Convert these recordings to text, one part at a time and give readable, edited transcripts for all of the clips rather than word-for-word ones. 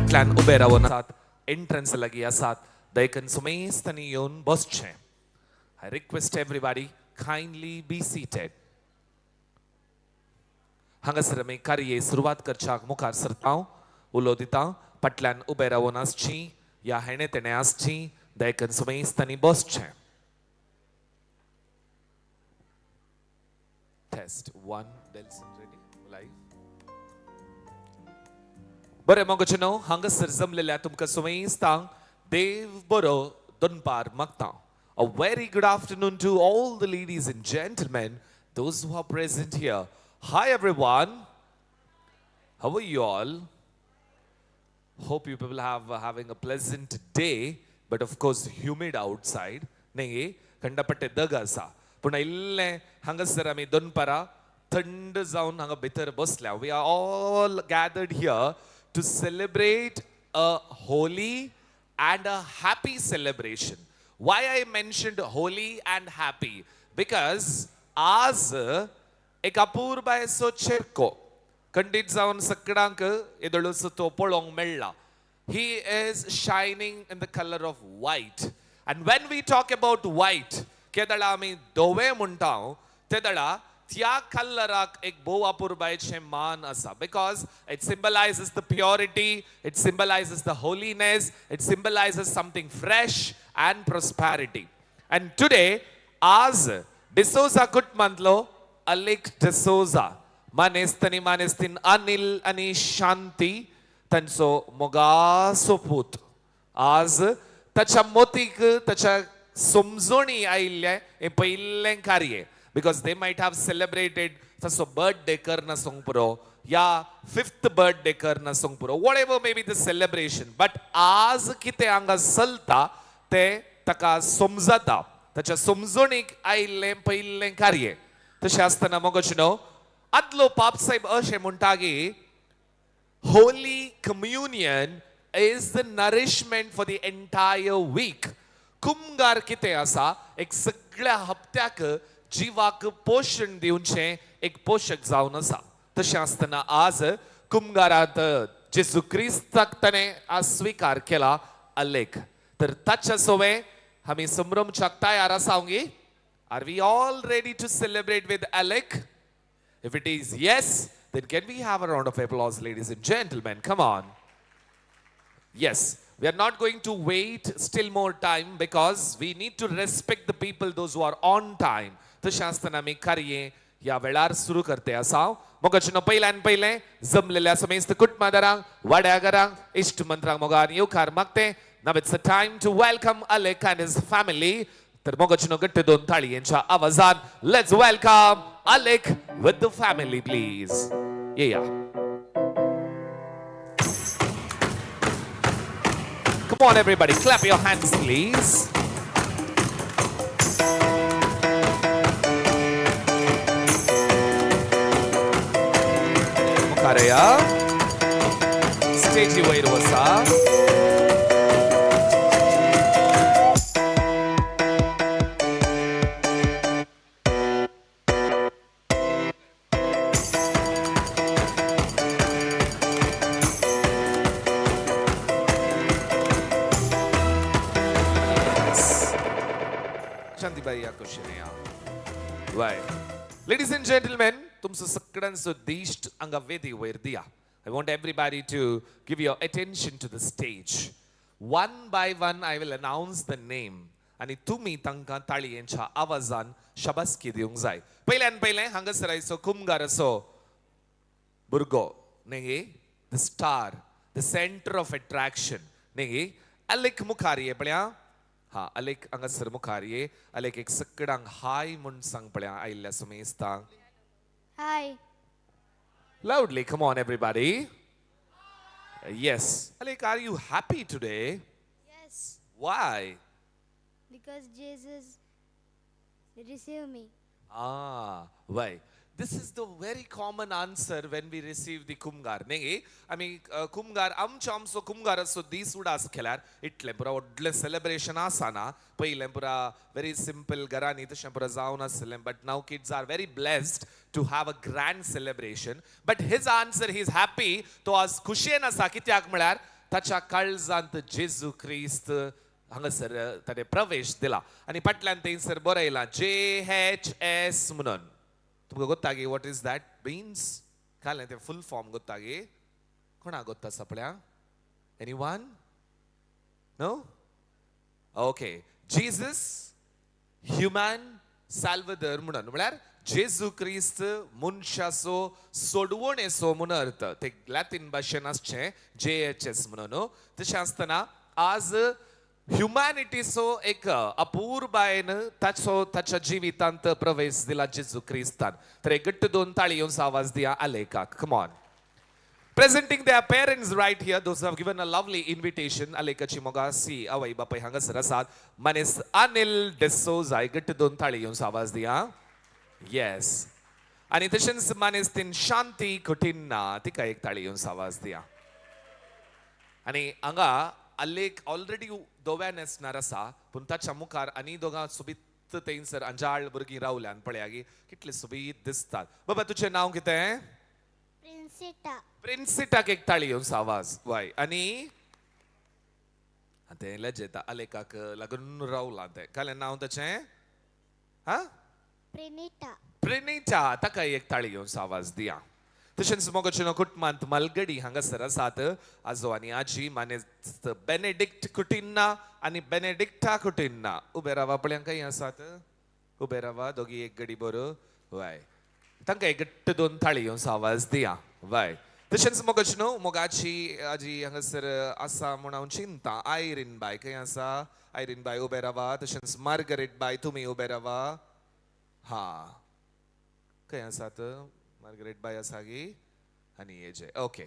फाटल्यान उबे रावन आसात, एंट्रन्स लागीं आसात, देखून सुमेस्तांनी येवन बसचें. I request everybody kindly be seated. हांगासर आमी कार्ये सुरवात करच्याक मुखार सरता, उलो दिता. फाटल्यान उबे रावन आसची या हेणे तेणे आसची, देखून सुमेस्तांनी बसचें. Test one, Delson ready live. बरें मोगाचे न्हू, हांगासर जमलेल्या तुमकां सुमेस्तांक देव बरो दनपार मागता. A very good afternoon to all the ladies and gentlemen, those who are present here. Hi everyone. How are you all? Hope you people have having a pleasant day, but of course humid outside. नाही खंडापट्टे दग आसा, पूण इल्लें हांगासर आमी दनपारां थंड जावन हांगा भितर बसल्या. We are all gathered here to celebrate a holy and a happy celebration. Why I mentioned holy and happy? Because आज एक अपूर्बायेचो चेरको खंडीत जावन सगळ्यांक येदोळचो तो पळोवंक मेळ्ळा. He is shining in the color of white. And when we talk about white, केदळा आमी धवे म्हणटा तेदळा त्या कलराक एक भोव अपुरबायेचें मान आसा, because it symbolizes the purity, it symbolizes the holiness, it symbolizes something fresh and prosperity. And today आज डिसोजा कुटुंबांतलो अलेक डिसोजा मानेस्त आनी मानेस्तीन अनिल आनी शांती तांचो मोगासो पूत आज ताच्या मोतीक ताच्या समजणी आयिल्लें हें पयलें कार्य, because they might have celebrated तसो बर्थडे करनासूंक पुरो या फिफ्थ बर्थडे करनासूंक पुरो, whatever may be the celebration, but आज कितें हांगा चलता तें ताका समजता, ताच्या समजणीक आयिल्लें पयलें कार्य. तशें आसतना मोगाचे न्हू, आदलो पाप साहेब अशें म्हणटा की Holy Communion is the nourishment for the entire week. कुमगार कितें आसा, एक सगळ्या हप्त्याक जिवाक पोशण दिवचें एक पोशक जावन आसा. तशें आसतना आज कुमगारांत जेजू क्रिस्ताक ताणें आज स्विकार केला अलेख, तर ताच्या सोवे आमी संभ्रमच्याक तयार आसा गी? Are we all ready to celebrate with Alec? If it is yes, then can we have a round of applause, ladies and gentlemen? Come on. Yes, we are not going to wait still more time because we need to respect the people, those who are on time. तशें आसतना आमी कार्य ह्या वेळार सुरू करते आसा. मोगाचे पयल्यान पयलें जमलेल्या समेस्त कुटुंबादारांक, वाड्याघरांक, इश्ट मंत्रांक मोगान येवकार मागते. Now it's the time to welcome Alec and his family. तर मोगाचे गट्ट दोन ताळयांच्या आवाजान let's welcome Alec with the family, please. Yeah. Come on, everybody, clap your hands, please. मुखार या, स्टेजी वयर वसा. Yes. शांतीबाई या कुशीन या. Why? Ladies and gentlemen, तुमचो सगळ्यांचो दिश्ट हांगा वेदी वयर दिया. I want everybody to give your attention to the stage. One by one I will announce the name आनी तुमी तांकां ताळयेंच्या आवाजान शाबासकी दिवंक जाय. पयल्यान पयलें हांगासर आयचो कुमगार असो भुरगो न्ही, the star, the center of attraction न्ही, अलेक मुखार ये पळया. हा, अलेक हांगासर मुखार ये. अलेक, एक सगळ्यांक हाय म्हूण सांग पळया आयिल्ल्या सुमेस्तांक. Hi. Loudly, come on, everybody. Yes. Alec, are you happy today? Yes. Why? Because Jesus received me. Ah, why? This is the very common answer when we receive the कुमगार न्ही. आमी कुमगार आमचो आमचो कुमगार असो दीस उडास केल्यार इतलें पुरा व्हडलें सेलिब्रेशन आसना. पयलें पुरा व्हेरी सिंपल घरांनी तशें पुरा जावन आसलें, but now kids are very blessed to have a grand celebration. But his answer, he is happy, तो आज खुशयेन आसा, कित्याक म्हळ्यार ताच्या काळजांत जेजू क्रिस्त हांगासर ताणें प्रवेश दिला आनी फाटल्यान थंयसर बरयलां जे एच एस म्हणून. तुमकां गोत्ता गे what is that means? कालें तें फूल फॉर्म गोत्ता गे? कोणा गोत्ता आसा पळया? Anyone? No? Okay. Jesus human Salvador म्हणून, म्हळ्यार जेजू क्रिस्त मनशाचो सोडवणेचो म्हणून अर्थ. ते लॅटीन भाशेन आसचें जे एच एस म्हणून. तशें आसतना आज ह्युमॅनिटीचो एक अपूर्बायेन ताचो ताच्या जिवितांत प्रवेश दिला जेजू क्रिस्तान. तर एक घट्ट दोन ताळी येवन आवाज दिया आलेकाक. Come on. Presenting their parents right here, those who have given a lovely invitation. आलेकाची मोगासी आवय बापाय हांगासर आसात. मानेस अनिल डिसोजा, एक घट्ट दोन ताळी येवन आवाज दिया. येस. आनी तशेंच मानेस तीन शांती कुटिन्ना, तिका एक ताळी येवन आवाज दिया. आनी हांगा आलेक ऑलरेडी दोव्या न्हेसणार आसा, पूण ताच्या मुखार आनी दोगां सोबीत थंयसर अंजाळ भुरगीं रावल्यान. पळया गी कितले सोबीत दिसतात. बाबा, तुजें नांव कितें? प्रिन्सिटा. प्रिन्सिटाक एक ताळी येवन आवाज. वय. आनी तें लजेता आलेकाक लागून रावलां तें. कालें नांव ताचें? हा? प्रिनिटा. प्रिनिटा, ताका एक ताळी येवन आवाज दिया. तशेंच मोगचेनो कुटुंबांत मालगडी हांगासर आसात. आजो आनी आजी मानेस्त बेनेडिक्ट कुटिन्ना आनी बेनेडिक्टा कुटिन्ना. उबे रावा पळया, खंय आसात? उबे रावा दोगी एक गडी बरो. वय. तांकां एक घट्ट दोन ताळी येवन आवाज दिया. वय. तशेंच मोगच न्हू मोगाची आजी हांगासर आसा म्हूण हांव चिंता. आयरीन बाय खंय आसा? आयरीन बाय उबे रावा. तशेंच मार्गरेट बाय, तुमी उबे रावा. हा, खंय आसात? मार्गरेट बाय आसा गी? आनी हेजे ओके,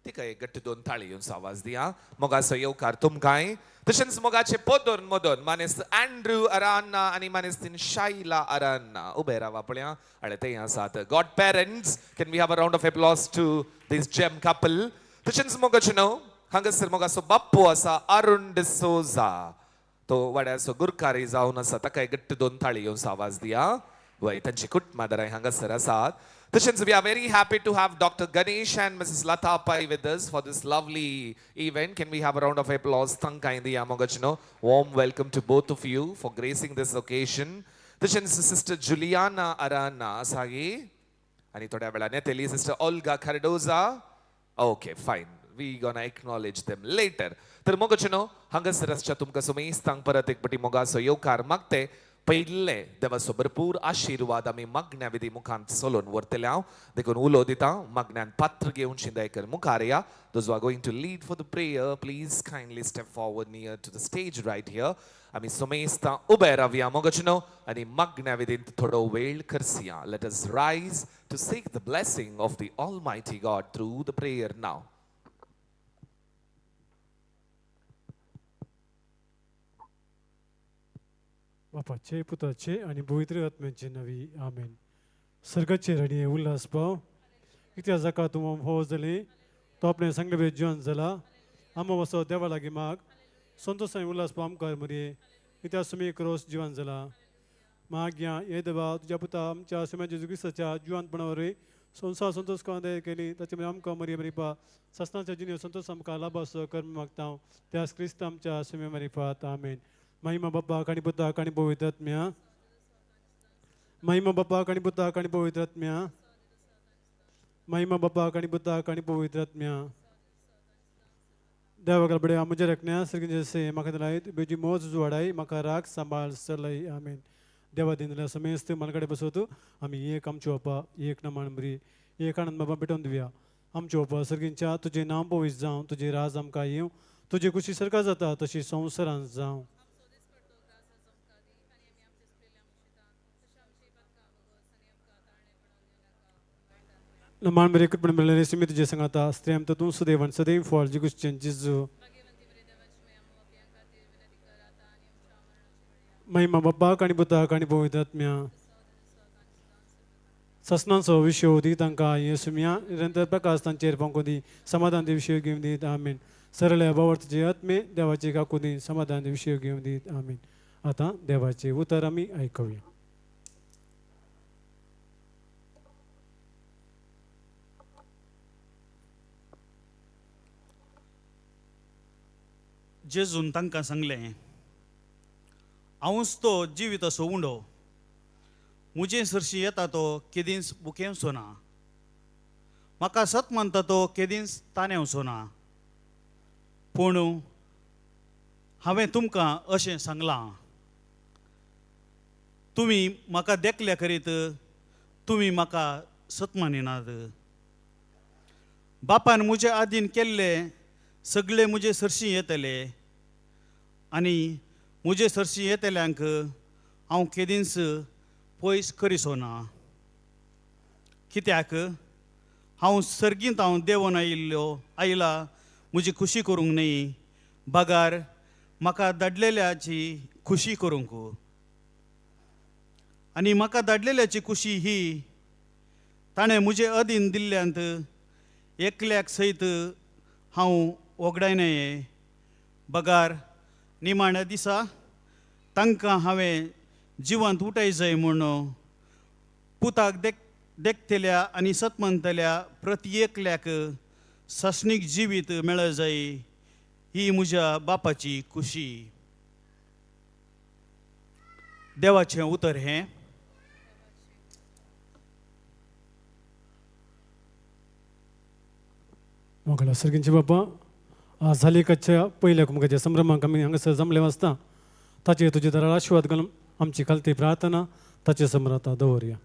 तिका एक घट्ट दोन ताळी येवन आवाज दिया. मोगाचो येवकार तुमकांय. तशेंच मोगाचे पोदोन मोदोन मानेस्त अँड्रू अरान्ना आनी मानेस्तीन शायला अरान्ना. उबे रावा पळया. आनी ते आसात god parents. Can we have a round of applause to this gem couple? तशेंच मोगाचे न्हू हांगासर मोगाचो बाप्पू आसा अरुण डिसोजा, तो वाड्याचो गुरकारी जावन आसा. ताका एक घट्ट दोन ताळी येवन आवाज दिया. वय. तांची कुटुंबादारां हांगासर आसात. तशेंच we are very happy to have Doctor Ganesh and Mrs. Lata Pai with us for this lovely event. Can we have a round of applause तांकांय दिया मोगाचे न्हू. Warm welcome to both of you for gracing this occasion. तशेंच sister Juliana Arana आसा गी? आनी थोड्या वेळान येतली sister Olga Cardoza. Okay, fine, we gonna acknowledge them later. तर मोगाचे न्हू हांगासर आसच्या तुमकां सुमेस्तांक परत एक पटी मोगाचो येवकार मागते. पयले देवाचो भरपूर आशिर्वाद आमी मागण्या विधी मुखांत चलोवन व्हरतले हांव. देखून उलो दिता मागण्यान पात्र घेवन शिंदायकर मुखार या. Those are going to lead for the prayer, please kindly step forward near to the stage right here. आमी सुमेस्तां उबे रावया मोगाचे न्हू आनी मागण्या विधींत थोडो वेळ करसिया. Let us rise to seek the blessing of the Almighty God through the prayer now. बापाचे, पुताचे आनी पवित्र आत्म्याचे नांवी, आमेन. सर्गाचे राणये उल्हास पाव, कित्याक जाका तूं फोव जाली तो आपणें सांगले जिवन जाला. आमो वसो देवा लागीं माग, संतोश आनी उल्हास पाव आमकां मरये, कित्याक सुमी क्रोस जिवन जाला. माग्या हे देवा, तुज्या पुता आमच्या सुम्या जेजू क्रिस्ताच्या जिवनपणा वरवीं संवसार संतोश करून दया केली, ताचे मदीं आमकां मरये मरिपा सासणाच्या जिणेंत संतोश आमकां लाभ असो कर्म मागता त्यास क्रिस्त आमच्या सुम्या मरिफात, आमेन. महिमा बाप्पाक आनी पुताक आनी पवित्र आत्म्या. महिमा बाप्पाक आनी पुताक आनी पवित्र आत्म्या. महिमा बाप्पाक आनी पुताक आनी पवित्र आत्म्या. देवा बड्या म्हज्या रखण्या सर्गीं जसे म्हाका दिलायत बेजी मोज जुवाडाय म्हाका राग सांबाळ चलय, आमेन. देवा दिनल्या समेस्त मालगाडे बसवतो आमी एक आमच्यो बापा एक नमान बरी एक आनंद बाबा पेटोवन दिवया. आमच्यो बापा सर्गींच्या, तुजें नांव पवित्र जावं, तुजें राज आमकां येवं, तुजी खुशी सरकार जाता तशी संवसारांत जावं. नमान बरे कृपण मेळ्ळें सुमी तुजें सांगाता, स्त्रियां तूं सदैव सदैव फळ जिगुश्चें जिजू. महिमा बाप्पाक आनी पुताक आनी पवित्र आत्म्या. ससनांचो विशय दी तांकां हे सुमया निरंतर प्रकाश तांचेर पावंक दी, समाधान दी विशय घेवन दीत, आमेन. सरळ बावडचे आत्मे देवाचे काकू दी, समाधान दी विशय घेवन दीत, आमेन. आतां देवाचे उतर आमी आयकुया. जेजून तांकां सांगलें, हांवूच तो जिविताचो उंडो, म्हजे सरशी येता तो केदींच बुकेवचो ना, म्हाका सत मानता तो केदींच ताणेवचो ना. पूण हांवें तुमकां अशें सांगलां, तुमी म्हाका देखल्या करीत तुमी म्हाका सत मानिनात. बापान म्हजे आदीन केल्ले सगळे म्हजे सरशी येतले आनी म्हजे सरशी येतल्यांक हांव केदींच पयस करिसो ना. कित्याक हांव सर्गींत हांव देंवन आयला म्हजी खुशी करूंक न्हय, बगार म्हाका धाडलेल्याची खुशी करूंक. आनी म्हाका धाडलेल्याची खुशी ही, ताणें म्हजे अधीन दिल्ल्यांत एकल्याक सयत हांव वगडायना, बगार निमाण्या दिसा तांकां हांवें जिवांत उठाय जाय म्हूण पुताक देखतल्या आनी सतमनतल्या प्रति एकल्याक सासणीक जिवीत मेळ जाय, ही म्हज्या बापाची खुशी. देवाचें उतर हें. मोगला सर्गींचे बाबा, आज हालीकच्या पयल्या कुमकाच्या संभ्रमाक आमी हांगासर जमले वाचता, ताचेर तुजे दरार आशिर्वाद घालून आमची खालती प्रार्थना ताचे समोर आतां दवरया.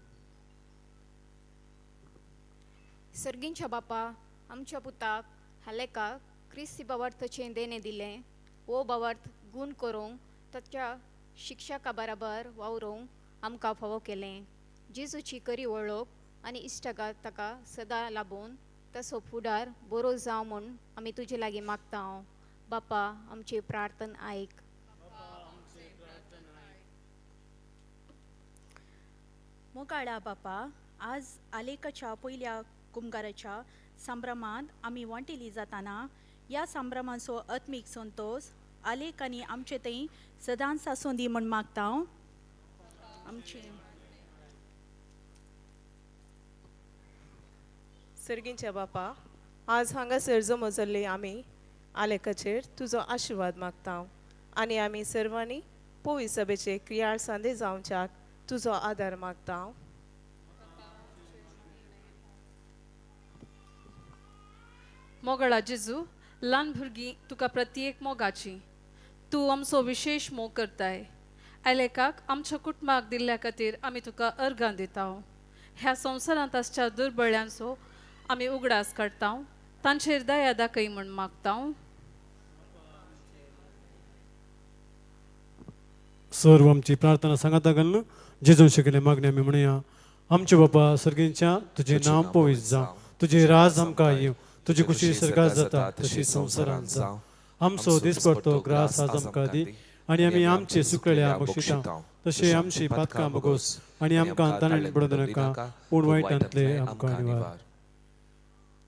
सर्गींच्या बापा, आमच्या पुताक हालेकाक क्रिस्ती बावार्थाचें देणें दिलें. हो बावार्थ गूण करूंक ताच्या शिक्षका बराबर वावरूंक आमकां फावो केलें. जेजूची करी वळख आनी इश्टागात ताका सदां लाबून तसो फुडार बरो जावं म्हूण आमी तुजे लागीं मागता. बापा, आमची प्रार्थना आयक. मोगाळा बापा, आज आलेकाच्या पयल्या कुमगाराच्या संभ्रमांत आमी वांटेली जाताना ह्या संभ्रमाचो आत्मीक संतोश आलेक आनी आमचे थंय सदांच आसूं दी म्हूण मागता. आमचे सर्गींच्या बापा, आज हांगासर जमो जाल्ले आमी आलेकाचेर तुजो आशिर्वाद मागता आनी आमी सर्वांनी पोवी सभेचे क्रियाळ सांदे जावच्याक तुजो आदार मागता. मोगळा जेजू, ल्हान भुरगीं तुका प्रत्येक मोगाची, तूं आमचो विशेश मोग करताय. आलेकाक आमच्या कुटुंबाक दिल्ल्या खातीर आमी तुका अर्गां दिता. ह्या संवसारांत आसच्या दुर्बळ्यांचो आमी उगडास काडटा, तांचेर दया दाखय म्हूण मागता. सर्व आमची प्रार्थना सांगाता घालून जेजून शिकले मागणी आमी म्हणया. आमचे बापा सर्गींच्या, तुजें नांव पवित्र जावं, तुजें राज आमकां येवं, तुजी खुशी सर्गात जाता तशी संवसारांत जावं. आमचो दिसपडतो ग्रास आज आमकां दी आनी आमी आमचे सुकलेल्या बक्षिता तशें आमची पातकां बगोस आनी आमकां ताणें पडूं नाका, पूण वायटांतले आमकां निवार.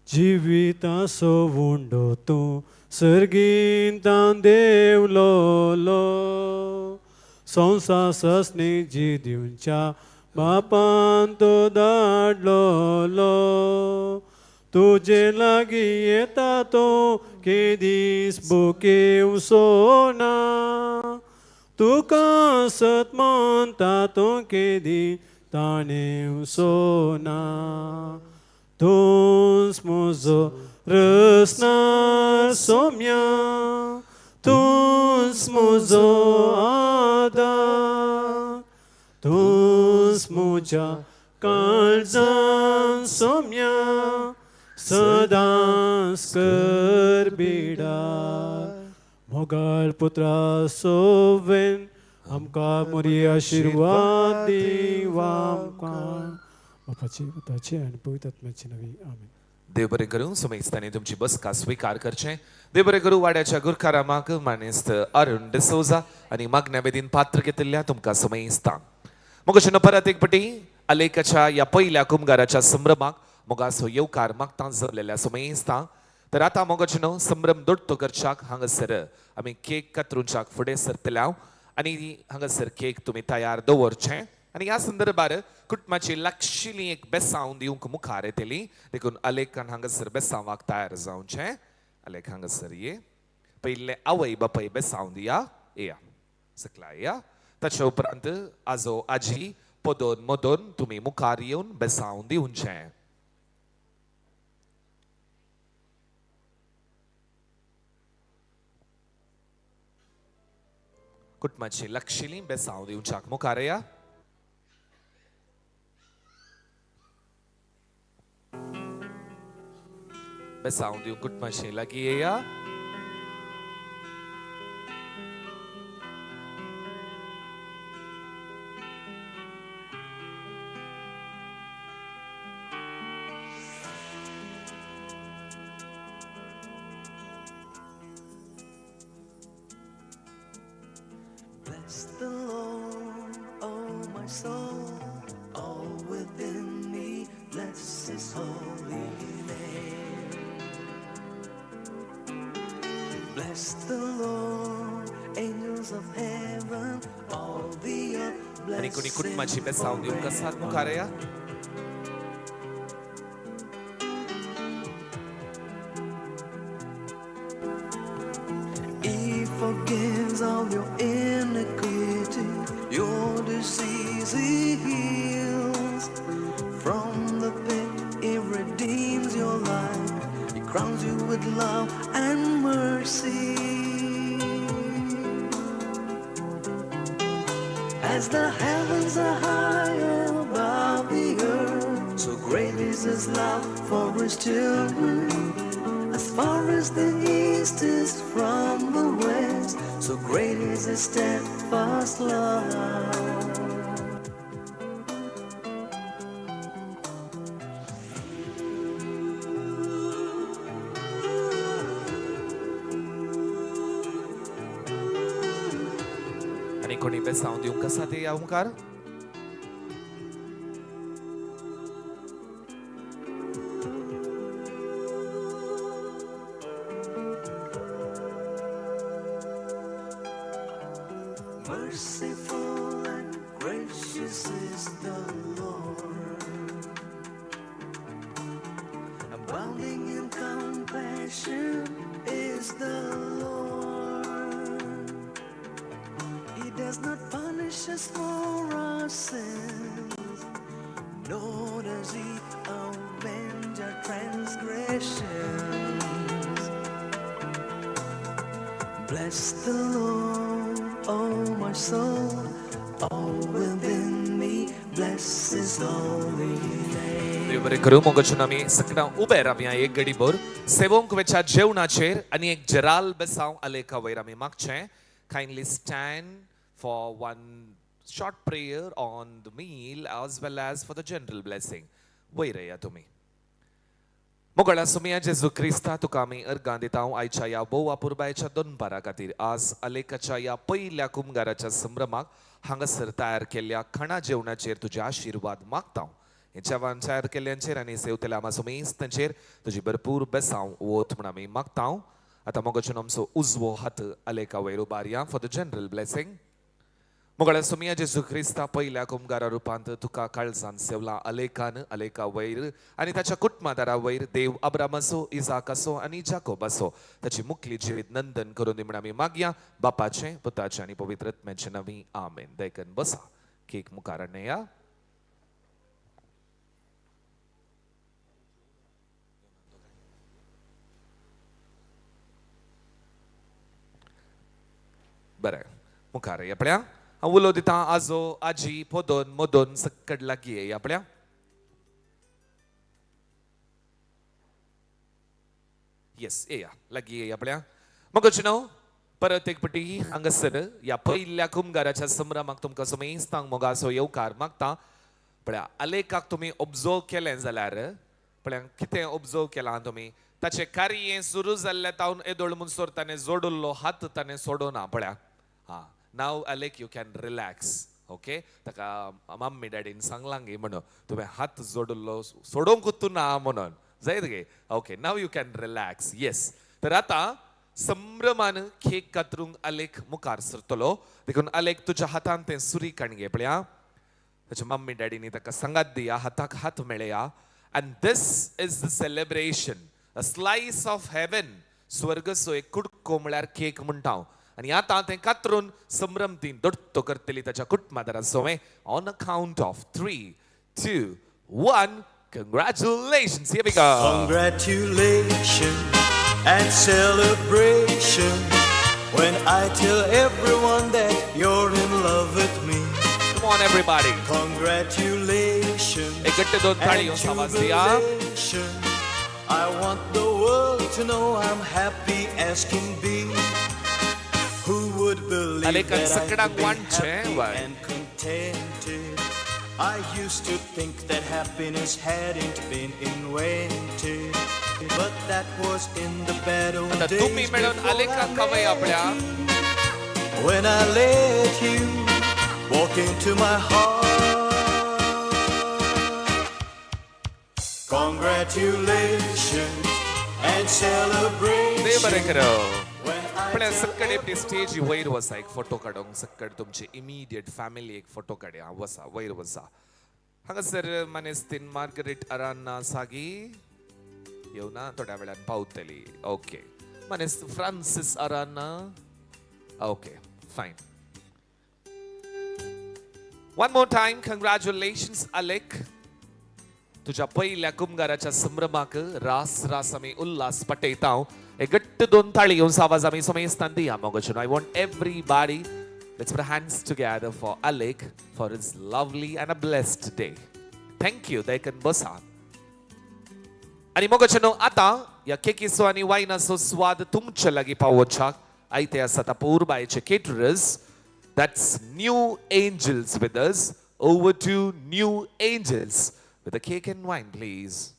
जिविताचो उंडो तूं सर्गींतान देवलोलो, संवसार ससनी जी दिवच्या बापान तो धाडलोलो. तुजे लागीं येता तो केदीस बुकेवचो ना, तुका सत मानता तो केदी ताणेवचो ना. तूंच म्हजो रसनार सोम्या, तूंच म्हजो आदार, तूंच म्हज्या काळजान सोम्या, सदांच कर बिडार. मोगाळ पुत्रा सोवेन आमकां मोरी आशिर्वाद दिव आमकां. बापाची पुताची आनी पवित्र आत्म्याची नवी आमेन. देव बरें करूं. सुमेस्तांनी तुमची बसका स्विकार करचें. देव बरें करूं. वाड्याच्या गुरखारामाक मानेस्त अरुण डिसोजा आनी मागण्या बेदीन पात्र घेतिल्ल्या तुमकां सुमेस्तां. मग परत एक पटी आलेकाच्या ह्या पयल्या कुमगाराच्या संभ्रमाक मोगाचो येवकार मागता जमलेल्या सुमेस्तां. तर आतां मोगाचें संभ्रम दोडतो करच्याक हांगासर आमी केक कातरुंच्याक फुडें सरतले हांव आनी हांगासर केक तुमी तयार दवरचें. आनी ह्या संदर्भार कुटुंबाची लागशिल्ली एक बेसांव दिवंक मुखार येतली, देखून अलेखान हांगासर बेसांवाक तयार जावचें. अलेख हांगासर ये. पयले आवय बापाय बेसांव दिया येया सकला येया. ताच्या उपरांत आजो आजी पदोन मदोन तुमी मुखार येवन बेसांव दिवचें. कुटुंबाची लक्षिली बेसांव दिवच्याक मुखार येया. बेसांव दिवंक कुटुंबाची लागीं येया. Bless the Lord, oh my soul, all within me, bless His holy name. Bless the Lord, angels of heaven, all the earth, आनी कोणी bless कुटुंबाची Him बेसांव दिवंक आसात मुखार येया. He forgives all your iniquity, your disease He heals. From the pit He redeems your life, He crowns you with love and mercy. As the heavens are high above the earth, so great is His love for His children. As far as the east is from the west, so great is His steadfast love. आनी कोणी बेसांव दिवंक आसा ते या मुखार. Merciful and gracious is the Lord, abounding in compassion is the Lord. He does not punish us for our sins, nor does He avenge our transgressions. Bless the Lord, oh my soul, all within me, bless His holy name. देव बरें करूं. मोगाचून आमी सकडां उबे रावया एक घडीभर सेवोंक वेच्या जेवणाचेर आनी एक जराल बेसांव आलेखा वयर आमी मागचें. Kindly stand for one short prayer on the meal as well as for the general blessing. वयर येया तुमी. मोगळा सुमिया जेजू क्रिस्ता, तुका आमी अर्गां दिता आयच्या ह्या भोव अपुरबायच्या दनपारा खातीर. आज आलेखाच्या ह्या पयल्या कुमगाराच्या संभ्रमाक हांगासर तयार केल्ल्या खाणा जेवणाचेर तुजे आशिर्वाद मागता. हे जेवण तयार केल्ल्यांचेर आनी सेवतल्या आमा सुमेस्तांचेर तुजी भरपूर बेसांव वत म्हूण आमी मागता. आतां मोगाचून आमचो उजवो हात आलेखा वयर उबारया फॉर the general blessing. मोगळ्या सुमिया जेजू क्रिस्ता, पयल्या कुमगारा रुपांत तुका काळजान सेवला अलेखान अलेखा वयर आनी ताच्या कुटुंबादारा वयर देव अब्रामाचो, इजाकाचो आनी जाकोबाचो ताची मुखली जिवीत नंदन करून दी म्हूण आमी मागया. बापाचें, पुताचें आनी पवित्र आत्म्याचें नांवी आमेन. देखून बसा. केक मुखार हाडया. बरें, मुखार आपल्या हांव उलो दिता आजो आजी पोदोन मोदोन सक्कड लागीं येया आपल्या. येस, येया लागीं येया आपल्या. मगच न्हू परत एक पटी हांगासर ह्या पयल्या कुमगाराच्या संभ्रमाक तुमकां समेस्तांक मोगाचो येवकार मागता. पळया आलेखाक तुमी ऑब्जर्व केलें जाल्यार पळया कितें ऑब्जर्व केलां तुमी. ताचें कार्य सुरू जाल्लें तावन येदोळ म्हणसर ताणें जोडिल्लो हात ताणें सोडना. पळया हां, now Alec you can relax. Okay, ताका मम्मी डॅडीन सांगलां गे म्हणून तुवें हात जोडिल्लो सोडोवंक ना म्हणून जायत गे. Okay, now you can relax. Yes, तर आतां संभ्रमान केक कातरूंक आलेख मुखार सरतलो. देखून आलेख तुज्या हातान तें सुरी काण घे. पळया ताच्या मम्मी डॅडीनी ताका सांगात दिया, हाताक हात मेळया. And this is the celebration, a slice of heaven. स्वर्गसो एक कुडको म्हळ्यार केक म्हणटा हांव. आनी आतां तें कातरून संभ्रम ती दोट्टो करतली ताच्या कुटुंबादारा सोवें. On a count of 3, 2, 1. Congratulations, here we go. Congratulations and celebration when I tell everyone that you're in love with me. Come on, everybody. Congratulations एक गट्टे दोन and ताळयो आवाज दिया. jubilation. I want the world to know I'm happy as can be. Who would believe अलेकन that I सकडाक could be वांटचें, happy why? and contented? I used to think that happiness hadn't been invented, but that was in the bad old आता तुम्ही days मेळून before I अलेकाक खवय met आपल्या. you. When I let you walk into my heart. Congratulations and देव बरें celebration. करो. When I पळय tell सक्कड आपली स्टेज वयर वसा एक फोटो काडूंक सक्कड तुमची इमिडिएट फॅमिली एक फोटो काडया. वसा वयर वसा. हांगासर मानेस्तीन मार्गरेट अरान्ना सागी येवना थोड्या वेळान पावतली. ओके मानेस्त Francis Aranha. Okay fine. One more time congratulations Alec. तुझ्या पयल्या कुमगाराच्या संभ्रमाक रास रास आमी उल्हास पटयता. एक गट्ट दोन ताळी घेवन आवाज आमी समेस्तान दिया मोगचो. I want everybody, let's put hands together for Alec for his lovely and a blessed day. Thank you. देखून बसा. आनी मोगचो आतां ह्या केकीचो आनी वायनाचो स्वाद तुमचे लागीं पावोवच्याक आयते आसात अपूर्बायचे caterers. That's New Angels with us. Over to New Angels with the cake and wine, please.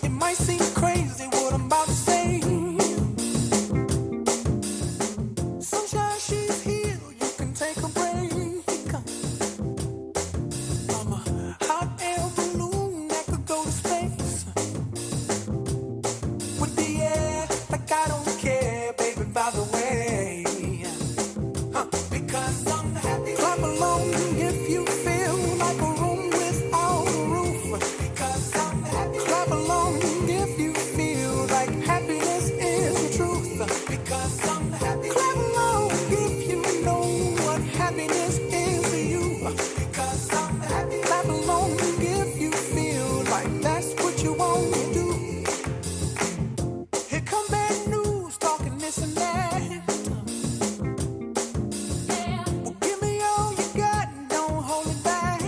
It might seem crazy what I'm about to say. Sunshine, she's here. You can take a break. I'm a hot air balloon that could go to space. With the air, like I don't care, baby, by the way. Huh, because I'm happy. Clap along if you feel like a room without a roof. Because I'm happy. Clap along if you feel like happiness is the truth. Because I'm happy. Clap along if you know what happiness is to you. Because I'm happy. Clap along if you feel like that's what you want to do. Here come bad news, talking this and that. Well, give me all you got and don't hold it back.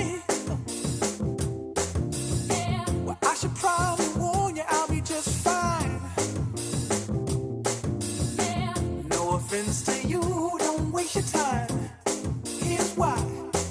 Well, I should probably warn you, I'll be just fine. No offense to you, don't waste your time. Here's why.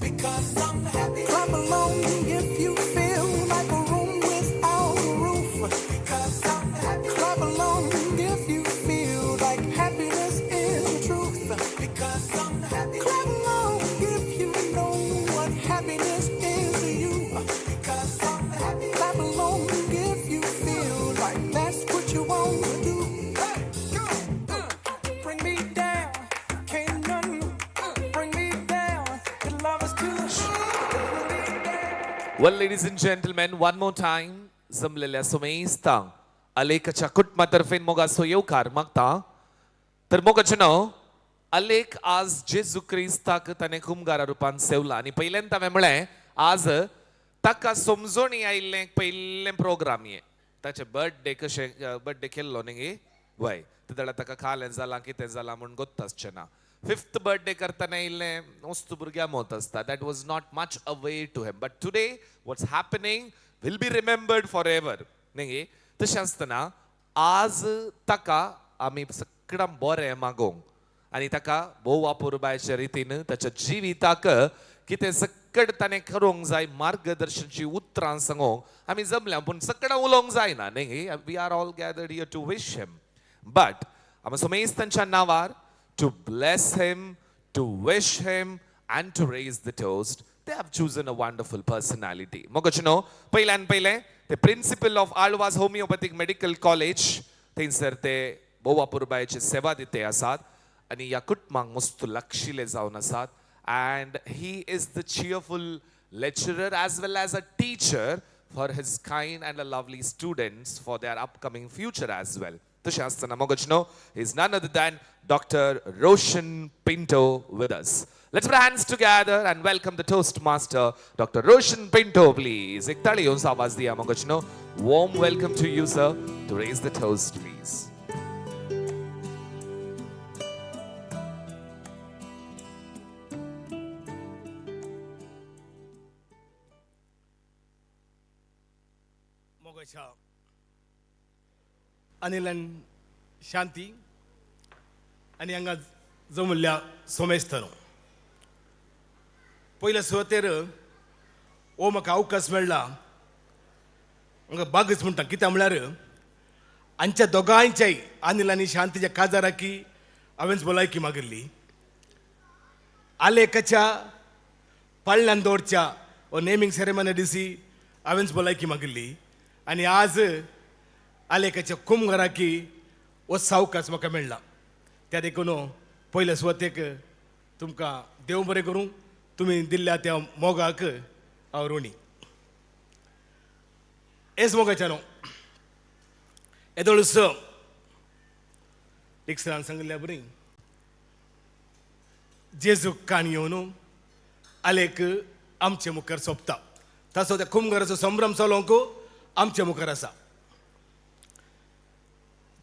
Because I'm happy. Clap along if you feel like a room without a roof. Because I'm happy. Clap along if you feel like happiness is the truth. Because I'm happy. Clap along if you know what happiness is to you. Because I'm happy. Clap along if you feel like that's what you want to do. Hey, go. Bring me down. Can't nothing bring me down. The love is too. Well, ladies and gentlemen, one more time, जमलेल्या सुमेस्तांक अलेकाच्या कुटुंबातर्फेन मोगाचो येवकार मागता. तर मोगाचें नांव Alec आज जेजू क्रिस्ताक ताणें कुमगारा रुपान सेवला. आनी पयल्यांत हांवें म्हळें आज ताका समजोणी आयिल्लें पयलें प्रोग्राम हें. ताचें बर्थडे कशें बर्थडे केल्लो न्ही गे वय तेदळा ताका खालें जालां कितें जालां म्हूण गोत्त आसचें ना. फिफ्थ बर्थडे करतना इल्लें वस्तू भुरग्यां मत आसता. That was not much a way to him, but today what's happening will be remembered for ever न्ही गे. तशें आसतना आज ताका आमी सगळ्यां बरें मागोवंक आनी ताका भोव अपुरबायच्या रितीन ताच्या जिविताक कितें सक्कड ताणें करूंक जाय मार्गदर्शनची उतरां सांगूंक आमी जमल्या. पूण सगळ्यां उलोवंक जायना न्ही. We are all gathered here to wish him, but आमी समेस्तांच्या नांवार to bless him, to wish him, and to raise the toast, they have chosen a wonderful personality. मोगचनो पयल्यान पयलें ते principal of Alva's Homeopathic Medical College थंयसर ते भोव अपुरबायेची सेवा दिते आसात आनी ह्या कुटुंबांक मस्त लक्षिले जावन आसात. And he is the cheerful lecturer as well as a teacher. for his kind and lovely students for their upcoming future as well. तशें आसतना मोगचनो is none other than Doctor Roshan Pinto with us. Let's put our hands together and welcome the Toastmaster, Dr. Roshan Pinto, please. एक ताळी येवन आवाज दिया मोगचनो. Warm welcome to you, sir, to raise the toast, please. मोगाच्या अनिल शांती आनी हांगा जमल्ल्या सोमेस्तनो, पयल्या सुवातेर हो म्हाका अवकाश मेळ्ळा, हांगा बागच म्हणटा. कित्याक म्हळ्यार आमच्या दोगांयच्याय अनिल आनी शांतीच्या काजाराकी हांवेंच भलायकी मागिल्ली. आलेकाच्या पाळण्यान दवरच्या हो नेमींग सेरेमनी दिसी हांवेंच भलायकी मागिल्ली आनी आज आलेकाच्या कुमघराकी हो सावकाश म्हाका मेळ्ळा. त्या देखून पयल्या सुवातेक तुमकां देव बरें करूं, तुमी दिल्ल्या त्या मोगाक हांव ऋणी. हेच मोगाच्या न्हू येदोळस डिक्सनान सांगिल्ल्या बरी जेजू काणी येवन आलेक आमचे मुखार सोंपता. ताचो त्या कुमघराचो संभ्रम चलोवंक आमचे मुखार आसा.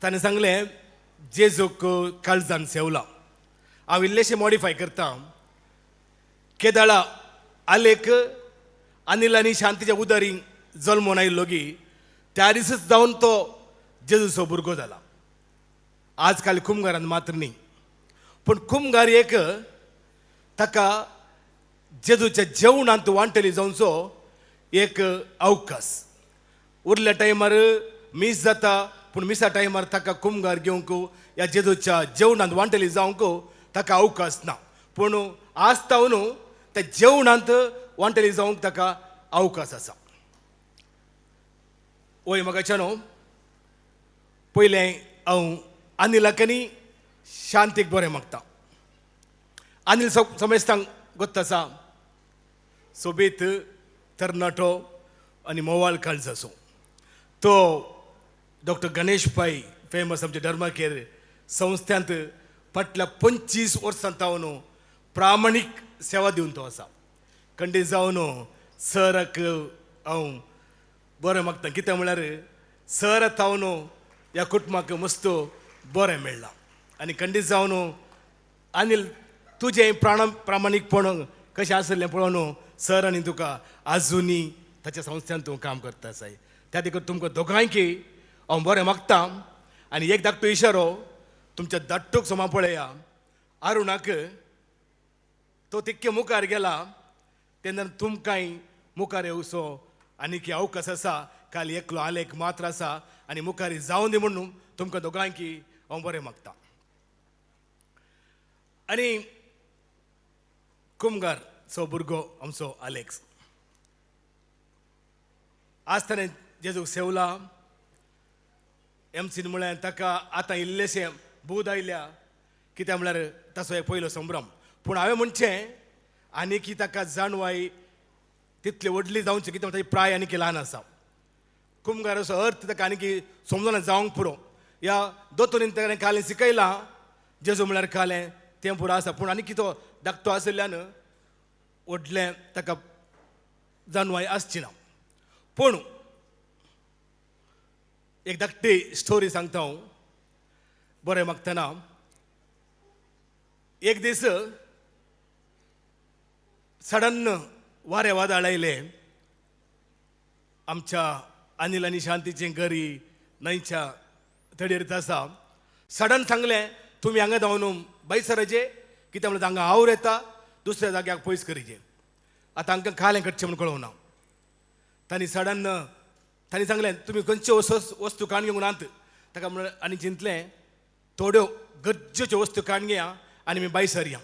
ताणें सांगलें जेजूक काळजान सेवला. हांव इल्लेशें मॉडिफाय करता. केदाळा आलेक अनिल आनी शांतीच्या उदारी जल्मोन आयिल्लो गी त्या दिसच जावन तो जेजूचो भुरगो जाला. आज काल कुमगारान मात्र न्ही, पूण कुमगार एक ताका जेजूच्या जेवणांत वांटली जावचो एक अवकाश. उरल्या टायमार मीस जाता, पूण मिसा टायमार ताका कुमगार घेवंक ह्या जेजूच्या जेवणांत वांटली जावंक ताका अवकाश ना. पूण आज तावन त्या जेवणांत वांटली जावंक ताका अवकाश आसा. वय म्हाका न्हू पयलें हांव अनिलाक आनी शांतीक बरें मागता. अनिल समेस्तांक गोत्त आसा, सोबीत तरणाटो आनी मोवाळ काळज आसो. तो डॉक्टर गणेश पै फेमस आमच्या धर्माकेर संस्थांत फाटल्या 25 वर्सां तावन प्रामाणीक सेवा दिवन तो आसा. खंडीत जावन सराक हांव बरें मागता, कित्याक म्हळ्यार सर तावन ह्या कुटुंबाक मस्त बरें मेळ्ळां. आनी खंडीत जावन अनिल तुजें प्रामाणीकपण कशें आसलें पळोवन सर आनी तुका आजुनी ताच्या संस्थान तूं काम करता आसाय. त्या देखून तुमकां दोगांयकी हांव बरें मागता. आनी एक धाकटो इशारो तुमच्या धाकटूक सोमा पळया, अरुणाक तो तितके मुखार गेला तेन्ना तुमकांय मुखार येवचो आनीक अवकाश आसा. काल एकलो आलेक मात्र आसा आनी मुखार जावन दी म्हणून तुमकां दोगांयकी हांव बरें मागता. आनी कुमगार सो भुरगो आमचो आलेक्स आज ताणें जेजूक सेवला. एमसीन म्हळ्यार ताका आतां इल्लेशें बूद आयल्या, कित्याक म्हळ्यार ताचो एक पयलो संभ्रम. पूण हांवें म्हणचें आनीकी ताका जाणवाय तितली व्हडली जावची, कित्याक ताची प्राय आनीकी ल्हान आसा. कुमगाराचो अर्थ ताका आनीकी समजना जावंक पुरो. ह्या दोतोरीन ताणें कालें शिकयलां, जेजू म्हळ्यार कालें तें पुरो आसा, पूण आनीकी तो धाकटो आशिल्ल्यान व्हडलें ताका जाणवाय आसची ना. पूण एक धाकटी स्टोरी सांगता हांव बरें मागतना. एक दीस सडन वारें वादळ आयलें. आमच्या अनिल आनी शांतीचें घरी न्हंयच्या तडीर आसा. सडन सांगलें तुमी हांगा धांवन बैसराचे, कित्याक म्हणल्यार हांगा हांव येता दुसऱ्या जाग्याक पयस करीचे, आतां हांकां खालें करचें म्हूण कळोवना. तांणी सडन तांणी सांगलें तुमी खंयच्यो वस्तू काण घेवंक नात. ताका म्हणलें आनी चिंतलें थोड्यो गरजेच्यो वस्तू काण घेया आनी मी बायसर या.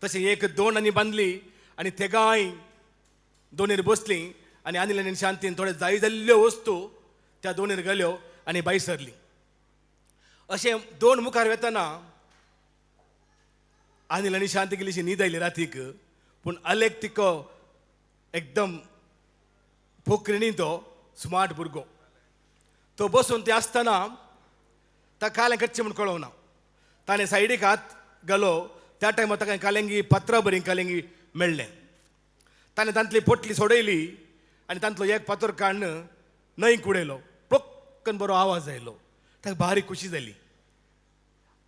तशें एक दोन आनी बांदली आनी तेगांय दोनीर बसली आनी अनिल आनी शांतीन थोड्यो जाय जाल्ल्यो वस्तू त्या दोनीर गेल्यो आनी बाय सरली. अशें दोन मुखार वेतना अनिल आनी शांती गेलीशी न्हीद आयली रातीक, पूण अलेक तिको एकदम पोखरिणी तो स्मार्ट भुरगो तो बसून ते आसतना ताका कालें करचें म्हूण कळोवना. ताणें सायडीक हात घालो त्या टायमार ताका कालेंगी पत्रां बरी कालेंगी मेळ्ळें. ताणें तांतली पोटली सोडयली आनी तांतलो एक पातोर काडून न्हंयक उडयलो. प्रोक्कन बरो आवाज आयलो. ताका बारीक खुशी जाली.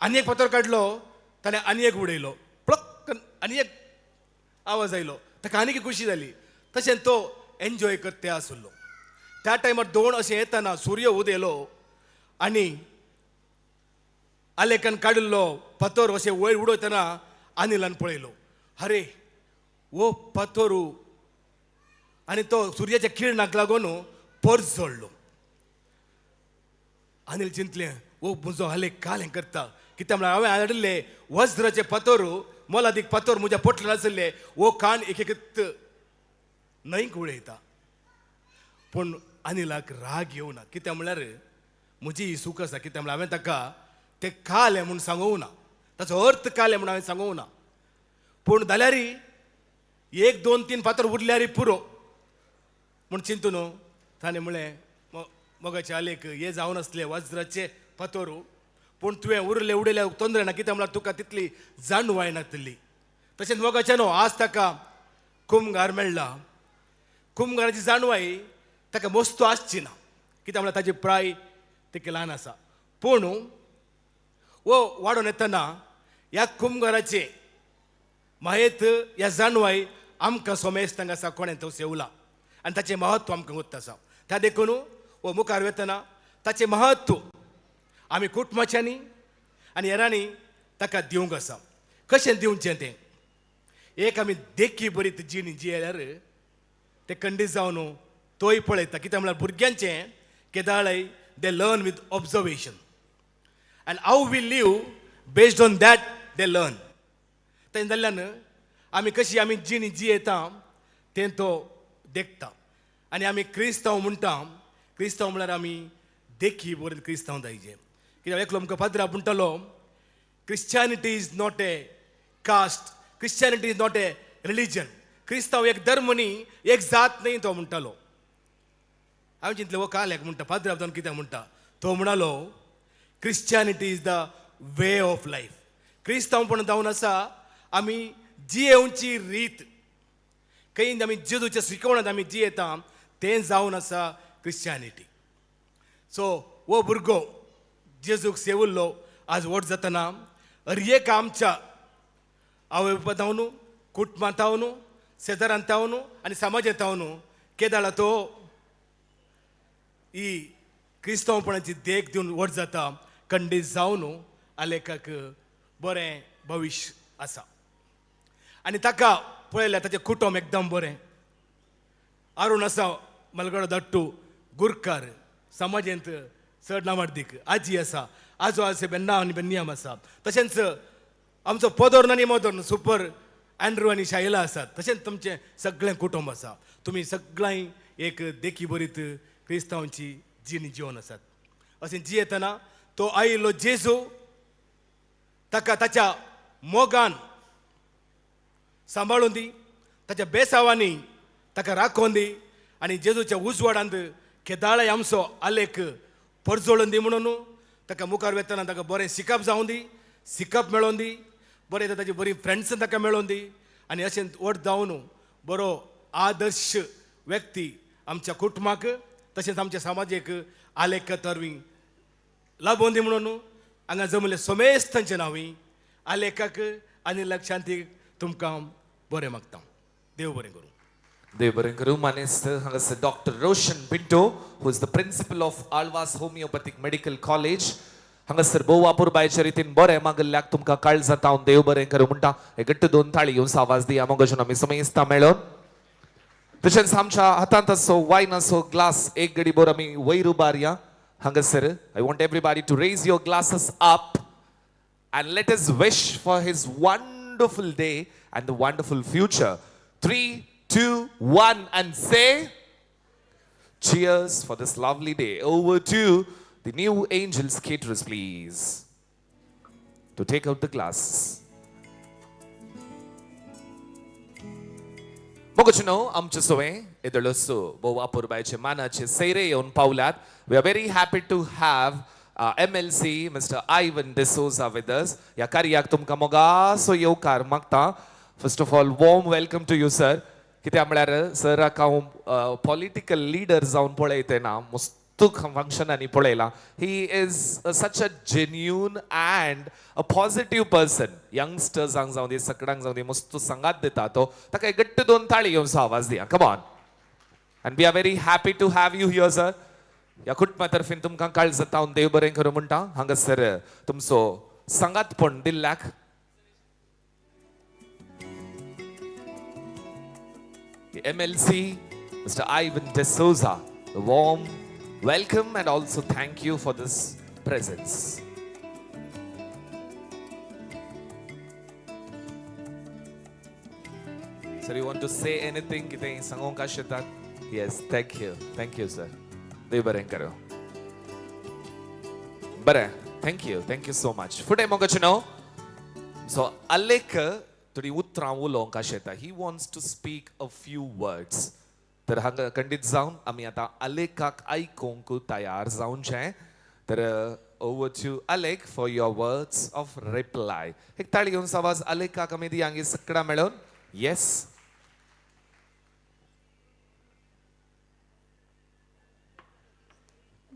आनी एक फातर काडलो, ताणें आनी एक उडयलो, प्लक्कन आनी एक आवाज आयलो. ताका आनीक खुशी जाली. तशें तो एन्जॉय करते आसलो. त्या टायमार दोन अशें येतना सूर्य उदेलो आनी आलेकान काडिल्लो फातर अशें वयर उडयतना अनिलान पळयलो, अरे वो फातर आनी तो सुर्याच्या किरणाक लागून परजळ्ळो. अनिल चिंतलें, वो म्हजो आलेक कालें करता, कित्याक म्हळ्यार हांवें हाडिल्ले वज्राचे फातर मोलादीक फातर म्हज्या पोटल्यान आशिल्ले, वो कान एक एकत न्हंयक उडयता. पूण अनिलाक राग येवना, कित्याक म्हळ्यार म्हजी ही चूक आसा, कित्याक म्हळ्यार हांवें ताका तें कालें म्हूण सांगूंक ना, ताचो अर्थ कालें म्हूण हांवें सांगूंक ना. पूण जाल्यारय 1 2 3 फातर उरल्यारय पुरो म्हूण चिंतून ताणें म्हळें, मोगाचे आलेक हे जावन आसले वज्राचे फातर, पूण तुवें उरले उडयल्या तोंदरे ना, कित्याक म्हळ्यार तुका तितली जाणवाय नासली. तशेंच मोगाचे न्हू आज ताका कुमगार मेळ्ळा. कुमगाराची जाणवाय ताका मस्तू आसची ना, कित्याक म्हळ्यार ताची प्राय तितकी ल्हान आसा. पूण वो वाडोवन येतना ह्या कुमगाराचे मायेत ह्या जाणवाय आमकां सोमेस्तांक आसा, कोणें तो सेवला आनी ताचें महत्व आमकां गोत्त आसा. त्या देखून वो मुखार वतना ताचें महत्व आमी कुटुंबाच्यांनी आनी हेरांनी ताका दिवंक आसा. कशें दिवचें तें एक आमी देखी बरी जिणी जियेल्यार ते खंडीत जावन तोय पळयता, कित्याक म्हळ्यार भुरग्यांचें केदाळय they learn with observation and how we live based on that they learn. तें जाल्ल्यान आमी कशी आमी जिणी जियेता तें तो देखता. आनी आमी क्रिस्तांव म्हणटा, क्रिस्तांव म्हळ्यार आमी देखी बरें क्रिस्तांव जायचे. कित्याक एकलो आमकां पाद्रा म्हणटालो, Christianity is not a caste, Christianity is not a religion. क्रिस्तांव एक धर्म न्ही, एक जात न्ही तो म्हणटालो. हांवें चिंतलें हो काल एक म्हणटा, पाद्रा जावन कितें म्हणटा? तो म्हणालो Christianity is the way of life. क्रिस्तांवपण जावन आसा आमी जियेवची रीत, खंय आमी जेजूच्या शिकवणांत आमी जियेता तें जावन आसा क्रिश्चियनिटी. सो हो भुरगो जेजूक सेवल्लो आज व्हड जातना हर एक आमच्या आवय बापाय जावन, कुटुंबांत जावन, शेजारांत जावन आनी समाजांत जावन केदाळा तो ही क्रिस्तांवपणाची देख दिवन व्हड जाता. खंडीत जावन आलेखाक बरें भविश्य आसा. आनी ताका पळयल्यार ताचें कुटुंब एकदम बरें. अरुण आसा मलगडो धाट्टू गुरकार, समाजेंत चड नामार्दीक आजी आसा, आजो आसा, बेन्ना आनी बेन्नियाम आसा. तशेंच आमचो पदोर्न आनी मोदोर्न सुपर अँड्रू आनी शायला आसात. तशेंच तुमचें सगळें कुटुंब आसा. तुमी सगळ्यांय एक देखी बरीत क्रिस्तांवची जिणी जिवन आसात. अशें जियेतना तो आयिल्लो जेजू ताका ताच्या मोगान सांबाळून दी, ताच्या बेसावांनी ताका राखोवन दी आनी जेजूच्या उजवाडांत केदाळाय आमचो आलेख परजळून दी म्हणून ताका मुखार वतना ताका बरें शिकप जावं दी, शिकप मेळोवन दी, बरें ताची बरी फ्रेंड्स ताका मेळोवन दी आनी अशें व्हड जावन बरो आदर्श व्यक्ती आमच्या कुटुंबाक तशेंच आमच्या समाजेक आलेख तरवी लाबोवन दी म्हणून हांगा जमले सोमेस्तांचे नांवी आलेखाक आनी लक्षांतीक तुमकां बरें मागता. देव बरें करूं. देव बरें करूं. मानेस्त हांगासर doctor Roshan Pinto, who is the principal of Alva's homeopathic medical college, हांगासर भोव अपुरबायच्या रितीन बरें मागल्ल्याक तुमकां काळजांत हांव देव बरें करूं म्हणटा. एक घट्ट 2 ताळी येवन आवाज दिया मोगजन आमी समेस्तां मेळोवन. तशेंच आमच्या हातांत असो वायनाचो ग्लास एक गडी भर आमी वयर उबारया. हांगासर I want everybody to raise your glasses up and let us wish for his wonderful day and the wonderful future. 3, 2, 1 and say cheers for this lovely day. Over to the New Angels caterers, please, to take out the glass. मोगचनो आमचे सोवे येदोळसो भोव अपुरबायचे मानाचे सैरे येवन पावल्यात. We are very happy to have MLC Mister Ivan D'Souza with us. ह्या कार्याक तुमकां मोगासो येवकार मागता. First of all, warm welcome to you, sir. कित्याक म्हळ्यार सराक हांव पॉलिटिकल लिडर जावन पळयते ना, मस्तू फंक्शनांनी पळयला. He is such a genuine and a positive person. यंगस्टर्सांक जावं दी, सकडांक जावं दी, मस्तू सांगात दिता तो. ताका एक गट्ट दोन ताळी घेवचो आवाज दिया. Come on. And we are very happy to have you here, sir. ह्या कुटुंबा तर्फेन तुमकां काळजांत हांव देव बरें करूं म्हणटा हांगासर तुमचो सांगातपण दिल्ल्याक. MLC Mister Ivan D'Souza, the warm welcome and also thank you for this presence. Sir, you want to say anything? कितें सांगूंक आशेतात? Yes, thank you. Thank you, sir. देव बरें करूं. बरें, thank you. Thank you so much. फुडें मोगाचे न्हू, so आलेख थोडी उतरां उलोवंक आशेता. He wants to speak a few words. तर हांगा खंडीत जावन आमी आतां आलेखाक आयकूंक तयार जावचें. तर over to Alekh for your words of reply. एक ताळी घेवन आवाज आलेखाक आमी दी हांगे सकडां मेळोवन. येस.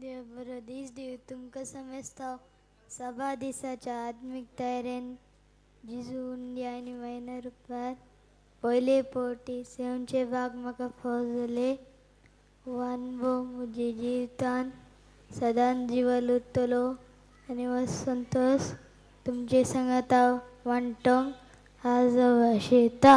देव बरो दीस दिव तुमकां समेस्ता. सभा दिसाच्या आत्मीक तयारेन जिजू उंडी आनी वयना रुपार पयले पवटी सेवचे भाग म्हाका फाव जाले. हो अनुभव म्हज्या जिवितान सदांच जिवाल उरतलो आनी हो संतोश तुमचे सांगाता वांटोंक आज हांव आशेता.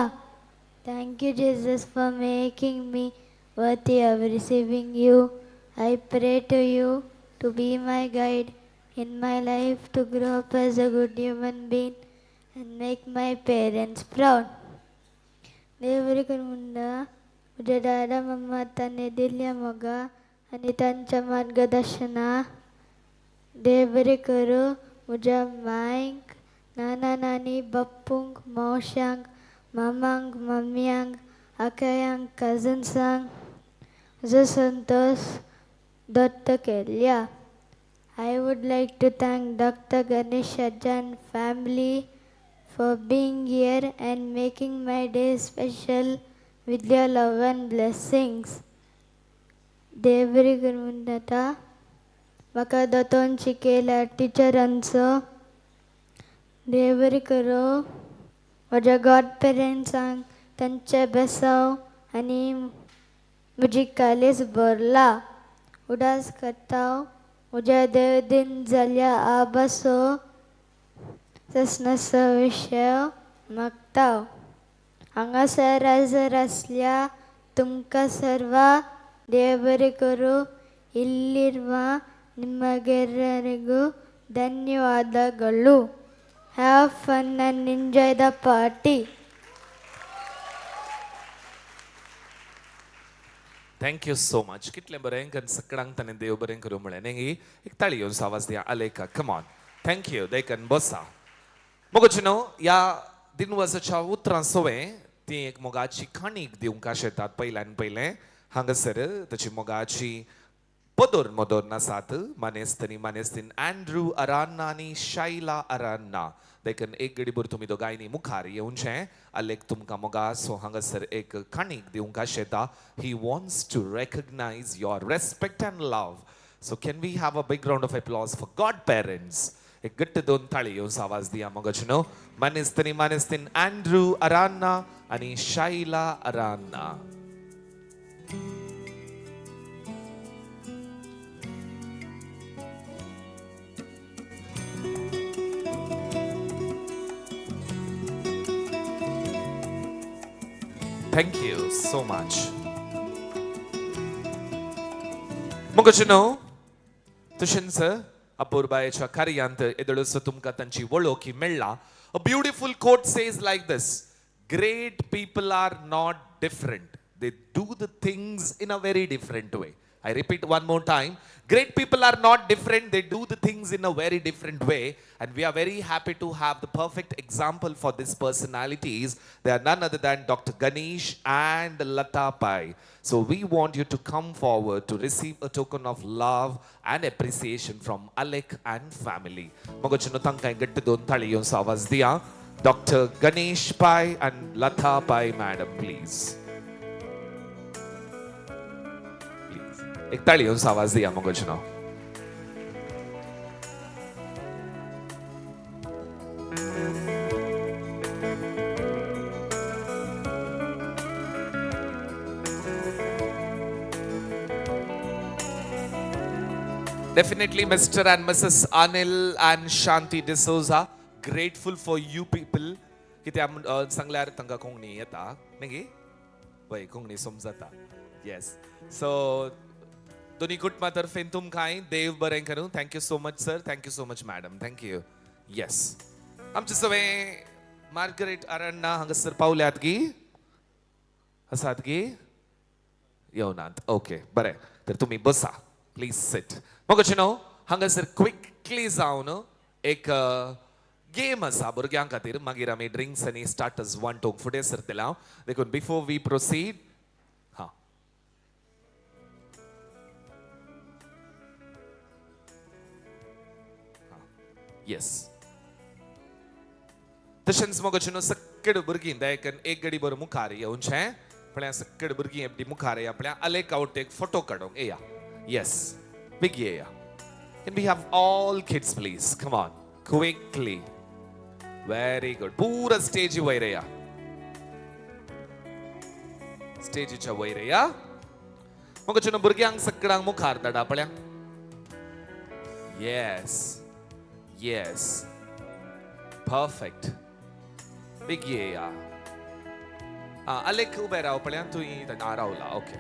Thank you Jesus for making me worthy of receiving you. I pray to you to be my guide in my life, to grow up as a good human being and make my parents proud. देव बरें करूं म्हणटा म्हज्या दादा मम्मा तांणी दिल्ल्या मोगा आनी तांच्या मार्गदर्शना. देव बरें करूं म्हज्या मांयक, नाना नानी, बाप्पूंक, मावशांक, मामांक, मम्मियांक, आकायांक, कजन्सांक म्हजो संतोश दत्त केल्या. I would like to thank Doctor Ganesh Ajan family for being here and making my day special with your love and blessings. देव बरें करूं म्हणटा म्हाका दोतोन शिकयल्या टिचरांचो. देव बरें करूं म्हज्या गॉड पेरंट्सांक तांचे बेसांव आनी म्हजी कालेज भरला. उदास करता म्हज्या देवदीन जाल्या आबासो ससनाचो विशय मागता. हांगासर हजर आसल्या तुमकां सर्वां ದೇವ ಬರೆ ಕರು. ಇಲ್ಲಿರುವ ನಿಮಗೆಲ್ಲರಿಗೂ ಧನ್ಯವಾದಗಳು. Have fun and enjoy the party. Thank you so much. कितलें बरें करून सकडांक ताणें देव बरें करूं म्हळें न्ही. एक ताळी घेवन आवाज दिया आलेखा. Come on. Thank you. देखन बसा. मोगोचे न्हू ह्या दिनवासाच्या उतरां सोवें ती एक मोगाची काणीक दिवंक आशेतात. पयल्यान पयलें हांगासर ताची मोगाची पदोर मदोर नासात मानेस्त आनी मानेस्तीन अँड्रू अरान्ना आनी शायला अरान्ना. देखून एक गडीभर तुमी दोगांयनी मुखार येवचें. आलेख तुमकां मोगा सो हांगासर एक काणीक दिवंक आशेता. He wants to recognise your respect and love. So can we have a big round of applause for god parents. एक गट्ट दोन ताळी येवन आवाज दिया मोगाचे न्हू मानेस्त आनी मानेस्तीन अँड्रू अरान्ना आनी Shylla अरान्ना. Thank you so much. मोगाचे न्हू तशेंच अपुरबायेच्या कार्यांत येदोळसो तुमकां तांची वळखी मेळ्ळा. A beautiful quote says like this: great people are not different, they do the things in a very different way. I repeat one more time, great people are not different, they do the things in a very different way, and we are very happy to have the perfect example for these personalities. They are none other than Dr. Ganesh and Lata Pai. So we want you to come forward to receive a token of love and appreciation from Alekh and family. मगोचनो तांकां गट्ट दोन ताळयो आवाज दिया. Dr. Ganesh Pai and Lata Pai madam, please. एक ताळयो आवाज दिया मगोचनो. Definitely, Mr. and Mrs. Anil and Shanti D'Souza, grateful for you people. कित्याक सांगल्यार तांकां कोंकणी येता न्ही, वय कोंकणी समजता. येस, सो दोनी कुटुंबा तर्फेन तुमकांय देव बरें करूं. Thank you so much sir, thank you so much madam, thank you. Yes, आमचे सगळे मार्गरेट अरण्णा हांगासर पावल्यात गी, आसात गी, येवनात? ओके, बरें, तर तुमी बसा, प्लीज सीट. मगो न्हू हांगासर क्विकली जावन एक गेम आसा भुरग्यां खातीर, मागीर आमी ड्रिंक्स आनी स्टार्टर्स वांटूंक फुडें सरतले हांव. देखून बिफोर we proceed, हां येस, तशेंच मगो न्हू सगळे भुरगीं दयाकन एक गडी बरो मुखार येवचें पळया, सगळे भुरगीं एकटी मुखार येया पळया, आलेक आवट एक फोटो काडूंक येया. येस, बेगी येया. Can we have all kids please? Come on, quickly. Very good. पूरा स्टेज वयर या, स्टेजीच्या वयर या. मग न्हू भुरग्यांक सगळ्यांक मुखार धाडा पळया. येस येस, परफेक्ट, बेगी येया. आं, आलेक उबें राव पळया, तुवें रावला. ओके,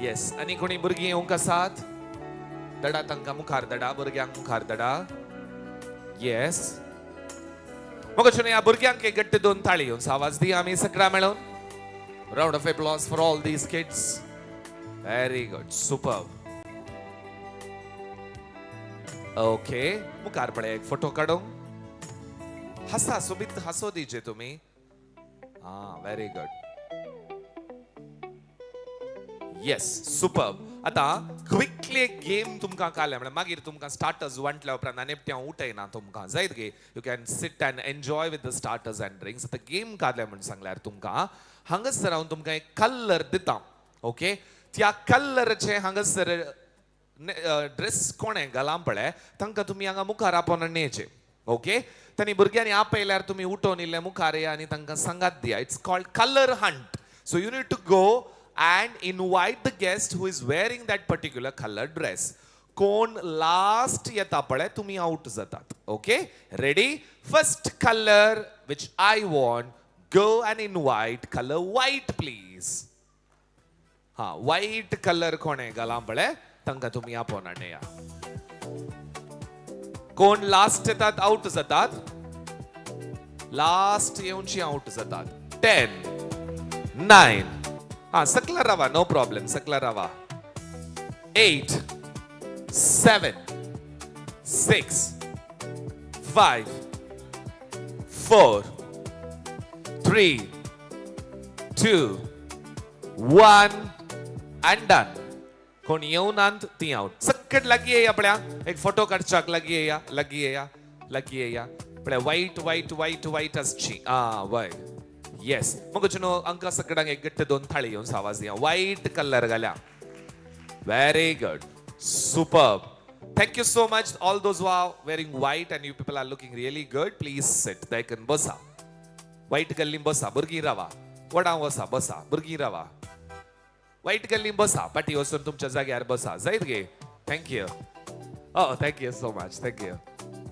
येस. आनी कोणी भुरगीं येवंक आसात? दडा तांकां मुखार दडा, भुरग्यांक मुखार दडा. येस, मग न्हू ह्या भुरग्यांक एक गट्ट दोन ताळी येवन आवाज दी आमी सगळ्या मेळून. Round of applause for all these kids. Very good, super. Okay, मुखार पळय एक फोटो काडूंक. हासा, सोबीत हासो दिजे तुमी. आं, व्हेरी गुड, येस, सुपर. आतां क्विकली एक गेम तुमकां काडल्या म्हळ्यार मागीर तुमकां स्टार्टर्स वांटल्या उपरांत आनी एकटें हांव उठयना तुमकां, जायत गे? You can sit and enjoy with the starters and drinks. आतां गेम काडल्या म्हूण सांगल्यार तुमकां हांगासर हांव तुमकां एक कलर दिता. ओके, त्या कलराचें हांगासर ड्रेस कोणें घालां पळय, तांकां तुमी हांगा मुखार आपोवन नेचे. ओके, तांणी भुरग्यांनी आपयल्यार तुमी उठोवन इल्ले मुखार येया आनी तांकां सांगात दिया. It's called colour hunt. So you need to go and invite the guest who is wearing that particular color dress. कोण लास्ट येता पळय, तुमी आउट जातात. Okay, ready? First colour which I want, go and invite colour white please. हां, white colour कोणें घालां पळय, तांकां तुमी आपोवन हाडया. कोण लास्ट येतात आउट जातात, लास्ट येवची आउट जातात. 10 9, हां, सकला रावा, नो प्रॉब्लेम, सकला रावा. 8 7 6 5 4 3 2 1 and done. कोण येवनात ती आउट. सकट लागीं येया पळया, एक फोटो काडच्याक लागीं येया, लागीं येया, लागीं येया पळया. वायट वायट वायट वायट आसची. आं, वय, येस. मग न्हू अंका सगळ्यांक एक गट्ट दोन थाळी येवन आवाज दिया. वायट कलर घाल्या. Very good, super. Thank you so much all those who are wearing white and you people are looking really good. Please sit. दयकन बसा, वायट गल्ली बसा, भुरगीं रावा, वडां वसा, बसा, भुरगीं रावा, वायट गल्ली बसा, पाटी वचून तुमच्या जाग्यार बसा, जायत गे? Thank you. Oh, thank you so much, thank you.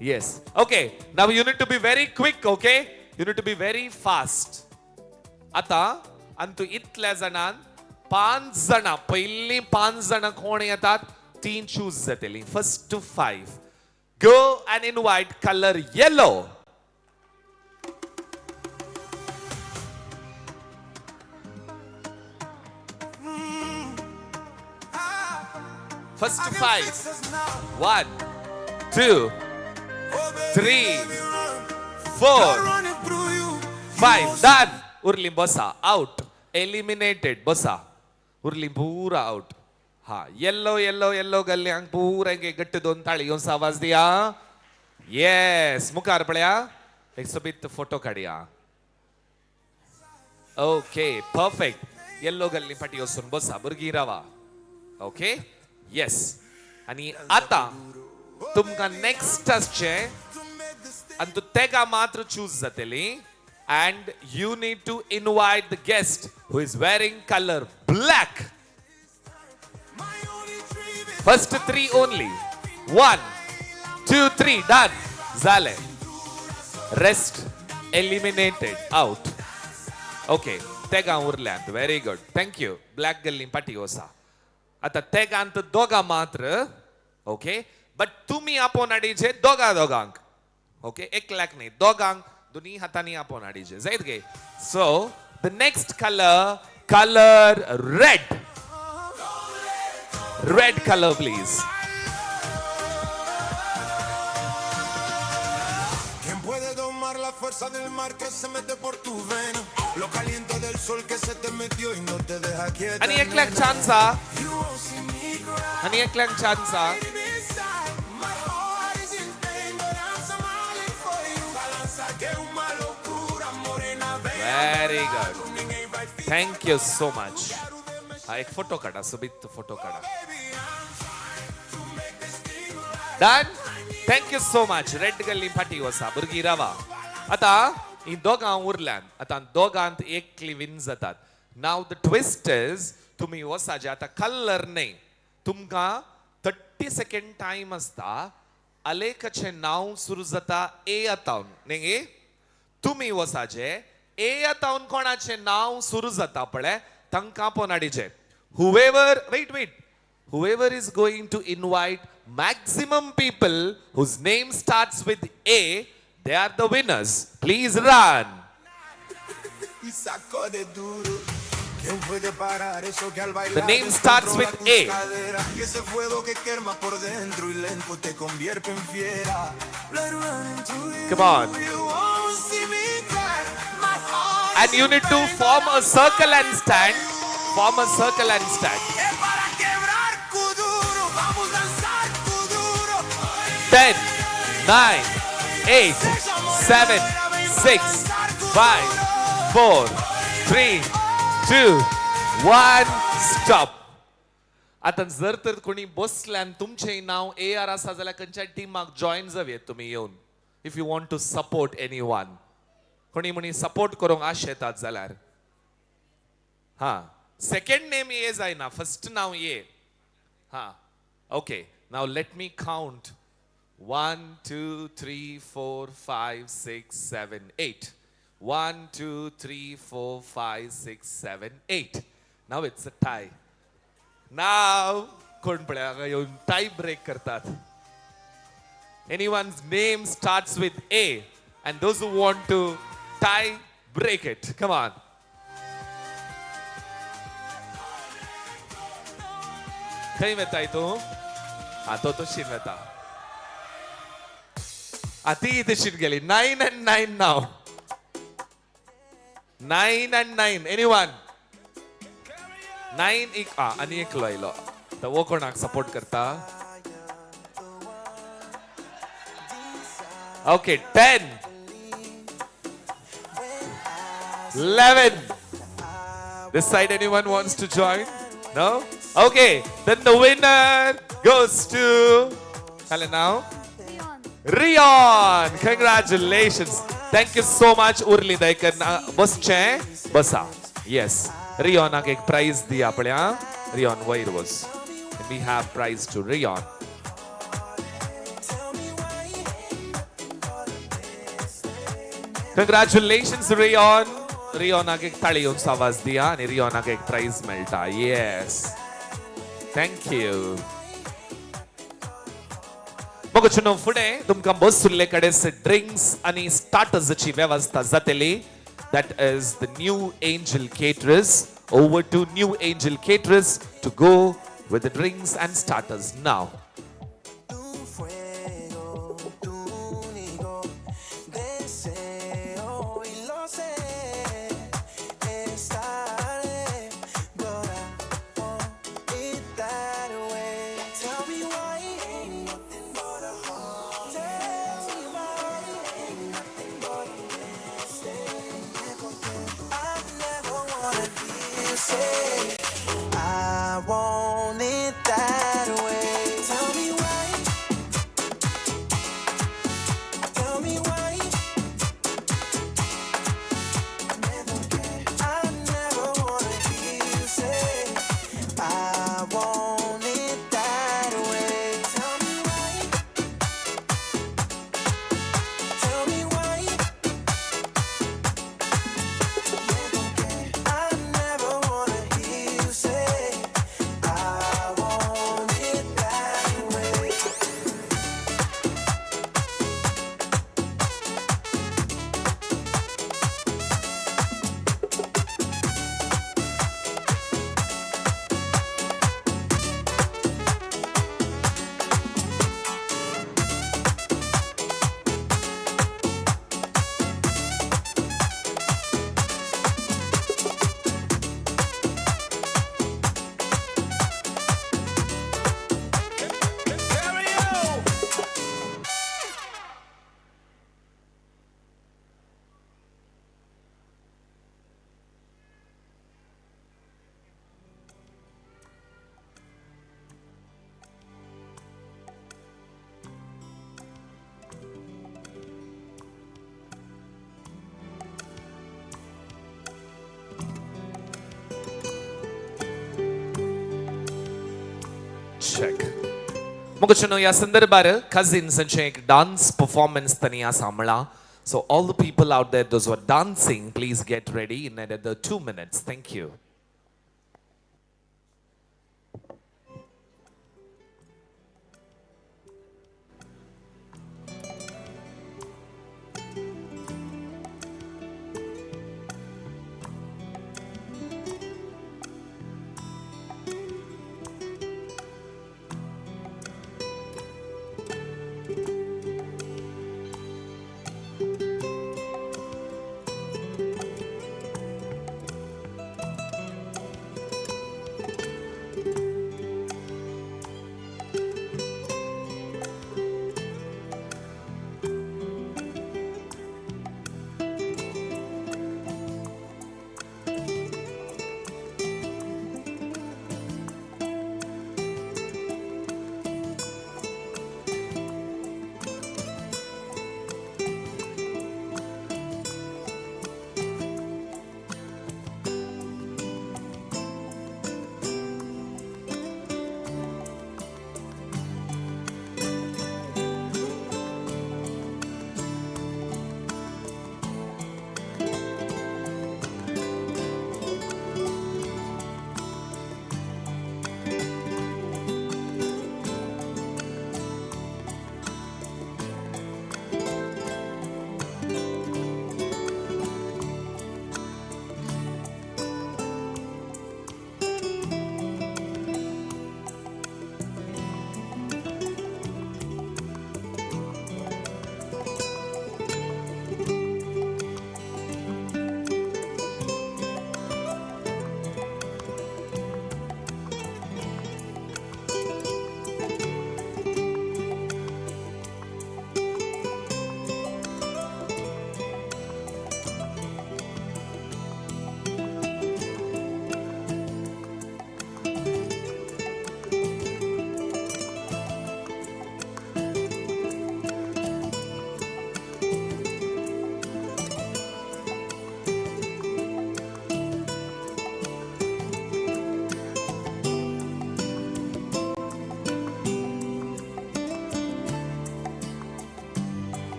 Yes, okay, now you need to be very quick. Okay, you need to be very fast. आतां आनी तूं इतल्या जाणान 5 जाणां, पयलीं 5 जाणां कोण येतात तीं चूज जातलीं. First to 5. Go and invite colour yellow. First 5. 1, 2, 3, 4, 5. Done. उरली बसा आउट, एलिमिनेटेड बसा. उरली पुरा आउट. हा, येल्लो येल्लो येल्लो गल्ल्यांक पुरा एक गट्ट दोन ताळी येवन आवाज दिया. येस, मुखार पळया, एक सोबीत फोटो काडया. Okay, perfect. येल्लो गल्ली फाटी वचून बसा, भुरगीं रावा. ओके, येस. आनी आतां तुमकां नेक्स्ट आसचें आनी तूं तेगा मात्र चूज जातली and you need to invite the guest who is wearing colour black. First 3 only. 1, 2, 3. Done. जालें. Rest eliminated out. Okay, तेगां उरल्यांत. Very good, thank you. Black गल्ली पाटी वसा. आतां तेगांत दोगां मात्र. ओके, बट तुमी आपोवन हाडीचे दोगां दोगांक. ओके, एकल्याक न्ही, दोगांक दोनी हातांनी आपोवन हाडीचे जायत गे. So the next colour, colour red. Red colour please. Fuerza del mar que se mete por tu vena, lo caliente del sol que se te metió y no te deja quieta. आणि एकल्याक chance आ, आणि एकल्याक chance ah. Very good, thank you so much. हा, एक photo काढा, सोबीत photo काढा. Done, thank you so much. Red गल्ली फाटी वसा, भुरगीं रावा. आतां ही दोगां उरल्यान, आतां दोगांत एकली विन जातात. नाव the twist is, तुमी वसाचे आतां कलर न्ही, तुमकां 30 सेकेंड टायम आसता. आलेखाचें नांव सुरू जाता ए आतावन न्ही गे. तुमी वसाचे ए आतावन कोणाचें नांव सुरू जाता पळय, तांकां आपोवन हाडीचें. Whoever, wait wait, whoever is going to invite maximum people whose name starts with A, they are the winners. Please run. The name starts with A. Come on. And you need to form a circle and stand. Form a circle and stand. 10, 9, 8, 7, 6, 5, 4, 3, 2, 1, stop. आतां जर तर कोणी बसले आनी तुमचें नांव A R आसा जाल्यार खंयच्या टिमाक जॉयन जावयेत तुमी येवन. If you want to support any one, कोणी म्हणी सपोर्ट करूंक आशेतात जाल्यार. हां, सेकंड नेम ए जायना, फर्स्ट नांव ए. हां, okay. Now let me count. 1, 2, 3, 4, 5, 6, 7, 8. 1, 2, 3, 4, 5, 6, 7, 8. Now it's a tie. Now कोण पळय हांगा येवन टाय ब्रेक करतात. Anyone's name starts with A and those who want to tie break it. Come on. खंय वेताय तूं? आं, तो तशीन वेता. आं, ती तशीन गेली. 9 and 9 now. 9 and 9. Anyone? 9 एक. आं, आनी एकलो आयलो. तो वो कोणाक सपोर्ट करता? Okay, 10, 11. This side anyone wants to join? No? Okay, then the winner goes to, hello now, Rion. Congratulations. Thank you so much. Urli Daikar बसचें बसा. Yes, रियॉनाक एक प्राइज दिया पळया. रियॉन वयर वच. We have prize to Rion. Congratulations Rion. रियॉनाक एक ताळी येवन आवाज दिया आनी रियॉनाक एक प्राइज मेळटा. Yes, thank you. मग फुडें तुमकां बसुल्ले कडेन ड्रिंक्स आनी स्टार्टर्सची वेवस्था जातली. That is the New Angel Caterers. Over to New Angel Caterers to go with the drinks and starters now. Fuego, tu único deseo y lo sé. Es tarde, but I want it that way. Tell me why ain't nothing but a heart. Tell me why ain't nothing but a mistake. I never wanna be safe. I want it that way. Tell me why. Tell me why. I never wanna hear you say I want it that way. Tell me why. Tell me why. I never wanna hear you say I want it that way. Check. मुगचनो या संदर्भार कझिन्सांचें एक dance performance तांणी सांबळा. So all the people out there, those who are dancing, please get ready in another 2 minutes. Thank you.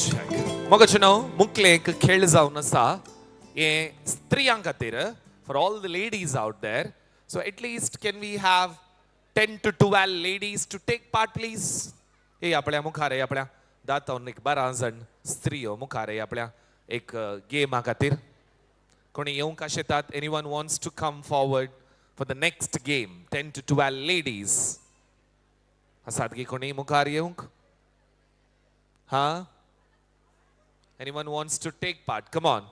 Check. मोगाचेनो मुखले एक खेळ जावन आसा हें स्त्रियां खातीर, for all the ladies out there. So at least can we have 10 to 12 ladies to take part please. हे आपल्या मुखार हे आपल्या दातावन एक 12 जाण स्त्रियो मुखार हे आपल्या एक गेमा खातीर. कोणी येवंक आशेतात? Anyone wants to come forward for the next game? 10 to 12 ladies आसात गी कोणी मुखार येवंक? हा, anyone wants to take part? Come on,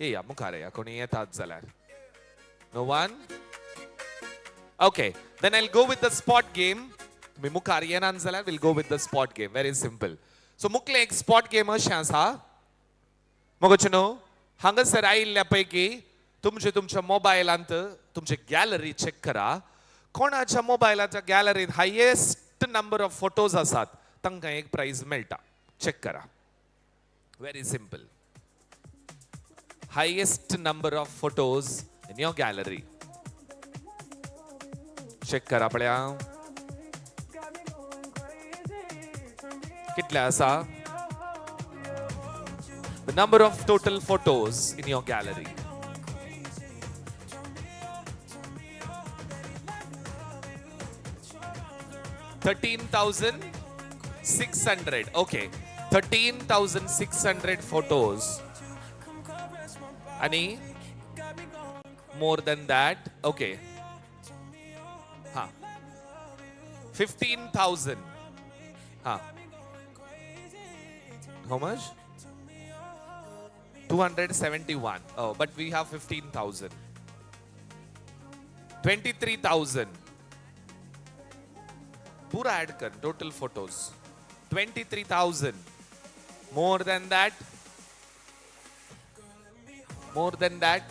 येया मुखार येया, कोणी येतात जाल्यार. No one? Okay, then I go with the spot game. तुमी मुखार येनात जाल्यार we'll go with the spot game. Very simple. So मुखले एक स्पॉट गेम अशें आसा मोगाचें न्हू, हांगासर आयिल्ल्या पैकी तुमचे तुमच्या मोबायलांत तुमचे गॅलरी चॅक करा. कोणाच्या मोबायलाच्या गॅलरीत हायेस्ट नंबर ऑफ फोटोज आसात तांकां एक प्रायज मेळटा. चॅक करा. Very simple. Highest number of photos in your gallery. Check करा पळया कितले आसा. The number of total photos in your gallery. 13,600. Okay, 13,600 photos. Ani more than that. Okay. Ha. 15,000. Ha. How much? 271. Oh, but we have 15,000. 23,000. Pura add kar total photos. 23,000. More than that. More than that.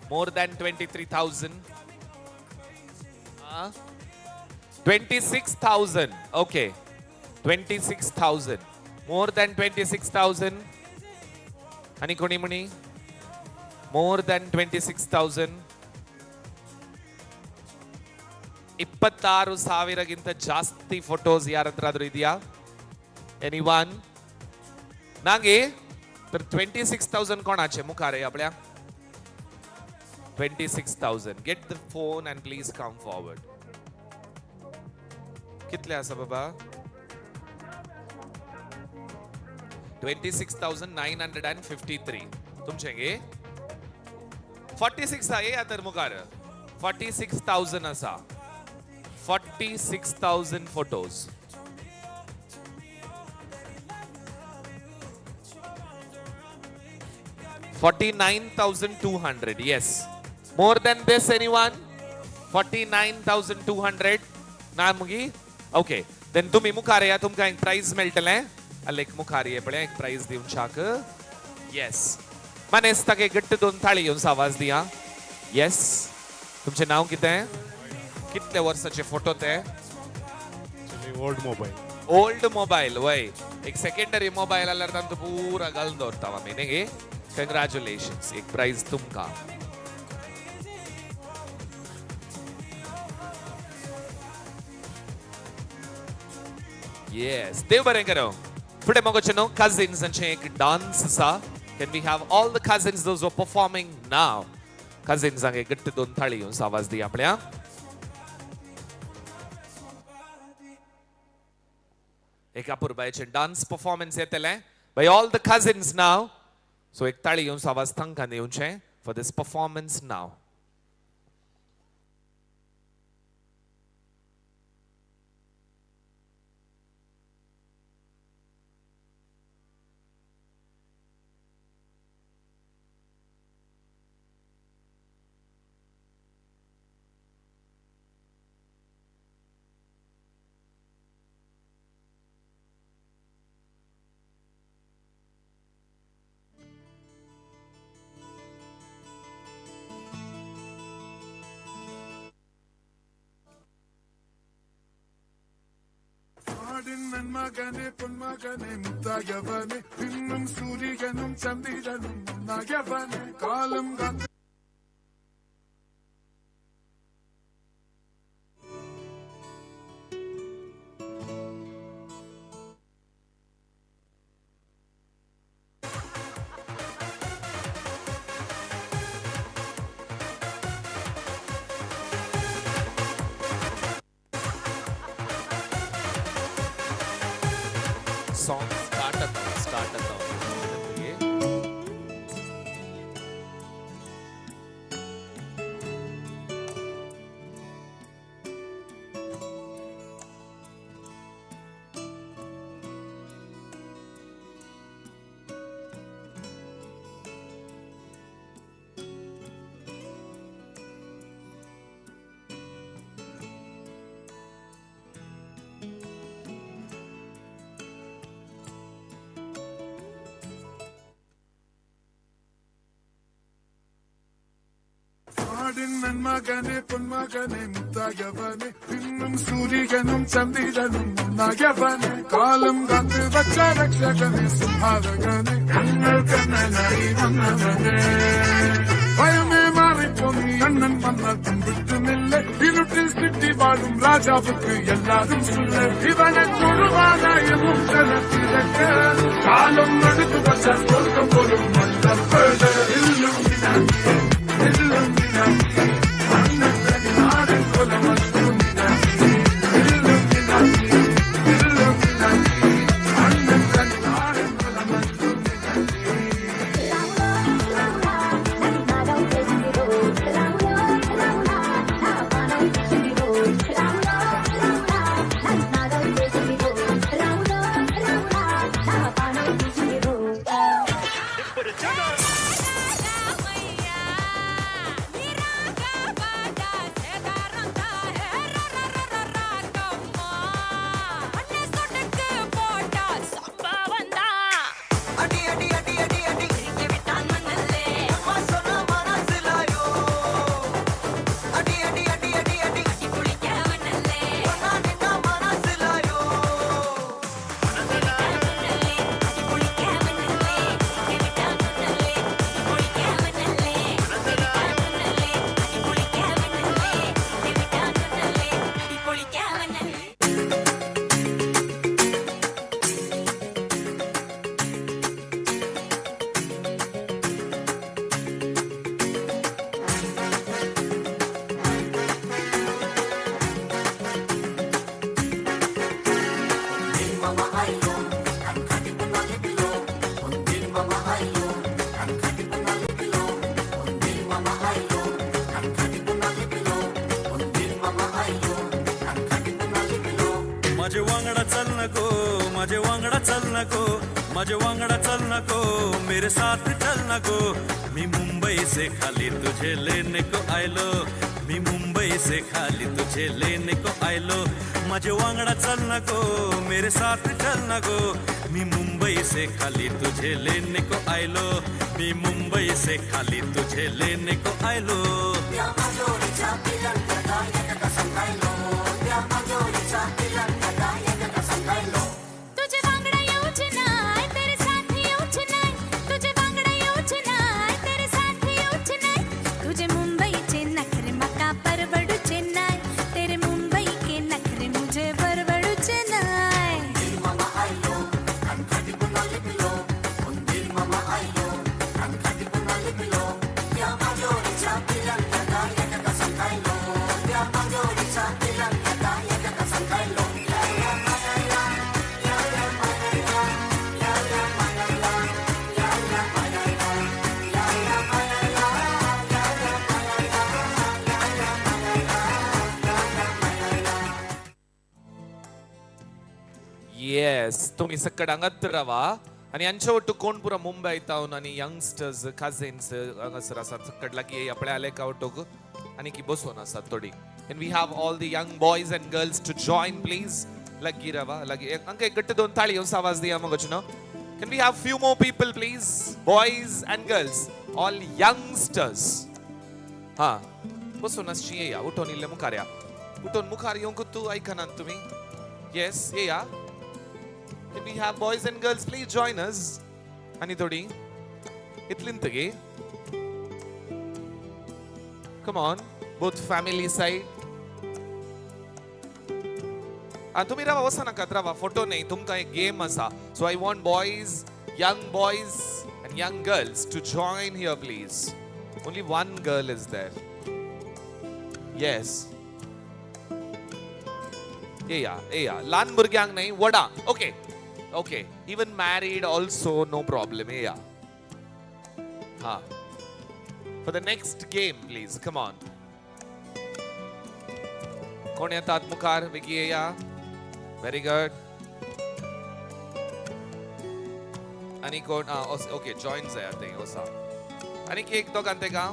More than 23,000. 26,000. Okay. 26,000. More than 26,000. आणि कोणी म्हणी more than 26,000. 26,000ಗಿಂತ ಜಾಸ್ತಿ photos ಯಾರ ಹತ್ರ ಆದ್ರೂ ಇದೆಯಾ? Any one? नागे तर 26,000 कोणाचे मुखार आहे आपल्या? 26,000. Get the phone and please come forward. कितले आसा बाबा? 26,953. तुमचे गे 46 आहे या तर मुखार 46,000 आसा. 46,000 photos. 49,200. Yes, more than this anyone? 49,200 ना मुगी? ओके, then तुम्ही मुखार या, तुमकां एक प्राइज मेळटलें. आलेक मुखार ये पळय एक प्राइज दिवच्याक. येस, मानेस्ताक एक घट्ट दोन थाळी घेवन आवाज दिया. येस, तुमचें नांव कितें? कितले वर्साचे फोटो ते? Old mobile. Old mobile वय, एक सेकंडरी मोबायल आल्यार तांकां पुरा घालून दवरता आमी न्ही गे. कंग्रॅच्युलेशन्स, एक प्राइज तुमकां. येस, देव बरें करूं. फुडें मोगाचें न्हू कजिन्सांचें एक डान्स आसा. Can we have all the cousins those are performing now? कजिन्सांक एक घट्ट दोन थाळी घेवन आवाज दिया आपल्या. एक अपुरबायेचें डान्स परफॉर्मन्स येतलें by all the cousins now. So एक ताळी घेवन आवाज तांकां दिवचें फॉर this performance नाव. മകനെ പൊന്മകനെ മുത്തായവനെ പിന്നും സൂര്യനും ചന്ദ്രനും ഒന്നായവനെ കാലം കാത്ത് सॉंग स्टार्ट जाता, स्टार्ट जाता. നന്മകനെ പൊന്മകനെ മുത്തായവനെ പിന്നും സൂര്യനും ചന്ദ്രനും ഒന്നായവനെ കാലം കാത്തു വച്ച രക്ഷകനെ സംഹാരകനെ കണ്ണനായി വന്നവനെ ഭയമേ മാറിപ്പോന്നി അണ്ണൻ വന്നാൽ തുമ്പിട്ടുമില്ല ഇരുട്ടിൽ സിറ്റി വാഴും രാജാവുക്ക് എല്ലാരും സുല്ല ഇവനെ തൊഴുവാനായും ജനത്തിരക്ക് കാലം എടുത്തു വച്ച സ്വർഗം പോലും माझे वांगडा चल नको, माझे वांगडा चल नको, माझे वांगडा चल नको, मेरे साथ चल नको. मी मुंबई से खाली तुझे लेने को आयलो, मी मुंबई से खाली तुझे लेने को आयलो. माझे वांगडा चल नको, मेरे साथ चल नको, मी मुंबई से खाली तुझे लेने को आयलो, मी मुंबई से खाली तुझे लेने को आयलो. तुझे वांगडा येऊच नाय, तेरे साथ येऊच नाय, तुझे वांगडा येऊच नाय, तेरे साथ येऊच नाय. तुझे मुंबईचे नखरे मका परवडूचे नाय, तेरे मुंबई के नखरे मुझे परवडूचे नाय. येस, तुमी सकड हांगात रावा आनी हांच्या वट्टू कोण पुरा मुंबय तावन आनी यंगस्टर्स कझन्स हांगासर आसात सकड लागीं आपल्या आलेका वट्टूक आनी की बसून आसात थोडी. And we have all the young boys and girls to join please. लागीं रावा, लागीं हांकां एक गट्ट दोन ताळी येवन आवाज दिया मगो न्हू. Can we have few more people please, boys and girls, all youngsters. हां बसून आसची येया, उठोन इल्ले मुखार या, उठोन मुखार येवंक तूं आयकनात तुमी. येस येया. Can we have boys and girls please join us? आणि थोडी इतलीं तगे. Come on, both family side. तुम्ही रावा, वसा नाकात रावा, फोटो नाही, तुमकां एक गेम आसा. So I want boys, young boys and young girls to join here please. Only one girl is there. Yes. येया येया, ल्हान भुरग्यांक न्हय, व्हडांक. Okay, Okay, even married also no problem. येया. हा, for the next game please come on. कोण येतात मुखार? बेगी येया. Very good. आनी कोण? ओके, जॉईन जाया ते वसा. आनी एक दोगान ते का?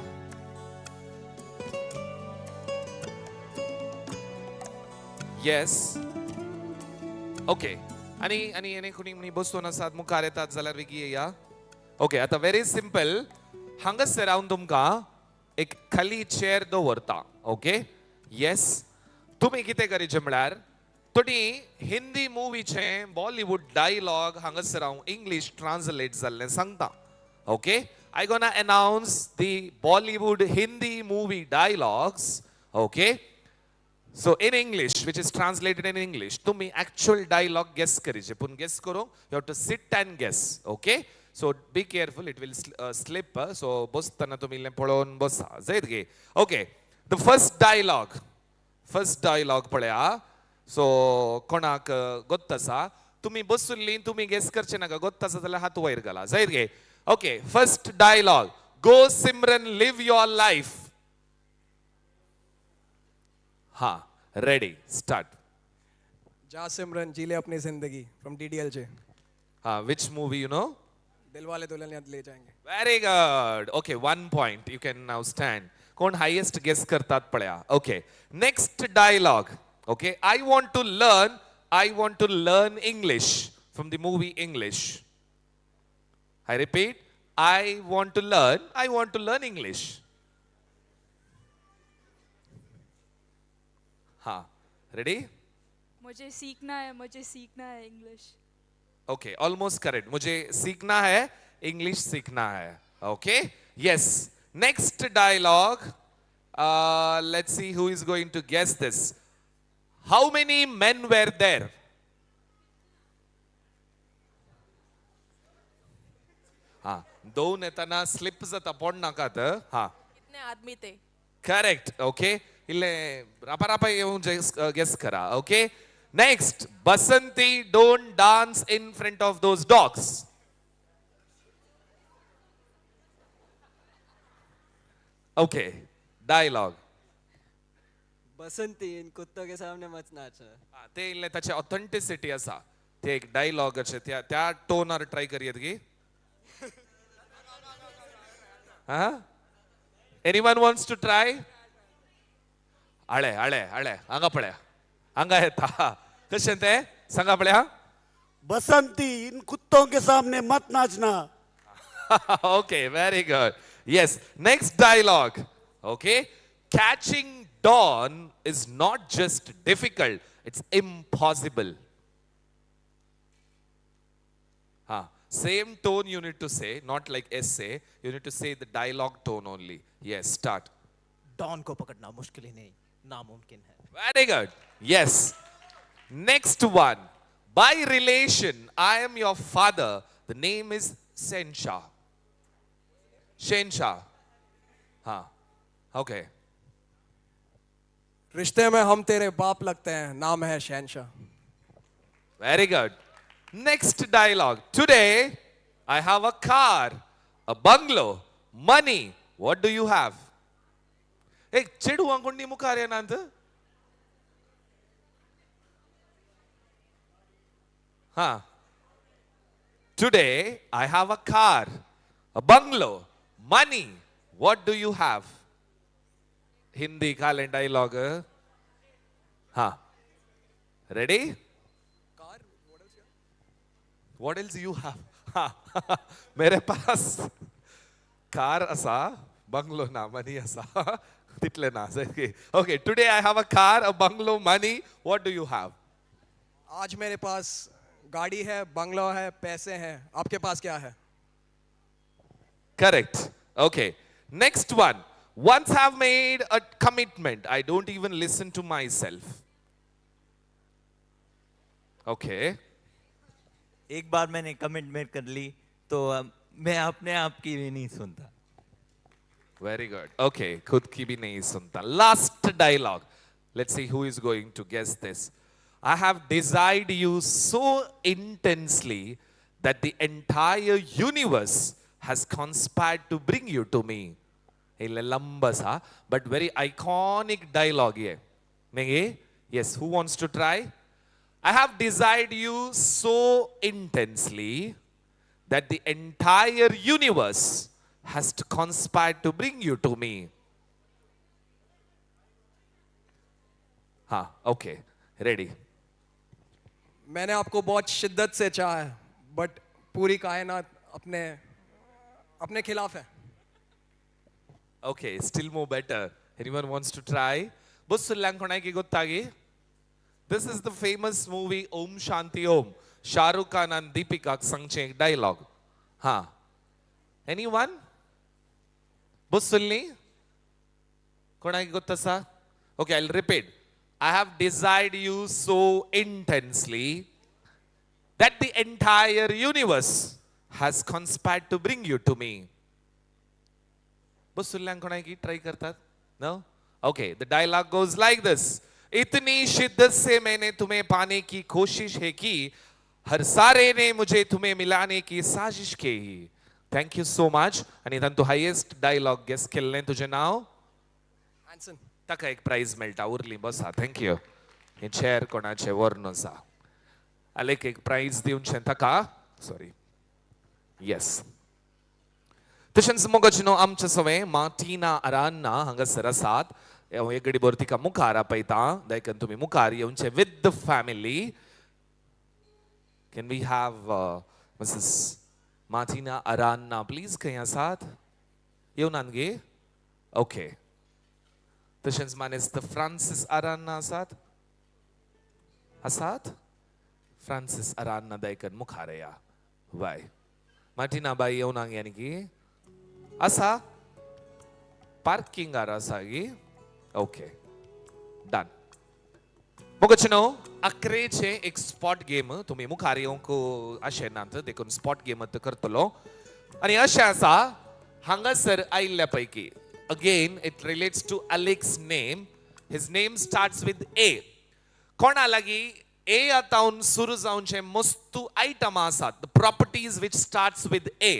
येस, ओके. आनी आनी आनी कोणी म्हणी बसून आसात मुखार येतात जाल्यार बेगी येया. ओके, आतां व्हेरी सिंपल. हांगासर हांव तुमकां एक खाली चेअर दवरता. ओके, येस. तुमी कितें करीचें म्हळ्यार थोडी हिंदी मुवीचे बॉलिवूड डायलॉग हांगासर हांव इंग्लीश ट्रान्सलेट जाल्लें सांगता. Okay, I gonna announce the Bollywood Hindi movie dialogues. Okay, so in English, which is translated in English. तुमी एक्चुअल डायलॉग गेस करीचे, पूण गेस करूंक you have to sit and guess. Okay, so be careful, it will slip. So बसतना तुमी इल्लें पळोवन बसा जायत गे. Okay, the first dialogue, first dialogue पळया. सो कोणाक गोत्त आसा? तुमी बसुल्ली, तुमी गेस करचे नाका. गोत्त आसा जाल्यार हात वयर घाला जायत गे. Okay, first dialogue. Go Simran, live your life. हा, रेडी, स्टार्ट. जा सिमरन, जी ले अपनी जिंदगी, फ्रॉम डीडीएलजे. हा, which movie you know? Dilwale Dulhania Le Jayenge. Very good. Okay, 1 point. You can now stand. कोण हायेस्ट गेस करतात पळया. Okay, next dialogue. Okay, I want to learn, I want to learn English, from the movie English. I repeat, I want to learn, I want to learn English. हा, ready? मुझे सीखना है, मुझे सीखना है English. Okay, almost correct. मुझे सीखना है, English सीखना है. Okay, yes. Next dialogue. Let's see who is going to guess this. How many men were there? हा, दोन येताना स्लिप जाता, पड नाकात. हा, कितने आदमी थे? करेक्ट. ओके, इल्ले रापा रापा येवन गेस करा. Okay, next. Basanti, don't dance in front of those dogs. Okay, dialogue. Basanti, in कुत्तों के सामने मत नाचना. ते इल्ले ताचे ऑथेंटिसिटी आसा, ते एक डायलॉग अशें त्या त्या टोनार ट्राय करयेत की. हा, एनीवन वॉन्ट्स टू ट्राय? आळे आळे आळे, हांगा पळया, हांगा येता. कशें तें सांगा पळया. बसंती, इन कुत्तों के सामने मत नाचना. Okay, very good. Yes, next dialogue. Okay, catching dawn is not just difficult, it's impossible. Ha, same tone you need to say, not like essay. You need to say the dialogue tone only. Yes, start. Don को पकड़ना मुश्किल ही नहीं, नामुमकिन है. Very good. Yes. Next one. By relation, I am your father. The name is Shensha. Shensha. हाँ, okay. रिश्ते में हम तेरे बाप लगते हैं, नाम है शहनशाह. Very good. Next dialogue. Today, I have a car, a bungalow, money. What do you have? Hey, चेडवां कोणी मुखार येनात? हाँ. Today, I have a car, a bungalow, money. What do you have? Hindi Kale dialogue. हाँ. Ready? Car, What else you have? Mere pass car असा, bungalow ना, money असा, तितले ना. Okay, today I have a car, a bungalow, money. What do you have? आज मेरे pass गाड़ी है, bungalow है, पैसे हैं. आपके पास क्या है? Correct. Okay. Next one. Once I've made a commitment, I don't even listen to myself. Okay. एक bar मैंने commitment कर ली तो मैं अपने आप की भी नहीं सुनता. Very good. Okay, खुद की भी नहीं सुनता. Last dialogue. Let's see who is going to guess this. I have desired you so intensely that the entire universe has conspired to bring you to me. इल्लें लंब आसा बट व्हेरी आयकॉनीक डायलॉग हे मागीर. Yes, who wants to try? I have desired you so intensely that the entire universe has to conspire to bring you to me. हाँ, okay, ready. मैंने आपको बहुत शिद्दत से चाहा है, बट पूरी कायनात अपने अपने खिलाफ है. Okay, still more better. Anyone wants to try? ಬಸ್ಸುಲ್ಲಾಂಗ್ ಕೊಣಾಕಿ ಗೊತ್ತಾಗಿ. This is the famous movie Om Shanti Om. Shahrukh Khan and Deepika सांगचें एक डायलॉग. हां, एनी वन? बसुल्ली कोणाक गोत्त आसा? Okay, I repeat. I have desired you so intensely that the entire universe has conspired to bring you to me. बसुल्ल्यांक कोणाक try करतात? No? Okay, the dialogue goes like this. इतनी शिद्दत से मैंने तुम्हें पाने की कोशिश है की, हर सारे ने मुझे तुम्हें मिलाने की साजिश की. Thank you so much. आणि तांतू हायेस्ट डायलॉग गेस केल्लें, तुजें नांव? हॅन्सन. ताका एक प्रायज मेळटा. उरली बसा. Thank you. हें चेअर कोणाचें व्हरून आसा. आलेक एक प्रायज दिवचें ताका. सॉरी. येस, तशेंच मोगाचे न्हू आमच्या सवें मार्टिना अरान्ना हांगासर आसात. हांव एक घडी भर तिका मुखार आपयता. देखून तुमी मुखार येवचें with the family. Can we have Mrs Martina Aranha please? खंय आसात? येवनात गे? ओके. तशेंच मानेस्त फ्रांसीस अरान्ना आसात? आसात फ्रांसीस अरान्ना, देखून मुखार या. बाय मार्टिना बाई येवना गे? आनी आसा पार्किंगार आसा गी? Okay, done. मोगाचे न्हू अकरेचे एक स्पॉट गेम. तुमी मुखार येवंक अशें नात, देखून स्पॉट गेम करतलो. आनी अशें आसा, हांगासर आयिल्ल्या पैकी, again it relates to Alex name, his name starts with A. कोणा लागीं ए आतावन सुरू जावचे मस्तू आयटमां आसात, the properties which starts with A,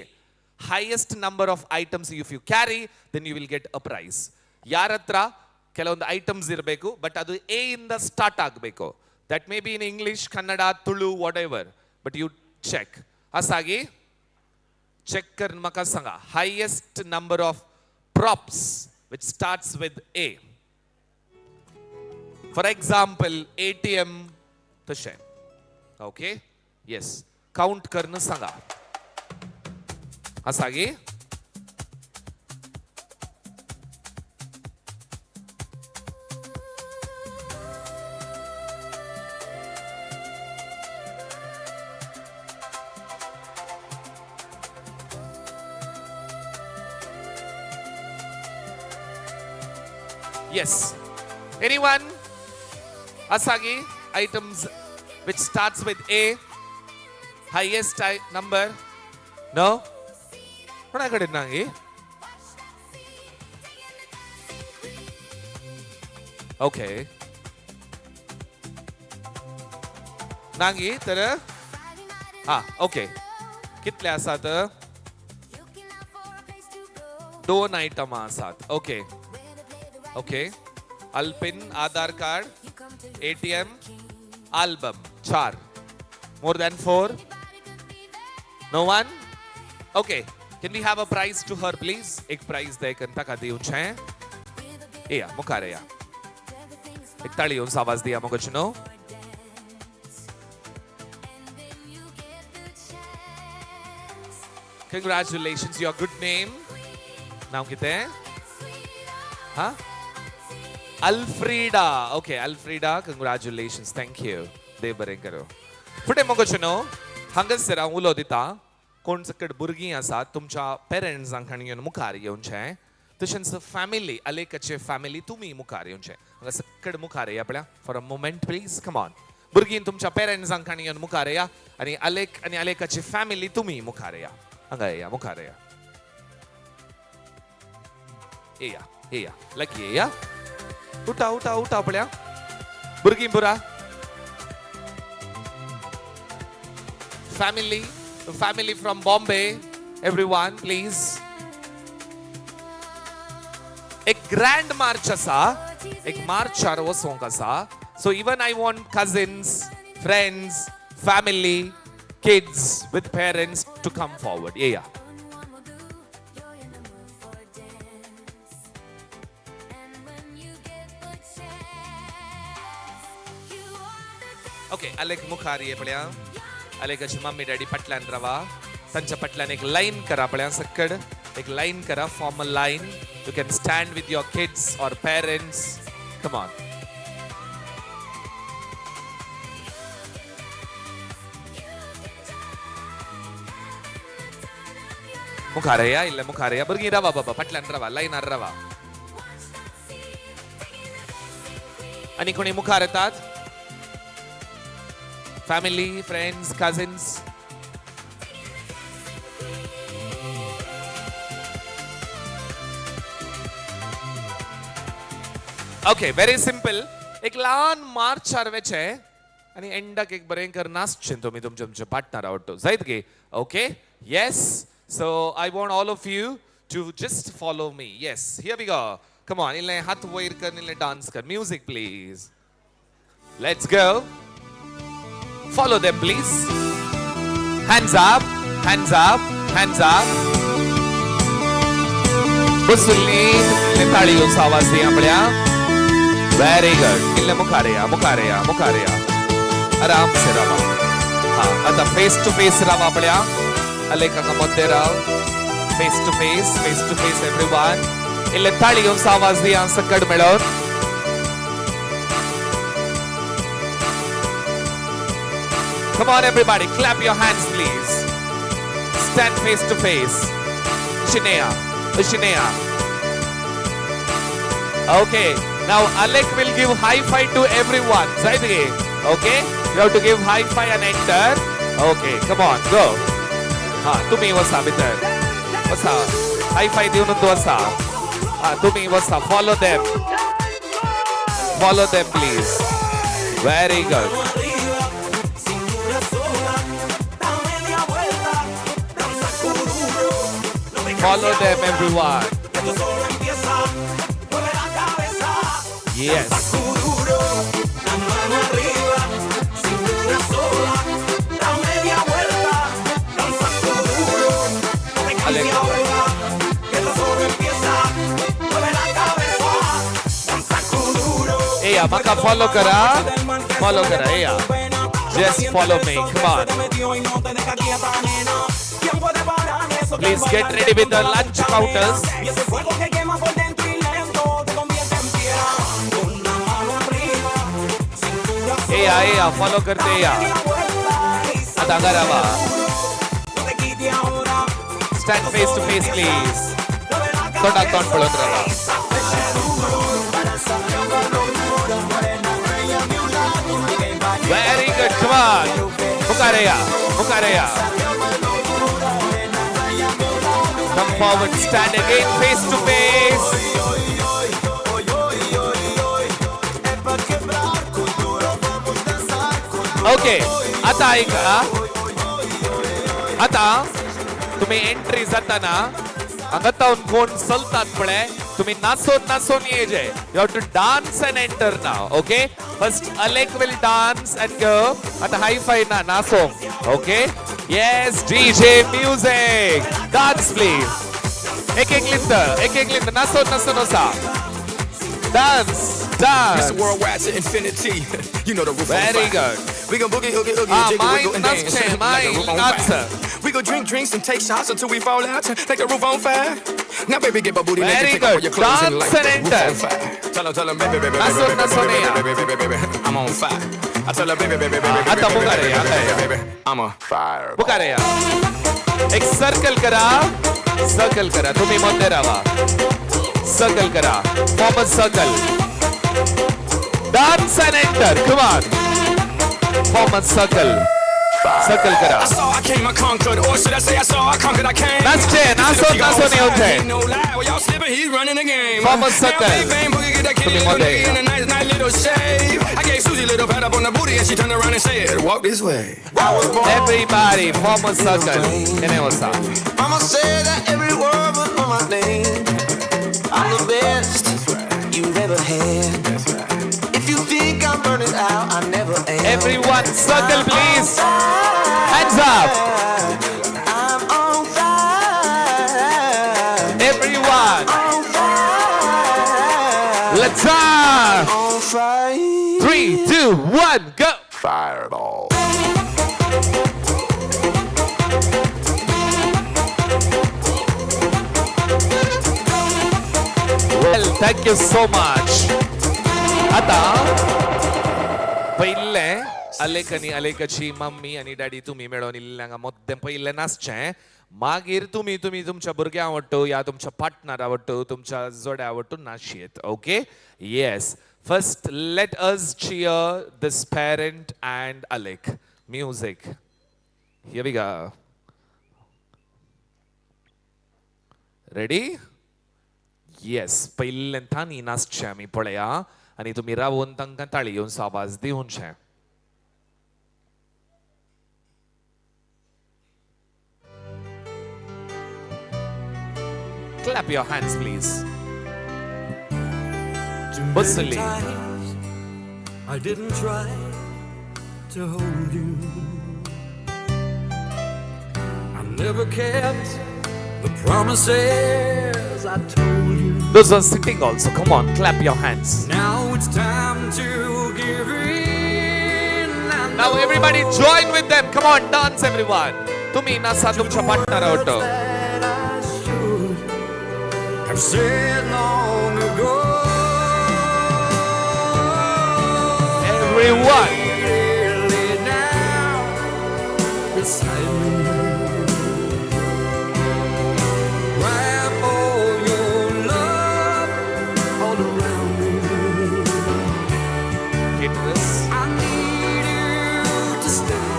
highest number of items if you carry, then you will get a prize. ಯಾರ ಹತ್ರ ಕೆಲವೊಂದು ಐಟಮ್ಸ್ ಇರಬೇಕು, but ಅದು ಎ ಇಂದ ಸ್ಟಾರ್ಟ್ ಆಗಬೇಕು. That may be in English, Kannada, Tulu, whatever, but you check. असागी check कर म्हाका सांगा, highest number of props which starts with A. For example, ATM तशें. ओके, येस, काउंट करून सांगा. असागी Yes. Anyone? Asagi, items which starts with A. Highest number? No? कोणा कडेन ना गे? ओके. ना गे तर हा ओके. कितले आसात? दोन आयटमां आसात. Okay. Okay. Alpine, Aadhaar card, ATM, album. चार. More than four? No one? Okay. Can we have a prize to her, please? एक प्राइज देखून ताका दिवचें. येया मुखार येया. एक ताळी येवन आवाज दिया मोगाचे न्हू. Congratulations, your good name. नाव कितें? हा? Alfreda. Okay, Alfreda, congratulations, thank you. देव बरें करूं. फुडें मोगाचे न्हू हांगासर हांव उलो दिता. कोण सकट भुरगीं आसात तुमच्या पेरंट्सांक हाणून घेवन मुखार येवचें. तशेंच फॅमिली, अलेकाचे फॅमिली तुमी मुखार येवचें. हांगा सकट मुखार येया पळया. For a moment please, come on. भुरगीं तुमच्या पेरंट्सांक हाणून घेवन मुखार येया आनी अलेक आनी अलेकाची फॅमिली तुमी मुखार येया. हांगा येया, मुखार येया. येया येया, लागीं येया. उठा उठा उठा पळया. भुरगीं पुरा. Family, the family from Bombay, everyone please. एक ग्रँड मार्च आसा, एक मार्चार वचोंक आसा. So even I want cousins, friends, family, kids with parents to come forward. येया. ओके, आलेक मुखार ये पळया. आलेकाची मम्मी डॅडी फाटल्यान रावा. तांच्या फाटल्यान एक लायन करा पळया, सक्कड एक लायन करा, form a line. You can stand with your kids or parents. Come on. मुखार या, इल्ले मुखार या. भुरगीं रावा बाबा, फाटल्यान रावा, लायनार रावा. आनी कोणी मुखार येतात? Family, friends, cousins. Okay, very simple. एक ल्हान मार्चार वचें आनी एंडाक एक बरें कर नाचचें तुमी तुमचे तुमचे पार्टनर आवडटो जायत गे. Okay, yes. So I want all of you to just follow me. Yes, here we go. Come on. इल्लें हात वयर कर, इल्लें डांस कर. Music please. Let's go. Follow them please. Hands up, hands up, hands up. बसुल्ली ताळयोचो आवाज दिया पळया. Very good. इल्ले मुखार या, मुखार या, मुखार या. आराम से रावा. हा, आता फेस टू फेस रावा पळया. आलेक हांगा मध्य राव. Face to face, face to face everyone. इल्ले ताळयोचो आवाज दिया सकड मेळोवन. Come on everybody, clap your hands please. Stand face to face. Shinea, Shinea. Okay, now Alec will give high five to everyone. Zaidge, okay? You have to give high five and enter. Okay, come on, go. Ha, tumi vasa bhitar. Vasa. High five दिवन तू वसा. Ha, tumi vasa. Follow them. Follow them please. Very good. Follow them everyone. Yes. Eya, maka follow kara. Follow kara, eya. Just follow me. Come on. Please get ready with the lunch counters. Eya, eya, follow karte eya. आता घरा. Stand face to face please. तोंडाक तोंड पळोवन रावा. Very good, come on. मुखार या, मुखार या. Come forward, stand again face to face. Okay, आता ऐका. आता तुम्ही एंट्री जाताना हांगा तावन कोण चलतात पळय, तुम्ही नाचोन नाचोन येजे. You have to dance and enter now. Okay, first Alek will dance and go. आता हाय फाय ना नाचो. Okay, yes, DJ music, dance please. एक एक लिंत, एक एक लिंत, नाचोन नाचोन वसा. Dance, dance. It's worldwide to infinity. You know the roof on Very fire. good. We gon' boogie, oogie, oogie, Ah, jiggle, mine wiggle, and nuts, dance. mine Like the roof on nuts. fire. We gon' drink drinks and take shots until we fall out. Like the roof on fire. Now, baby, get my booty naked, Very take off all good. your clothes and Dance light and the roof enter. on fire. Tell her, baby, baby, baby, Naso, baby, naso baby, niya. baby, baby, baby, baby, I'm on fire. I tell her, baby, baby, baby, baby, आता baby, मुखार baby, या, baby, आता baby, baby, I'm a fire. मुखार या. एक circle करा, circle करा. तुम्ही मध्ये राहा. सर्कल करा, form a circle. Dance and enter. Come on, form a circle. Circle करा. I saw I came, I conquered. Or should I say I saw I conquered, I came. नाचचे, नाचून नाचून येवचे. Ain't no lie, well, y'all slipping, he's running the game. Form a Now, circle. bang, bang, boogie, get that kitty तुम्ही little मध्ये nigga या. in a nice, nice little shave. I gave Susie a little pat up on the booty and she turned around and said, walk this way. Everybody form a circle. हेणे वसा. Mama said that every word was on my name. I'm the best you've ever had. If you think I'm burning out, I never am. Everyone, circle please. Hands up. I'm on fire. Everyone. On fire. Let's start. On fire. 3, 2, 1, go. Fireball. Well, thank you so much. आता पयलें Alec आनी अलेकाची mummy आनी daddy तुमी मेळोन इल्लें हांगा मद्दें पयलें नाचचें, मागीर तुमी तुमी तुमच्या भुरग्यां वट्टू या तुमच्या पार्टनरा वट्टू तुमच्या जोड्या Wattoo नाचयेत. Okay, yes, first let us cheer this parent and Alek. Music, here we go. Ready? Yes, पयलें तांणी नाचचें आमी पळया आनी तुमी रावून तांकां ताळी येवन आवाज दिवचें. Clap your hands, please. Bosli. I didn't try to hold you. I never kept the promises I told you. Those are sitting also. Come on, clap your hands. Now it's time to give in. I Now everybody join with them. Come on, dance everyone. तुम्ही नाचा तुमच्या पार्टनरा वट्टो. have said long ago. Everyone. Lay down beside me. Wrap all your love all around me. Caterers. I need you to stay.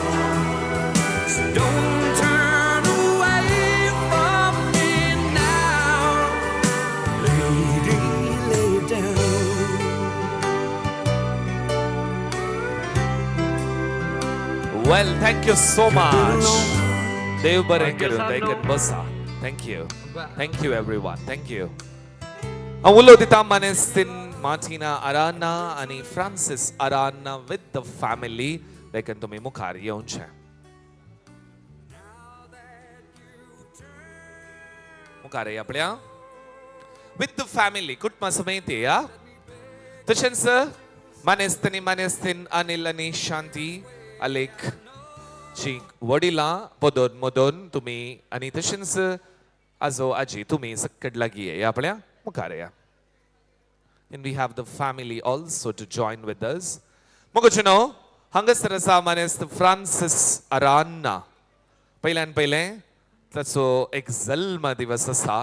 So don't turn away from me now. Lady, lay down. Well, thank you so much. देव बरें करूं, देखून बसा. Thank you. Thank you everyone. Thank you. हांव उलो दिता मानेस्तीन Martina Arana आनी Francis Arana with the family. देखून तुमी मुखार येवचें. मुखार या आपल्या विथ the family, कुटुंबा समेत या. तशेंच मानेस्तांनी मानेस्तीन अनिल आनी शांती अलेक ची वडिलां पदोन मदोन तुमी आनी तशेंच आजो आजी तुमी सक्कड लागीं या आपल्या मुखार या. And we have the family also to join with us. मोगोचनो हांगासर आसा मानेस्त फ्रांसीस अरान्ना. पयल्यान पयलें ताचो एक जल्म दिवस आसा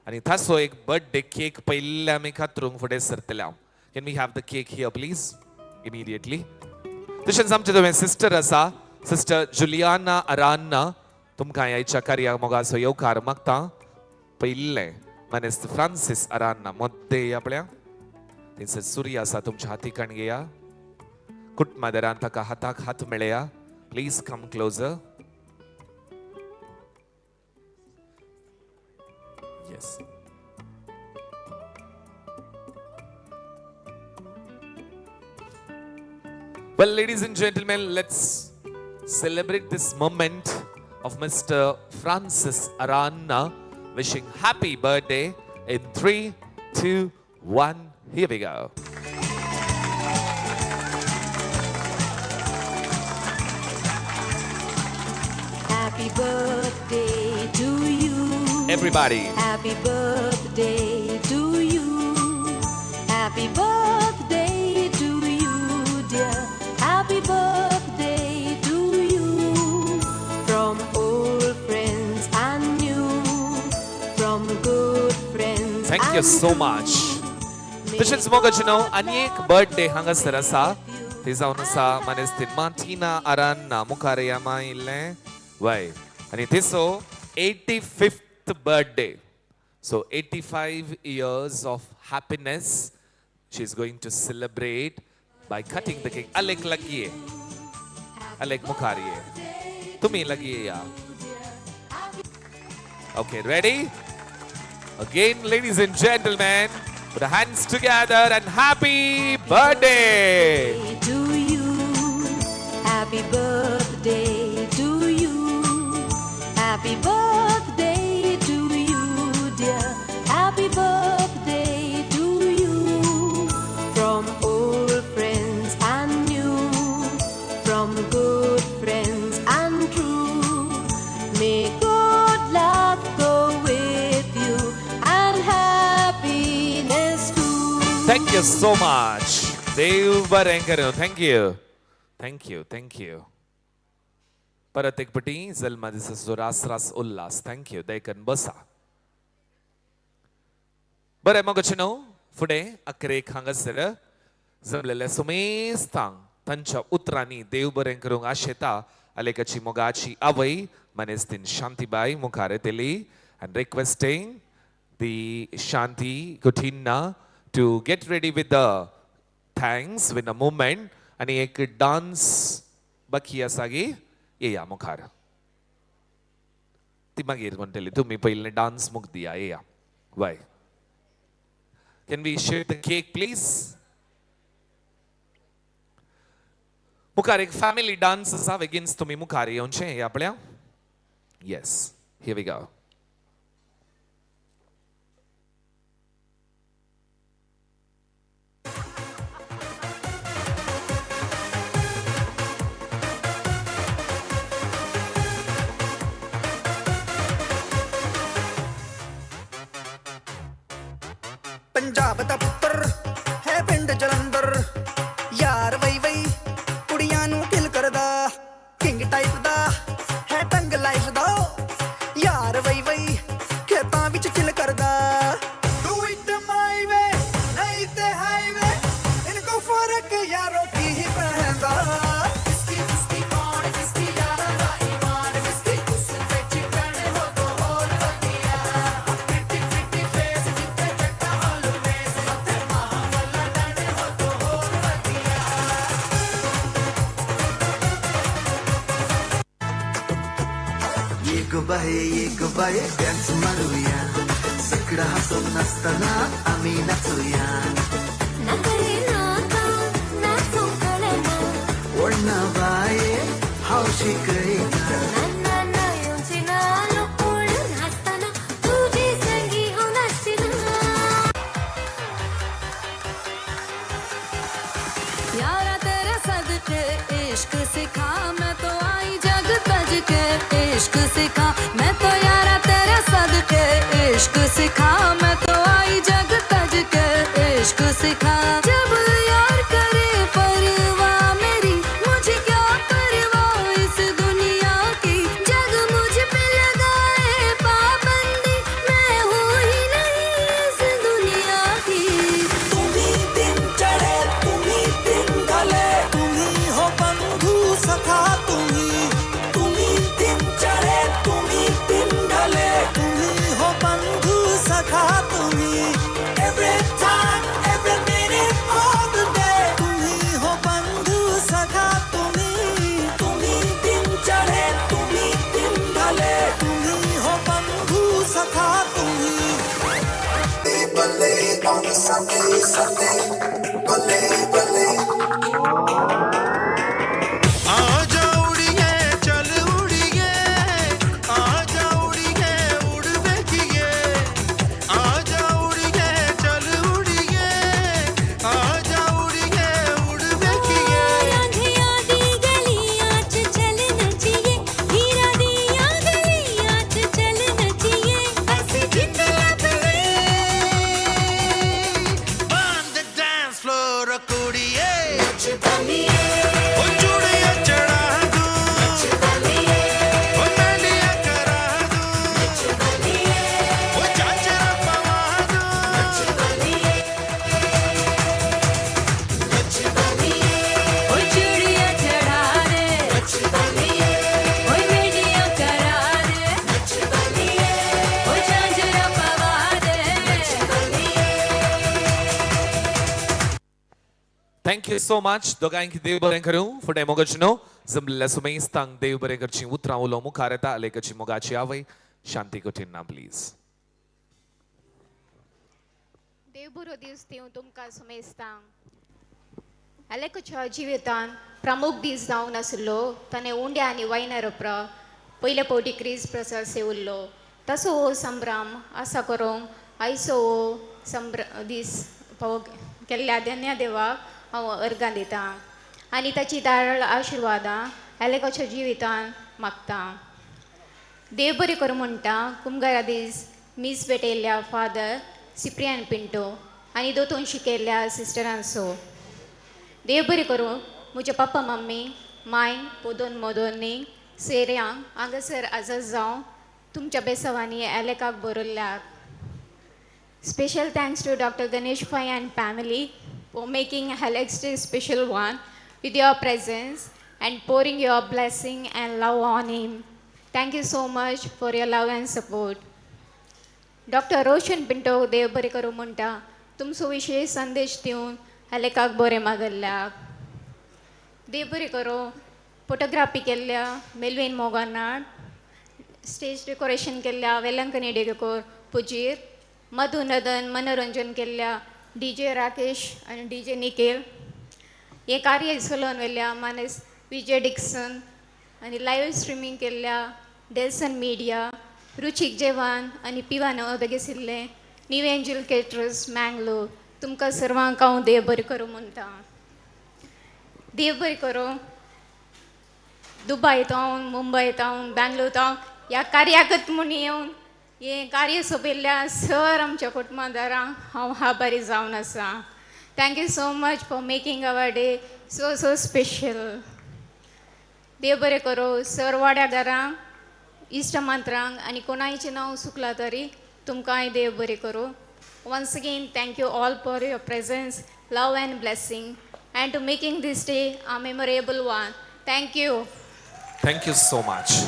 आनी ताचो एक बर्थडे केक पयल्या आमी कातरूंक फुडें सरतले हांव. Can we have the cake here please immediately? तशेंच आमचे तुवें सिस्टर आसा, सिस्टर जुलियाना अरान्ना. तुमकां ह्या कार्याक मोगाचो येवकार मागता. पयलें मानेस्त फ्रांसीस अरान्ना मद्दे आपल्या थंयसर सूर्य आसा, तुमच्या हातीकाण घेया. कुटुंबादरान ताका हाताक हात मेळया. Please come closer. Yes. Well, ladies and gentlemen, let's celebrate this moment of Mr. Francis Aranna wishing happy birthday in 3, 2, 1. Here we go. Happy birthday to you. Everybody. Happy birthday to you. Happy birthday to you, dear. Happy birthday to you. From old friends and new. From good friends Thank you and so much. तशेंच मोगाचेनो आनी एक birthday हांगासर आसा. ती जावन आसा मानेस्तीन Martina आरान्ना मुखार या मायिल्लें वय आनी तिचो 85th birthday. So 85 years of happiness she is going to celebrate by cutting the cake. Alek लगिये, Alek मुखार ये, तुम्ही लगिये या. Okay, ready? Again, ladies and gentlemen, put your hands together and happy birthday to you. Happy birthday to you. Happy birthday to you, dear. Happy birthday to you. From old friends and new, from good friends and true. May good luck go with you and happiness too. Thank you so much. देव बरें करूं. Thank you. Thank you. Thank you. परत एक पटी जल्मा दिसाचो रास रास उल्हास. Thank you. देखून बसा. बरें मगो न्हू फुडें अकरेक हांगासर जमलेल्या सुमेस्तांक तांच्या उतरांनी देव बरें करूंक आशेता आलेकाची मोगाची आवय मानेस्तीन शांतीबाई मुखार येतली and requesting the Shanti Coutinho to get ready with the thanks with a movement आनी एक डान्स बाकी आसा गी येया मुखार. ती मागीर म्हणटली तुमी पयलीं डान्स मुख दिया येया. वय. Can we share the cake please? मुखार एक फॅमिली डान्स आसा बेगीन तुमी मुखार येवचें हे आपल्या. Yes, here we go. Punjab ਦਾ ਪੁੱਤਰ ਹੈ ਪਿੰਡ ਜਲੰਧਰ, ਯਾਰ ਵਈ ਵਈ ਕੁੜੀਆਂ ਨੂੰ ਕਿਲ ਕਰਦਾ, ਕਿੰਗ ਟਾਈਪ ਦਾ ਹੈ ਟੰਗ ਲਾਈਫ ਦਾ, ਯਾਰ ਵਈ ਵਈ ਖੇਤਾਂ ਵਿੱਚ ਚਿਲ ਕਰਦਾ। Do it ਮਾਈ ਵੇ ਨਹੀਂ ਤੇ ਹਾਈਵੇ, ਇਨਕੋ ਫਰਕ ਯਾਰੋ ਕੀ ਹੀ ਪੈਂਦਾ। ਕਿਸਕੀ ਕਿਸਕੀ ਕੌਣ ਕਿਸਕੀ ਯਾਰਾਂ ਦਾ ਈਮਾਨ, ਕਿਸਕੀ ਉਸ ਵਿੱਚ ਪੈਣੇ ਹੋ ਤੋ ਹੋਰ ਵਧੀਆ, ਪ੍ਰਿਟੀ ਪ੍ਰਿਟੀ ਫੇਸ ਜਿੱਥੇ ਜੱਟਾਂ ਆਲਵੇਜ਼, ਉੱਥੇ ਮਾਹੌਲ ਡਾਣੇ ਹੋ ਤੋ ਹੋਰ ਵਧੀਆ। ये गोबाये डान्स मारूया, सगळं हसून नसताना आम्ही नाचूया, ओढणं बाये हौशी कळीना, यारा तेरे सदके इश्क सिखा, मैं तो आई जग तज के इश्क सिखा, मैं तो यारा तेरे सदके इश्क सिखा, मैं तो आई जग तज के इश्क सिखा। जब यार करे परवाह मेरी, मुझे क्या परवाह इस दुनिया की, जग मुझ पे लगाए पाबंदी, मैं हूँ ही नहीं इस दुनिया की। तुम्ही दिन चढ़े तुम्ही दिन ढले, तुम्ही हो बंधु सखा तुम्ही, तुम्ही दिन चढ़े तुम्ही दिन ढले, तुम्ही हो बंधु सखा तुम्ही। Every time, every minute of the day, तुम्ही हो बंधु सखा तुम्ही, तुम्ही दिन चढ़े तुम्ही दिन ढले, तुम्ही हो बंधु सखा तुम्ही। बल्ले on a Sunday, Sunday, बल्ले बल्ले। आजा उड़िए चल उड़िए, आजा उड़िए उड़ देखिए, आजा उड़िए चल उड़िए, आजा उड़िए उड़ देखिए। राधिया दी गलियां च चल नचिए, हीरा दिया गलियां च चल नचिए, बस जित लभले। Burn the dance Thank you so much. दोगांयक देव बरें करूं. फुडें मोगाचे न्हू जमलेल्या सुमेस्तांक देव बरें करची उतरां उलो मुखार येता आलेकाची मोगाची आवय शांती कोटिन्ना प्लीज. देव बरो दीस दिवं तुमकां सुमेस्तांक. आलेकाच्या जिवितान प्रमुख दीस जावन आसलो ताणें उंड्या आनी वायनार उपरा पयले फावटी क्रिस्त प्रसाद सेवल्लो. तसो हो संभ्रम आसा करूंक आयचो हो दीस पावो केल्ल्या धन्य देवाक हांव अर्गां दितां आनी ताची दारळ आशिर्वादां आलेकाच्या जिवितान मागतां. देव बरें करूं म्हणटा कुमगारा दीस मीस भेटयल्ल्या फादर सिप्रियान पिंटो आनी दोतोन शिकयल्ल्या सिस्टरांचो. देव बरें करूं म्हज्या पप्पा मम्मी माय पोदोन मोदोनी सेऱ्यांक हांगासर आजाद जावं तुमच्या बेसावांनी एलेकाक बरयल्ल्याक. Special thanks to Doctor Ganesh Pai and family for making Alex Day special one with your presence and pouring your blessing and love on him. Thank you so much for your love and support. Doctor Roshan Pinto देव बरें करूं म्हणटा तुमचो विशेश संदेश दिवन एलेकाक बरें मागल्ल्याक. देव बरें करूं फोटोग्राफी केल्ल्या मेलवीन मोगानाट, स्टेज डेकोरेशन केल्ल्या वेलंकनी डेकोर पुजीर, मधु नदन मनोरंजन केल्ल्या डी जे राकेश आनी डी जे निकेल, हें कार्य चलोवन व्हेल्ल्या मानेस विजय डिक्सन आनी लायव्ह स्ट्रिमींग केल्ल्या डेल्सन मिडिया, रुचीक जेवण आनी पिवान घेसिल्लें न्यू एंजल केटरर्स मँगलोर. तुमकां सर्वांक हांव देव बरें करूं म्हणटा. देव बरें करूं दुबय तावन मुंबय तावन बँगलोर तावन ह्या कार्याकत म्हूण येवन हें कार्य सोंपयल्ल्या सर आमच्या कुटुंबादारांक हांव आभारी जावन आसा. Thank you so much for making our day so so special. देव बरें करूं सर वाड्यादारांक इश्ट मंत्रांक आनी कोणायचें नांव चुकलां तरी तुमकांय देव बरें करूं. Once again thank you all for your presence, love and blessing and to making this day a memorable one. Thank you. Thank you so much.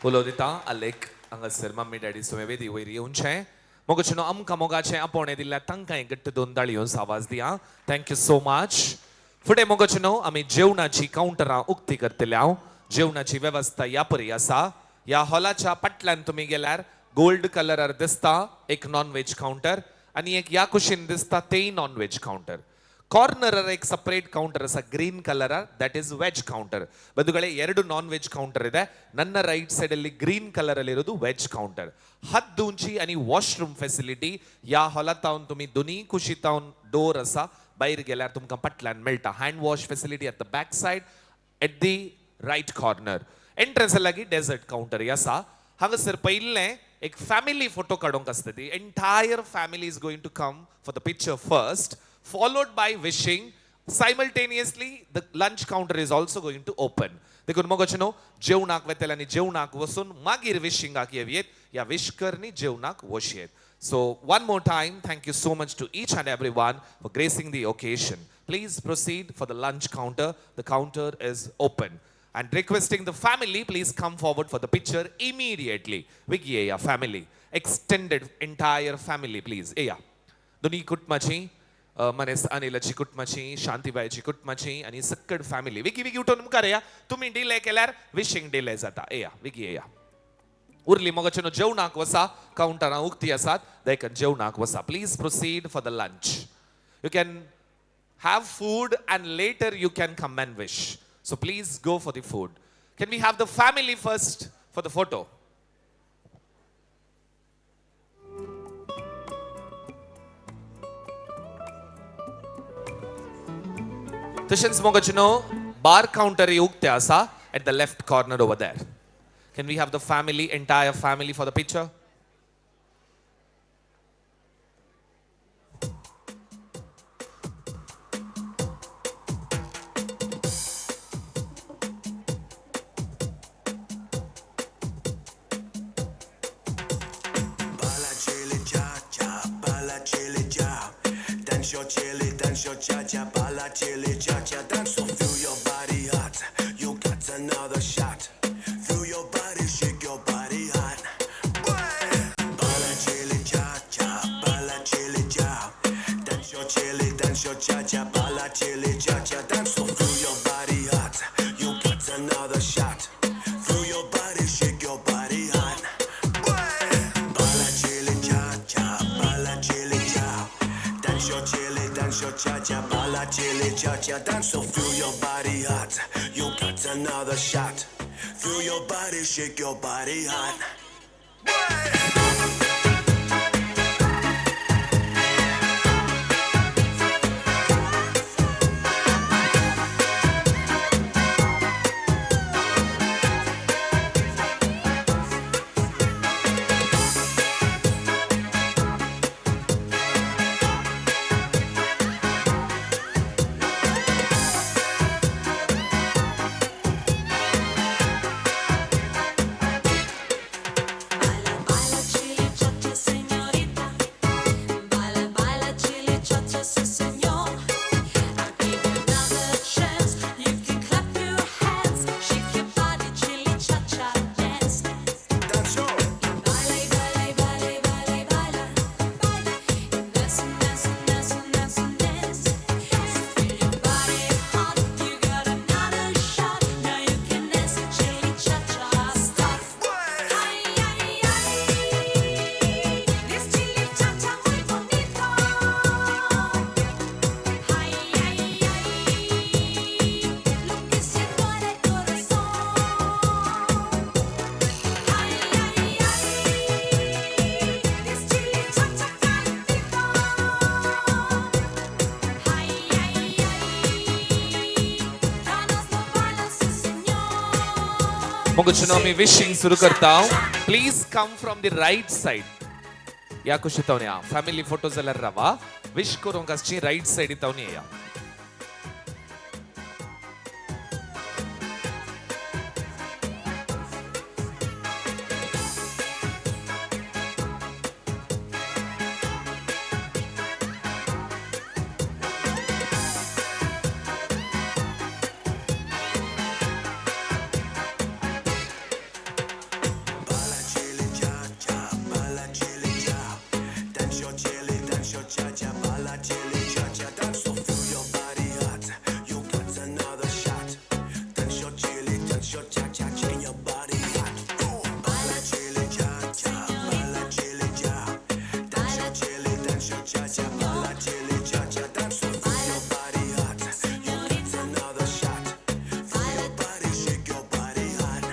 उलो दिता आलेक हांगासर मम्मी डॅडी सुमे वेदी वयर येवचें मोगाचें न्हू आमकां मोगाचें आपोवणें दिल्ल्या तांकांय घट्ट दोन दाळयो आवाज दिया. Thank you so much. फुडें मोगाचें न्हू आमी जेवणाची कावंटरां उक्ती करतले. हांव जेवणाची वेवस्था ह्या परी आसा. ह्या हॉलाच्या फाटल्यान तुमी गेल्यार गोल्ड कलरार दिसता एक नॉन व्हेज कावंटर आनी एक ह्या कुशीन दिसता तेय नॉन व्हेज कावंटर. कॉर्नरार एक सपरेट काउंटर आसा ग्रीन कलरार, that is veg counter. ಬಂಧುಗಳೇ, ಎರಡು ನಾನ್ ವೆಜ್ ಕೌಂಟರ್ ಇದೆ. ನನ್ನ ರೈಟ್ ಸೈಡ್ ಅಲ್ಲಿ ಗ್ರೀನ್ ಕಲರ್ ಅಲ್ಲಿ ಇರೋದು ವೆಜ್ ಕೌಂಟರ್. हद्द उंची आनी वॉशरूम फॅसिलिटी ह्या हॉलातावन तुमी दोनी कुशीतावन डोर आसा, भायर गेल्यार तुमकां फाटल्यान मेळटा. Hand wash facility at the back side at the right corner. एंट्रन्सा लागीं डेझर्ट कावंटर आसा. हांगासर पयिल्लें एक फॅमिली फोटो काडूंक आसता. The entire family is going to come for the picture first, followed by wishing. Simultaneously, the lunch counter is also going to open. देखून मोगाचे न्हू जेवणाक वेतले आनी जेवणाक वचून मागीर विशिंगाक येवयेत या विश करनी जेवणाक वशयेत. So one more time, thank you so much to each and every one for gracing the occasion. Please proceed for the lunch counter. The counter is open. And requesting the family, please come forward for the picture immediately. Vigiye ya family, extended entire family, please. Eya. दोन्ही कुटुंबाची, मनेस अनिलाची कुटुंबाची, शांतीबायची कुटुंबाची आनी सक्कड family. विगी विगी उठून मुखार येया. तुमी डिले केल्यार विशींग डिले जाता. येया विगी येया. उरली मोगाचे न्हू जेवणाक वसा. कावंटरां उक्ती आसात देखून जेवणाक वसा. Please proceed for the lunch. You can have food and later you can come and wish. So please go for the food. Can we have the family first for the photo? तशेंच मोगाचे न्हू bar counter उक्ते आसा at the left corner over there. Can we have the family, entire family for the picture? Bala chili cha cha, bala chili cha. Dance your chili, dance your cha cha, bala chili cha cha. Dance so feel your body hot. You got another shot. Feel your body, shake your body hot. Bala chili cha cha, bala chili cha. Dance your chili, dance your cha cha, bala chili cha cha. Bala chili cha cha dance, so feel your body hot. You got another shot. Feel your body, shake your body hot. Baila chili cha cha señorita, baila baila chili cha cha sí señor. I'll give you another chance, you can clap your hands, shake your body chili cha cha dance. Baila baila baila baila baila, baila, dance dance dance dance dance. Feel your body hot, you got another shot. Now you can dance chili cha cha stop. Ay ay ay, this chili cha cha muy bonito. Ay ay ay, lo que siento en el corazón. Ay ay ay, this chili cha cha calentito. Ay ay ay, ganas no bailan, sí señor. मुगुचनो आमी wishing सुरू करता. Please come from the right side. ह्या कुशीत या family photo जाल्यार रावा विश करूंक आसची रायट सायडीत या. Dance your chili, dance your cha cha, bala chili cha cha, dance so feel your body hot. You got another shot. Dance your chili, dance your cha cha, shaking your body hot. Bala chili cha cha, bala chili cha, dance your chili, dance your cha cha, bala chili cha cha, dance so feel your body hot. You got another shot. Feel your body, shake your body hot.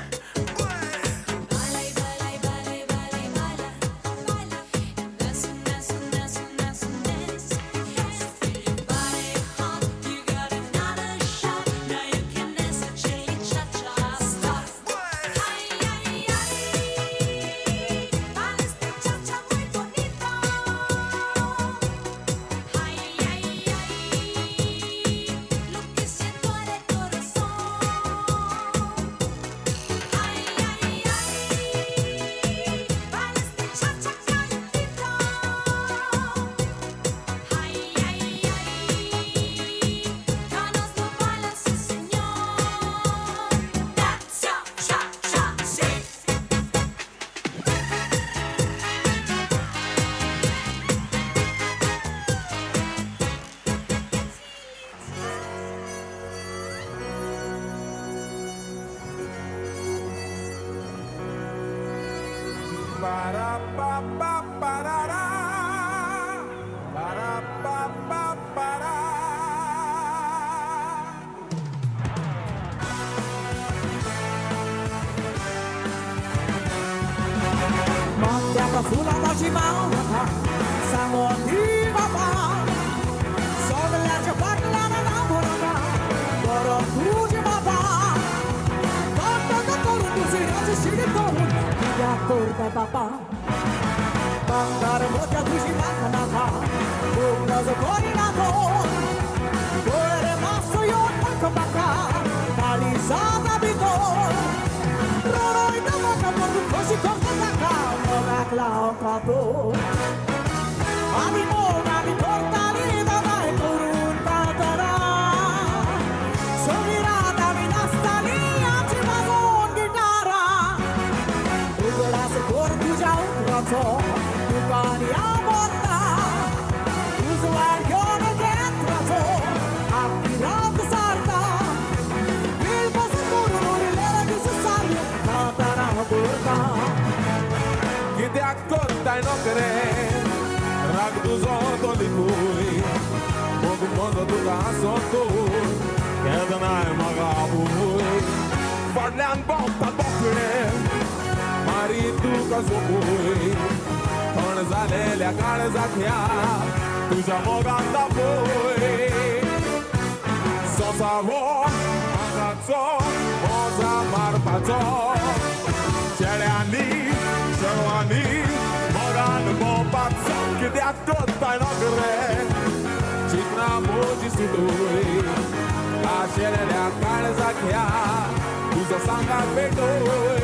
Baila baila baila baila baila, baila, dance dance dance dance dance. Feel your body hot, you got another shot. Now you can dance a chili cha cha stop. Ay ay ay, baila este cha cha muy bonito. Ay ay ay, lo que siento en el corazón. Ay ay ay, baila este cha cha calentito. Ay ay ay, ganas no bailan, sí señor. Cha cha cha sí. माथ्याक फुलां ताची मावता सांगो ती बाबा सगल्याच्या फाटल्यान रावूं नाका बरो तुजे बाबा नाटक करून दुसऱ्याची शिडी करून कित्याक करता बाबा भांगर मोत्या तुजी म्हाका नाका खूब करिना तो गोरे मासो येवन म्हाका म्हाका काळी जाता भितर रडयता म्हाका परतून खोशी करता ताका मोगाक लावता तो आमी मोग आमी करताली दादाय करून कातरा सगळी रात आमी नाचताली आमची वाजोवन गिटारा उगडास कर तुज्या उतराचो तुका आनी आवडटा उजवाड घेवन केंद्राचो आख्खी रात सारता वेळ पसून करून उरलेले दीस सारले कातरा करता कित्याक करताय नोकरे राग तुजो तो लिपूय मोग म्हजो तुका सोदून केदनाय म्हाका आवय फाटल्यान भोंवता बोकडे मारी तुका सोपूय थंड जालेल्या काळजाख्या तुज्या मोगान दापोय सोसावो आंगाचो मोजा मारपाचो चेड्यांनी चेडवांनी मोगान भोंवपाचो कित्याक करताय नगरे चितना मोजी सुटूय आशेलेल्या काळजाख्या तुजो सांगात पेटोय.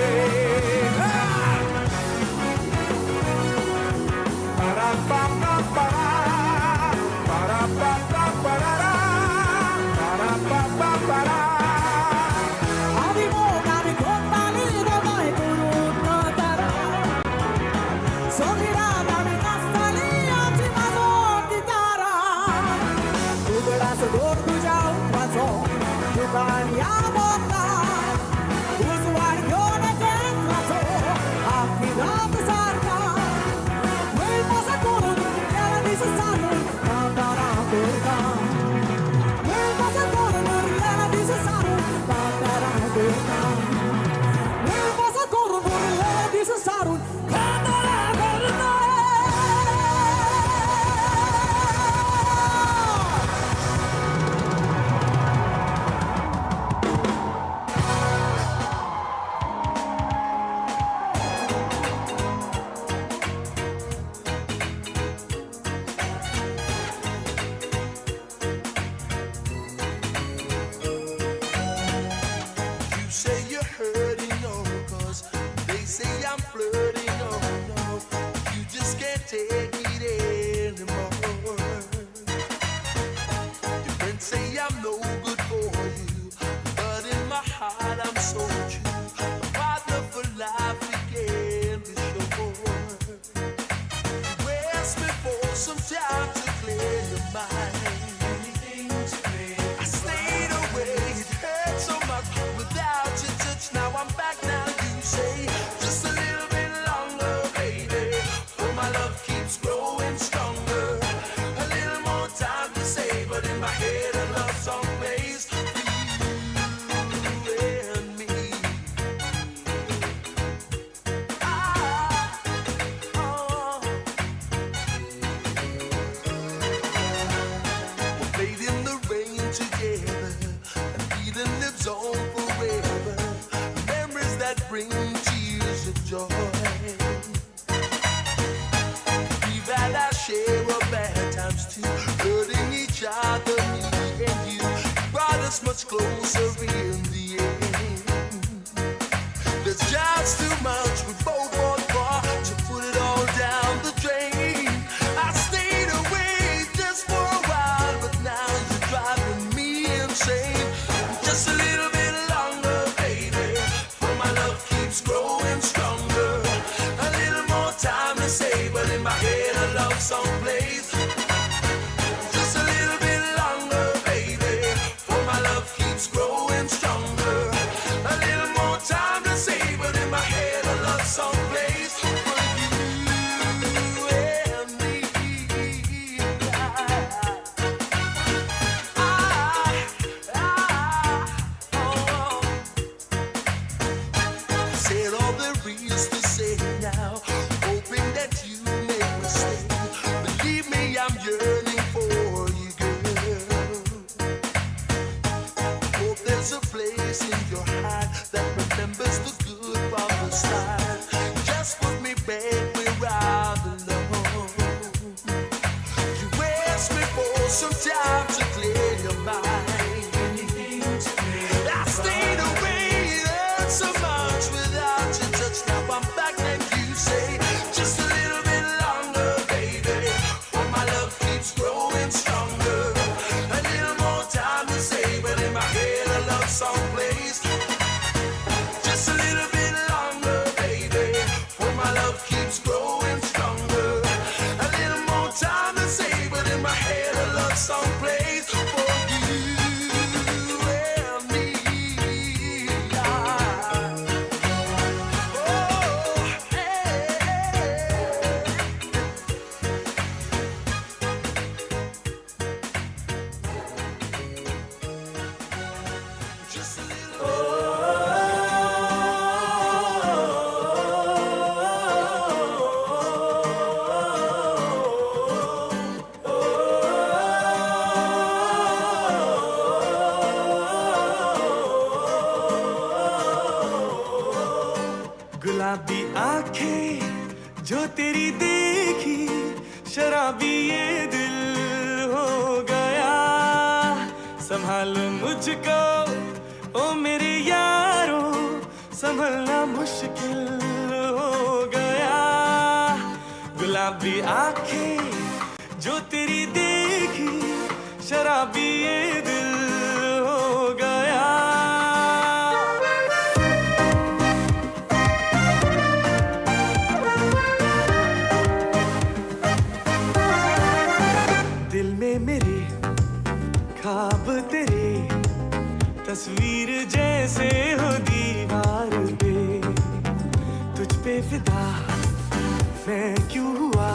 Said all there is to say now, hoping that you make me stay. Believe me, आंखें जो तेरी देखी, शराबी ये दिल हो गया। संभालो मुझको ओ मेरे यारो, संभलना मुश्किल हो गया। गुलाबी आंखें जो तेरी देखी, शराबी ये दिल हो गया। दिल में मेरे ख्वाब तेरे, तस्वीर जैसे हो दीवार पे। तुझ पे फिदा मैं क्यों हुआ,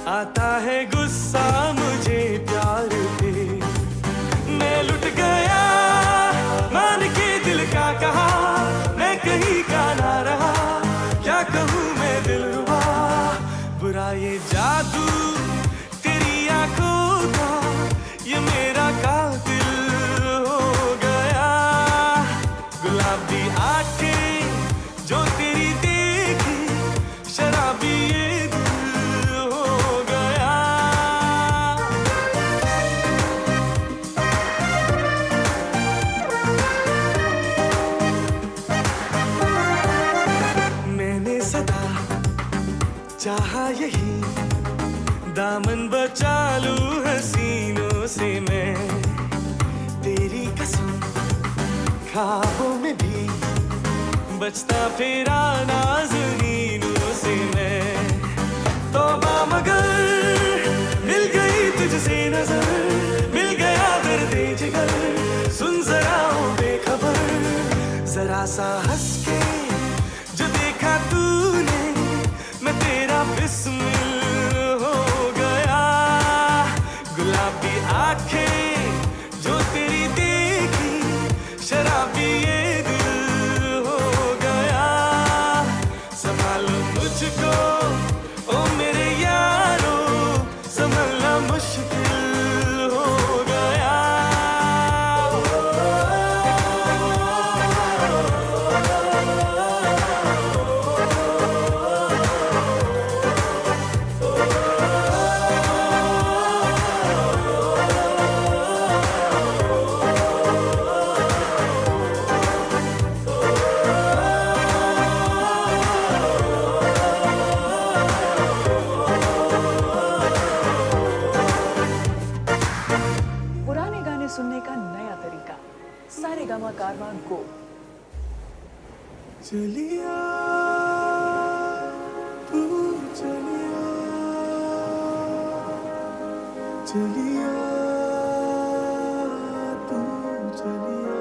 आता है गुस्सा मुझे प्यार पे। मैं लुट गया मान के दिल का कहा, मैं कहीं का ना रहा, क्या कहूँ मैं दिल हुआ। बुरा ये जादू तेरी आंखों का, ये मेरा कातिल हो गया। गुलाबी आंखें जो तेरी देखी, शराबी ये दिल हो गया। मैंने सदा चाहा यही, दामन बचा लूं हसीनों से मैं। तेरी कसम ख्वाबों में भी बचता फिरा नाज़नीनों से मैं। तौबा मगर मिल गई तुझसे नजर, मिल गया दर्द जिगर। सुन जरा ओ बेखबर, जरा सा हंस के जो देखा तूने, मैं तेरा बिस्मिल हो गया। गुलाबी आंखें जो तेरी देखी, शराबी ये दिल हो गया। संभालो मुझको ओ मेरे यारो, संभलना मुश्किल हो गया। पुराने गाने सुनने का नया तरीका, सारेगामा कारवां गो। चलिया तू चलिया, चलिया तू चलिया।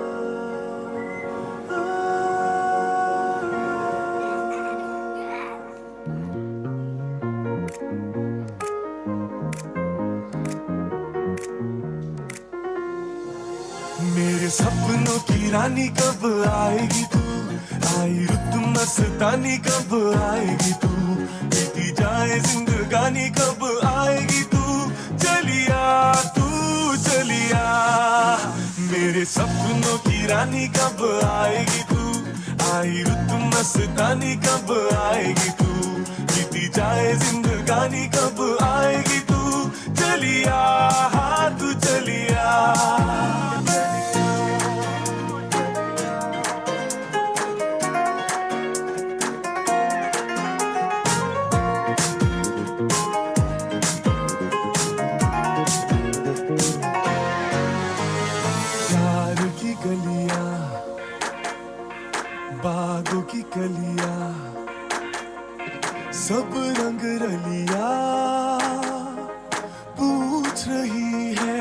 मेरे सपनों की रानी कब आएगी तू, आई रुत मस्तानी कब आएगी तू, बीती जाए जिंदगानी कब आएगी तू। चलिया तू चलिया, मेरे सपनों की रानी कब आएगी तू, आई रुत मस्तानी कब आएगी तू, बीती जाए जिंदगानी कब आएगी तू। चलिया तू चलिया। प्यार की गलियां, बागों की कलियां, सब रंग रलिया पूछ रही है।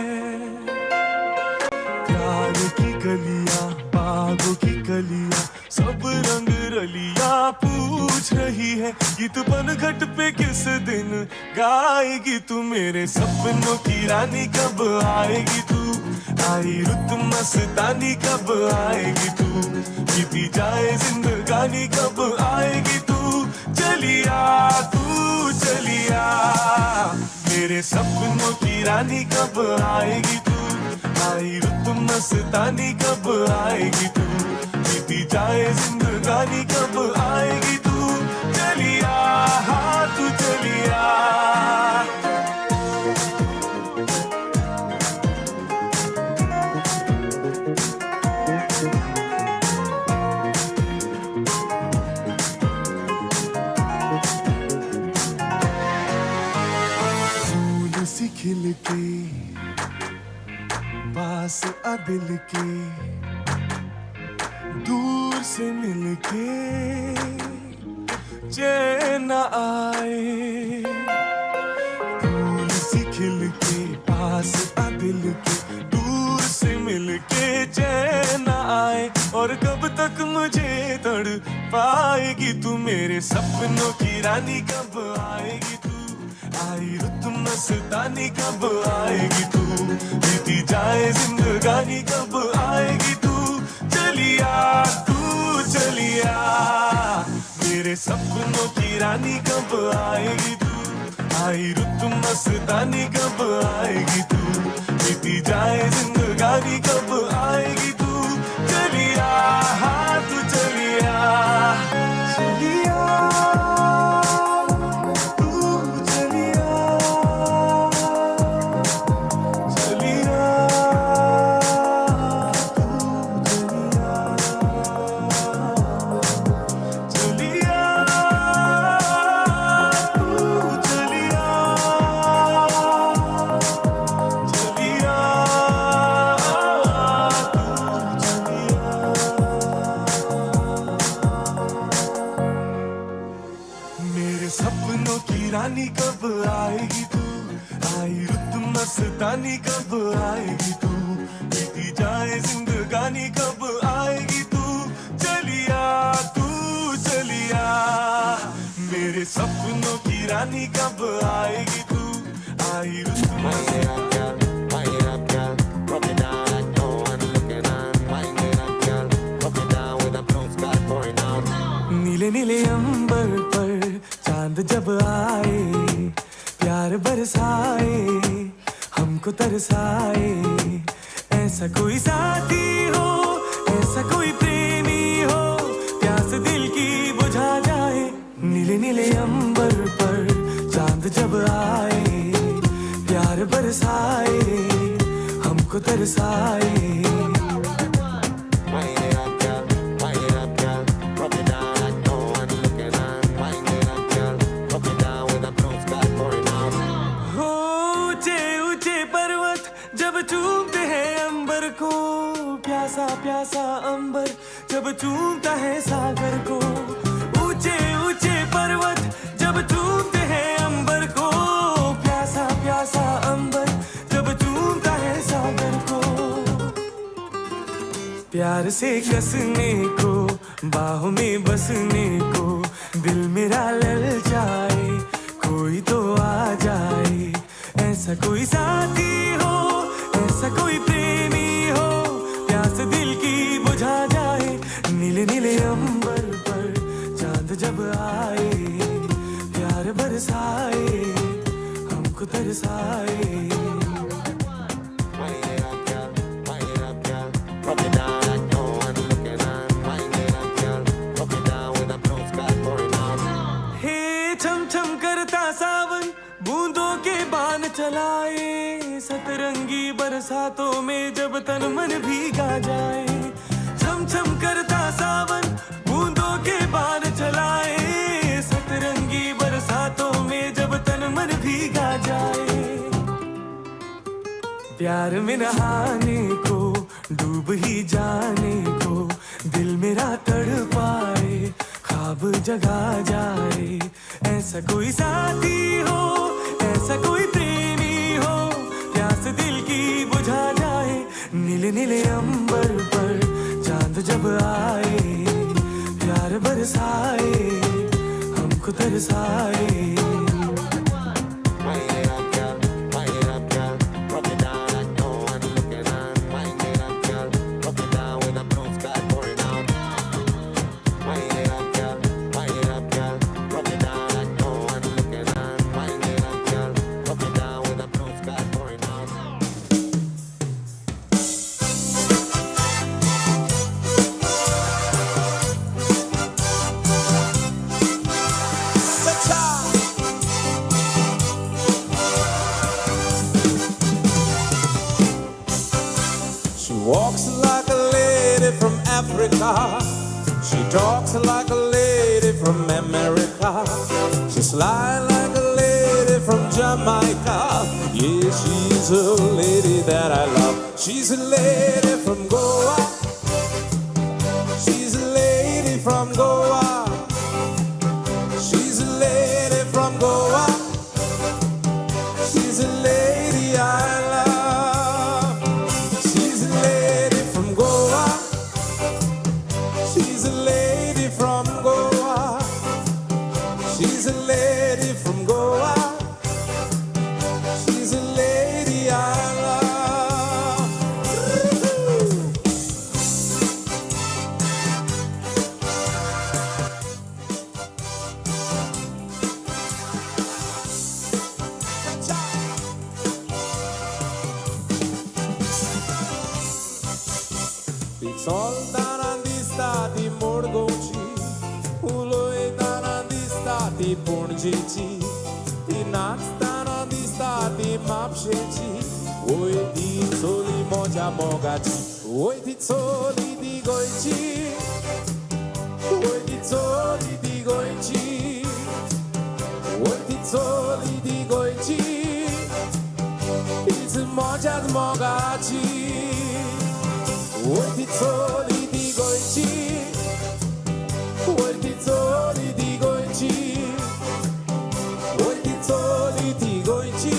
प्यार की गलियां, बागों की कलियां, सब रंग रलिया पूछ रही है। गीत बन घट पे किस दिन गाएगी तू, मेरे सपनों की रानी कब आएगी तू, आई रुत मस्तानी कब आएगी तू, बीती जाए जिंदगानी कब आएगी तू। चलिया तू चलिया, मेरे सपनों की रानी कब आएगी तू, आई रुत मस्तानी कब आएगी तू, बीती जाए जिंदगानी कब आएगी तू। खिल के पास आ दिल के, दूर से मिल के चैन न आए। फूल सी खिल के पास आ दिल के, दूर से मिल के चैन न आए। और कब तक मुझे तड़ पाएगी तू, मेरे सपनों की रानी कब आएगी तू? आई रुत मस्तानी कब आएगी तू? बीती जाए जिंदगानी कब आएगी तू? चलिया तू चलिया, मेरे सपनों की रानी कब आएगी तू? आई रुत मस्तानी कब आएगी तू? बीती जाए जिंदगानी कब आएगी तू? चलिया हाँ तू चलिया, चलिया तू चलिया, चलिया तू चलिया, चलिया तू चलिया, चलिया तू चलिया। मेरे सपनों की रानी कब आएगी तू? आई रुत मस्तानी कब आएगी तू? बीती जाए जिंदगानी कब आएगी तू? चलिया तू चलिया, मेरे सपनों की रानी कब आएगी तू? आई रुत नीले नीले अंबर पर चांद जब आए, प्यार बरसाए, हमको तरसाए। ऐसा कोई साथी हो, ऐसा कोई प्रेमी हो, प्यास दिल की बुझा जाए। नीले नीले अंबर पर चांद जब आए, प्यार बरसाए, हमको तरसाए। हो ऊंचे ऊंचे पर्वत जब चूमते हैं अंबर को, प्यासा प्यासा अंबर जब चूमता है सागर को। ऊंचे ऊंचे पर्वत जब चूमते हैं अंबर को, प्यासा प्यासा अंबर जब चूमता है सागर को। प्यार से कसने को, बाहों में बसने को, दिल मेरा ललचाए, कोई तो आ जाए। ऐसा कोई साथी हो, ऐसा कोई प्रेमी हो, प्यास दिल की बुझा जाए। नीले नीले अंबर पर चांद जब आए, प्यार बरसाए, हमको तरसाए। हे छम छम करता सावन, बूंदों के बान चलाए, सतरंगी बरसातों में जब तन मन भीगा जाए। छम छम करता सावन, बूंदों के बान चलाए, सतरंगी बरसातों में जब तन मन भीगा जाए। प्यार में नहाने को, डूब ही जाने को, दिल मेरा तड़पाए, ख्वाब जगा जाए। ऐसा कोई साथी हो, ऐसा कोई प्रेमी हो, प्यास दिल की बुझा जाए। नीले नीले अंबर पर चांद जब आए, प्यार बरसाए, हमको तरसाए। She walks like a lady from Africa. She talks like a lady from America. She slides like a lady from Jamaica. Jamaica. Yeah, she's a lady that I love. She's a lady from Goa. She's a lady from Goa. She's a lady from Goa. She's a lady I love. She's a lady from Goa. She's a lady from Goa. She's a lady from Goa. She's a lady I love. ती चलतना दिसता ती मडगांवची, उलयतना दिसता ती पणजेची, ती नाचतना दिसता ती म्हापशेची. वय ती चली म्हज्या मोगाची, वय ती चली ती गोंयची, वय ती चली ती गोंयची, वय ती चली ती गोंयची, तीच म्हज्याच मोगाची. वय ती चली ती गोंयची, वय ती चली ती गोंयची, वय ती चली ती गोंयची,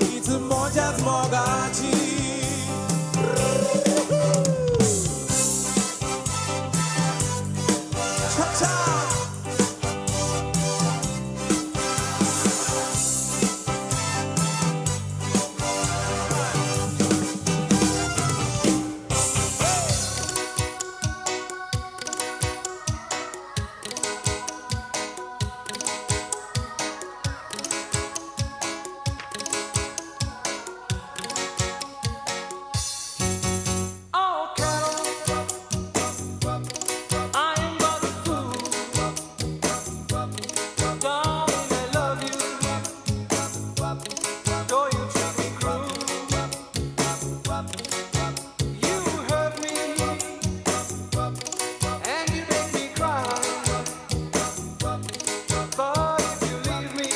तीच म्हज्याच मोगाची. Cha-cha! Oh, Carol, I am but a fool. Darling, I love you. Though you treat me cruel, you hurt me and you make me cry. But if you leave me,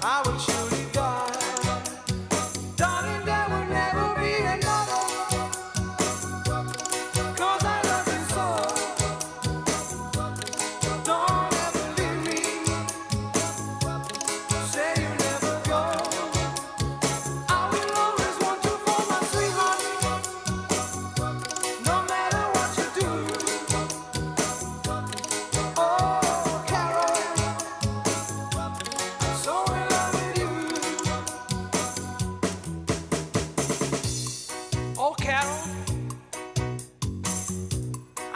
I will surely die. Darling, there will never be another. 'Cause I love you so. Don't ever leave me. Say you never go. I will always want you for my sweetheart. No matter what you do. Oh, Carol, I'm so in love with you. Oh, Carol,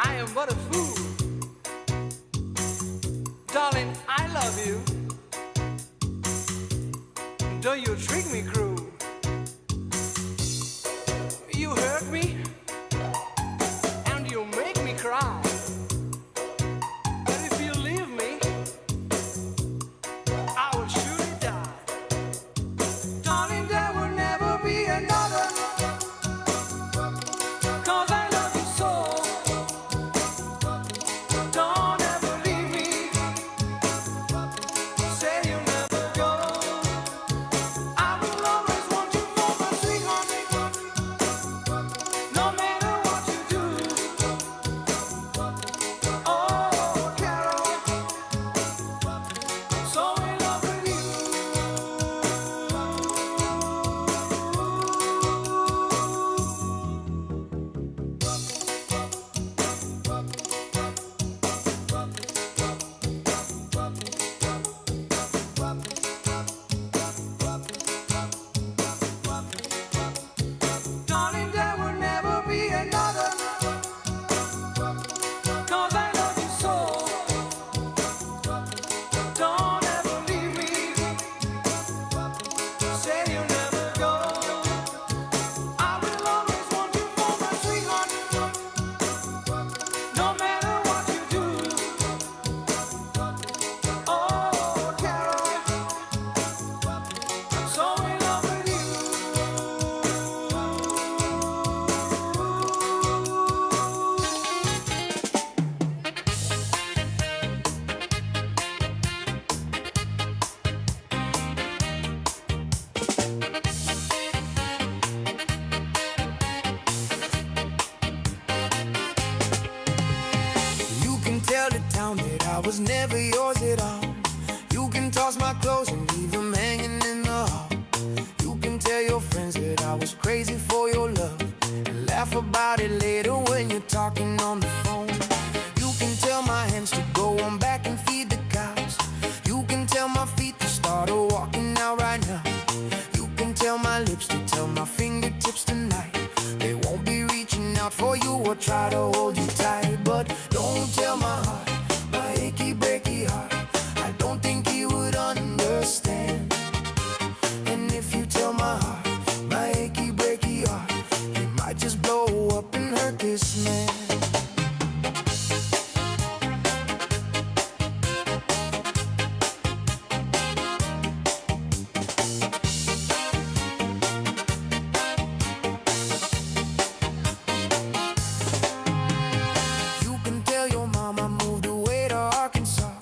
I am but a fool. Darling, I love you. Though you treat me cruel, you hurt me and you make me cry. But if you leave me, I will surely die. Darling, there will never be another. 'Cause I love you so. Don't ever leave me. Say you'll never go. I will always down that I was never yours at all. You can toss my clothes and leave them hanging in the hall. You can tell your friends that I was crazy for your love and laugh about it later when you're talking on the phone. You can tell my hands to go on back and feed the cows. You can tell my feet to start a walking out right now. You can tell my lips to tell my fingertips tonight. They won't be reaching out for you or try to hold you tight. But don't tell my heart, my achy breaky heart. I don't think he would understand. And if you tell my heart, my achy breaky heart, it might just blow up and hurt this man. You can tell your mom I moved away to Arkansas.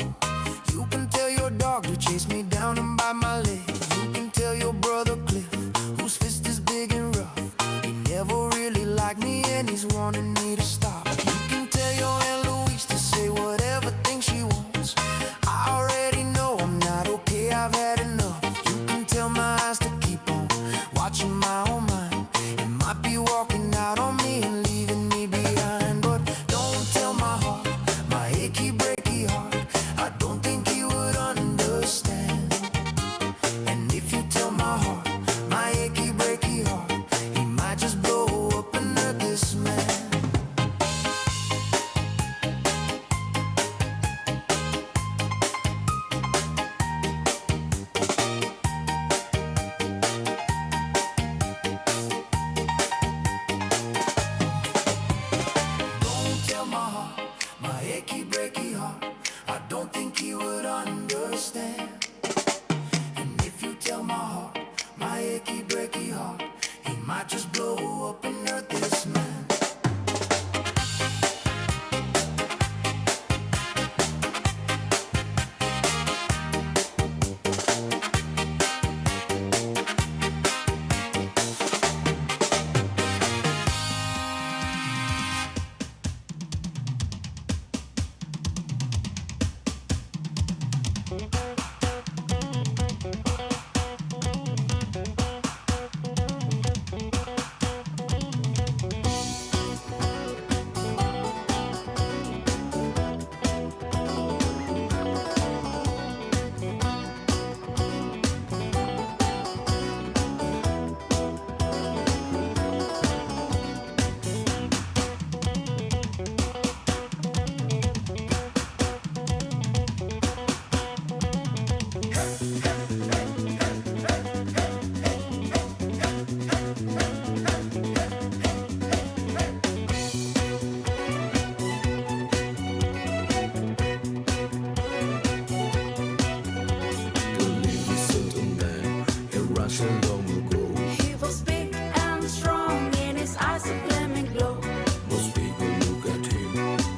You can tell your dog to chase me down and bite my leg. You can tell your brother Cliff, whose fist is big and rough. He never really liked me and he's wanting me to stop. You can tell your Aunt Louise to say whatever thing she wants. I already know I'm not okay, I've had enough. You can tell my eyes to keep on watching my own mind. It might be walking out on me and leaving me behind. But don't tell my heart, my achy breaky heart. I don't think he would understand. And if you tell my heart, my achy breaky heart, he might just blow up and hurt this man. Don't tell my heart, my achy breaky heart. I don't think he would understand. And if you tell my heart, my achy breaky heart, he might just blow up and hurt this man. To leave a certain man in Russia long ago. He was big and strong, in his eyes a flaming glow. Most people look at him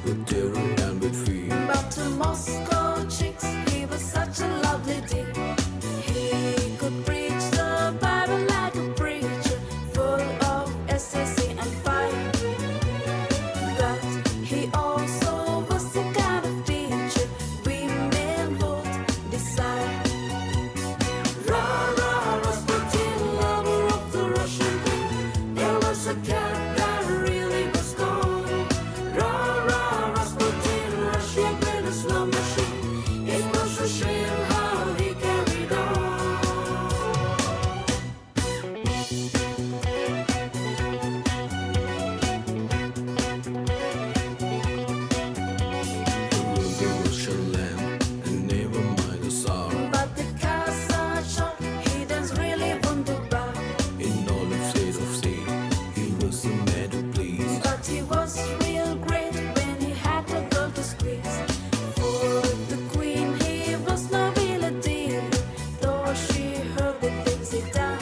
with terror and with fear. But to Moscow chicks, he was such a lovely dear. He could preach the Bible like a preacher, full of ecstasy and fire. But he also was the kind of teacher women would desire. Ra ra Rasputin, lover of the Russian queen. There was a cat that really was gone. Ra ra Rasputin, Russia greatest love machine. It was a shame how he carried on. He ruled the Russian land and never mind the Tsar. But the Kazakh, he danced really wunderbar. In all of state of state, he was the man to please. But he was real great when he had a girl to squeeze. For the queen, he was not really a dealer, though she heard the things he done.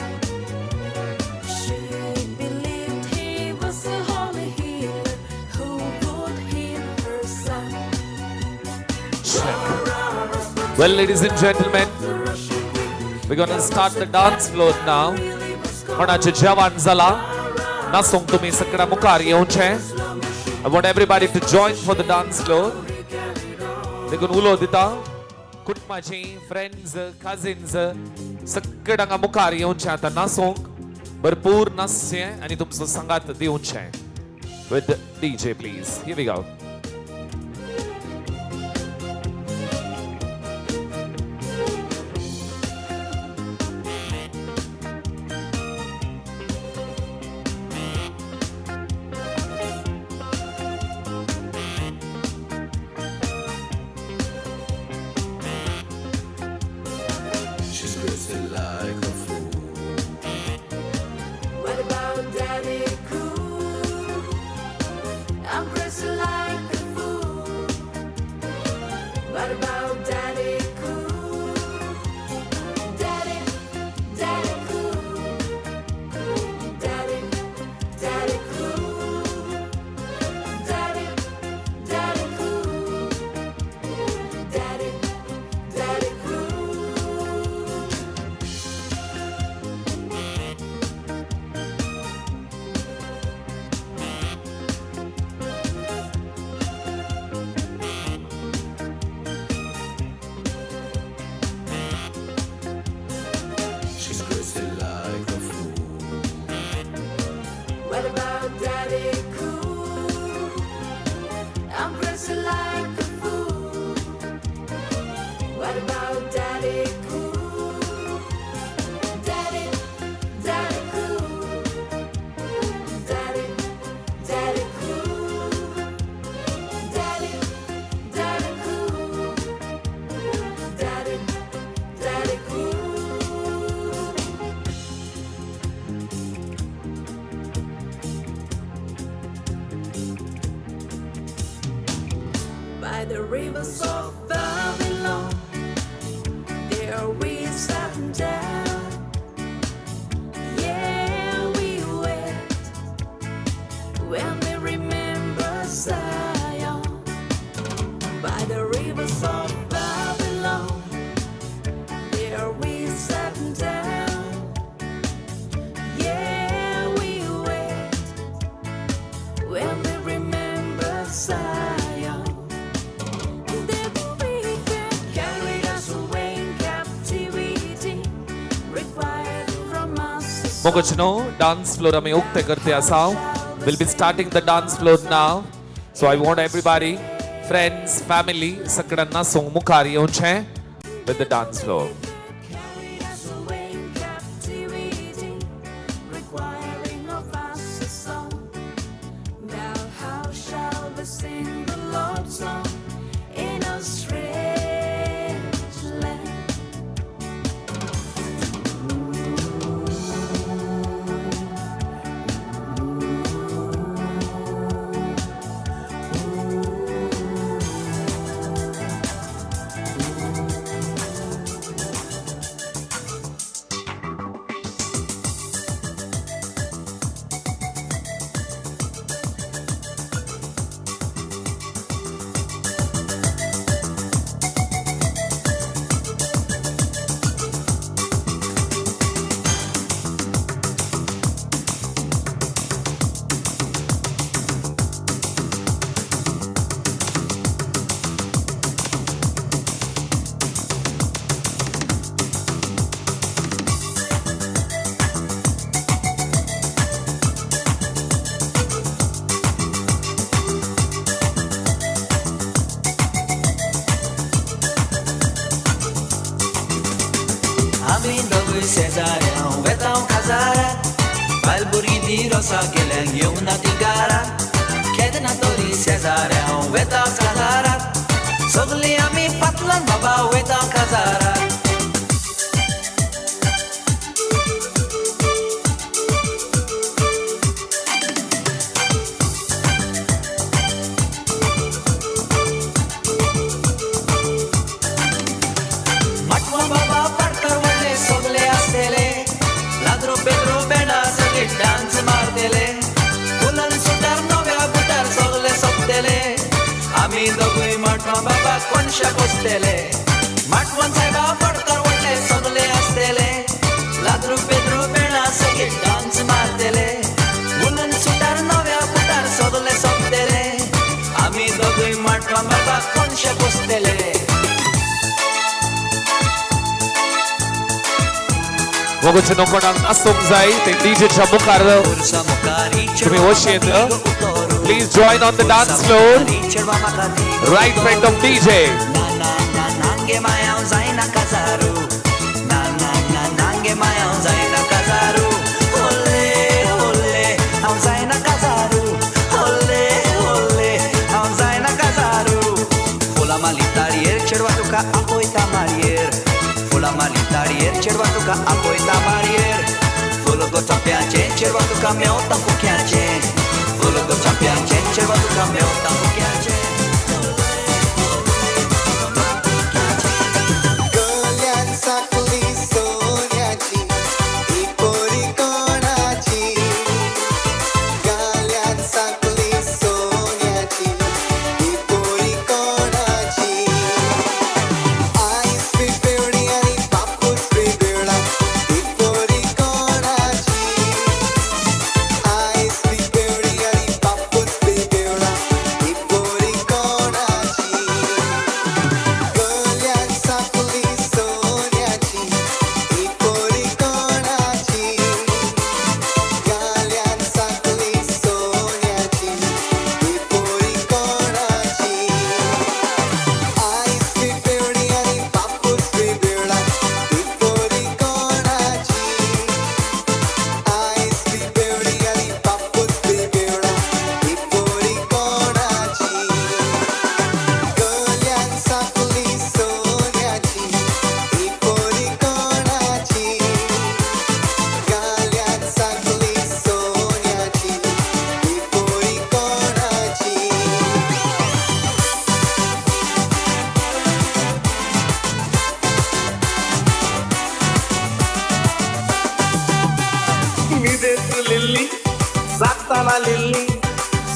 She believed he was a holy healer who would heal her son. Well, ladies and gentlemen, we're gonna start the dance floor now. कोणाचें जेवण जालां नाचोंक तुमी सगळ्या मुखार येवचें. I want everybody to join for the dance floor. देखून उलो दिता कुटुंबाची फ्रेंड्स कजिन्स सगळे हांगा मुखार येवचें आतां नाचूंक भरपूर नाचचें आनी तुमचो सांगात दिवचें. With DJ please. Here we go. She's crazy like a fool. What about Daddy Cool? I'm crazy like a fool. What about Daddy Cool? Daddy, Daddy Cool. Daddy, Daddy Cool. Daddy, Daddy Cool. Daddy, Daddy Cool. She's crazy like a fool. What about Daddy Cool? I'm crazy like a fool. What about Daddy Cool? Daddy, Daddy Cool. Daddy, Daddy Cool. Daddy, Daddy Cool. Daddy, Daddy Cool. By the rivers of Babylon, there we sat down. Yeah, we wept when we remember Zion. By the rivers of Babylon, there we sat down. Yeah, we wept when we remember Zion. The wicked carried us away in captivity, required from us a मोगचनो dance floor आमी उक्ते करते आसा. We'll be starting the dance floor now. So I want everybody, friends, family, सगळ्यांना नाचूंक मुखार येवचें with the dance floor. us away in captivity, requiring of us a song. Now how shall we sing the Lord's song in a strange land? आमी दोगूय शेजाऱ्यां वेता काजाराक बायल भुरगीं ती रोसा गेल्यान येवना ती घराक केन्ना तरी शेजाऱ्यां वेता काजाराक सगळीं आमी फाटल्यान बाबा वेता काजाराक. माटवा बाबा पाटकार व्हडले सगळे आसतले लाद्रो पेद्रो बेंडा सगळे डान्स मारतले फुलान सुटार नव्या बुटार सगळे सोंपतले आमी दोगूय माटवा बाबा कोणशा बसतले माटवान सायबा पडकार व्हडले सगळे आसतले लाद्रो पेद्रो बेंडा सगळे डान्स मारतले फुलान सुटार नव्या बुटार सगळे सोंपतले आमी दोगूय माटवा बाबा कोणशा बसतले. मोगोचेनो कोणाक नासूंक जाय ते डीजेच्या मुखार तुम्ही वशेन. Please join on the dance floor right front of DJ. चेडवा तुका आपयता मारयेर फुल गो चोप्याचें चेडवा तुका मेवता फुक्याचें फुल गो चोप्याचें चेडवा तुका मेवता फुक्याचें. गल्यान साकली सोन्याची ही पोरी कोणाची, गाल्यान साकली सोन्याची ही पोरी कोणाची. आयस बी पेवणी आनी बापूस बी बेवडा ही पोरी कोणाची, आयस बी पेवणी आनी बापूस बी बेवडा ही पोरी कोणाची. गल्यान साकली सोन्याची ही पोरी कोणाची, गाल्यान साकली सोन्याची ही पोरी कोणाची. आयस बी पेवणी आनी बापूस बी बेवडा ही पोरी कोणाची, आयस बी पेवणी आनी बापूस बी बेवडा ही पोरी कोणाची. गल्यान साकली सोन्याची ही पोरी कोणाची, गाल्यान साकली सोन्याची ही पोरी कोणाची. निदेत लिल्ली जागताना लिल्ली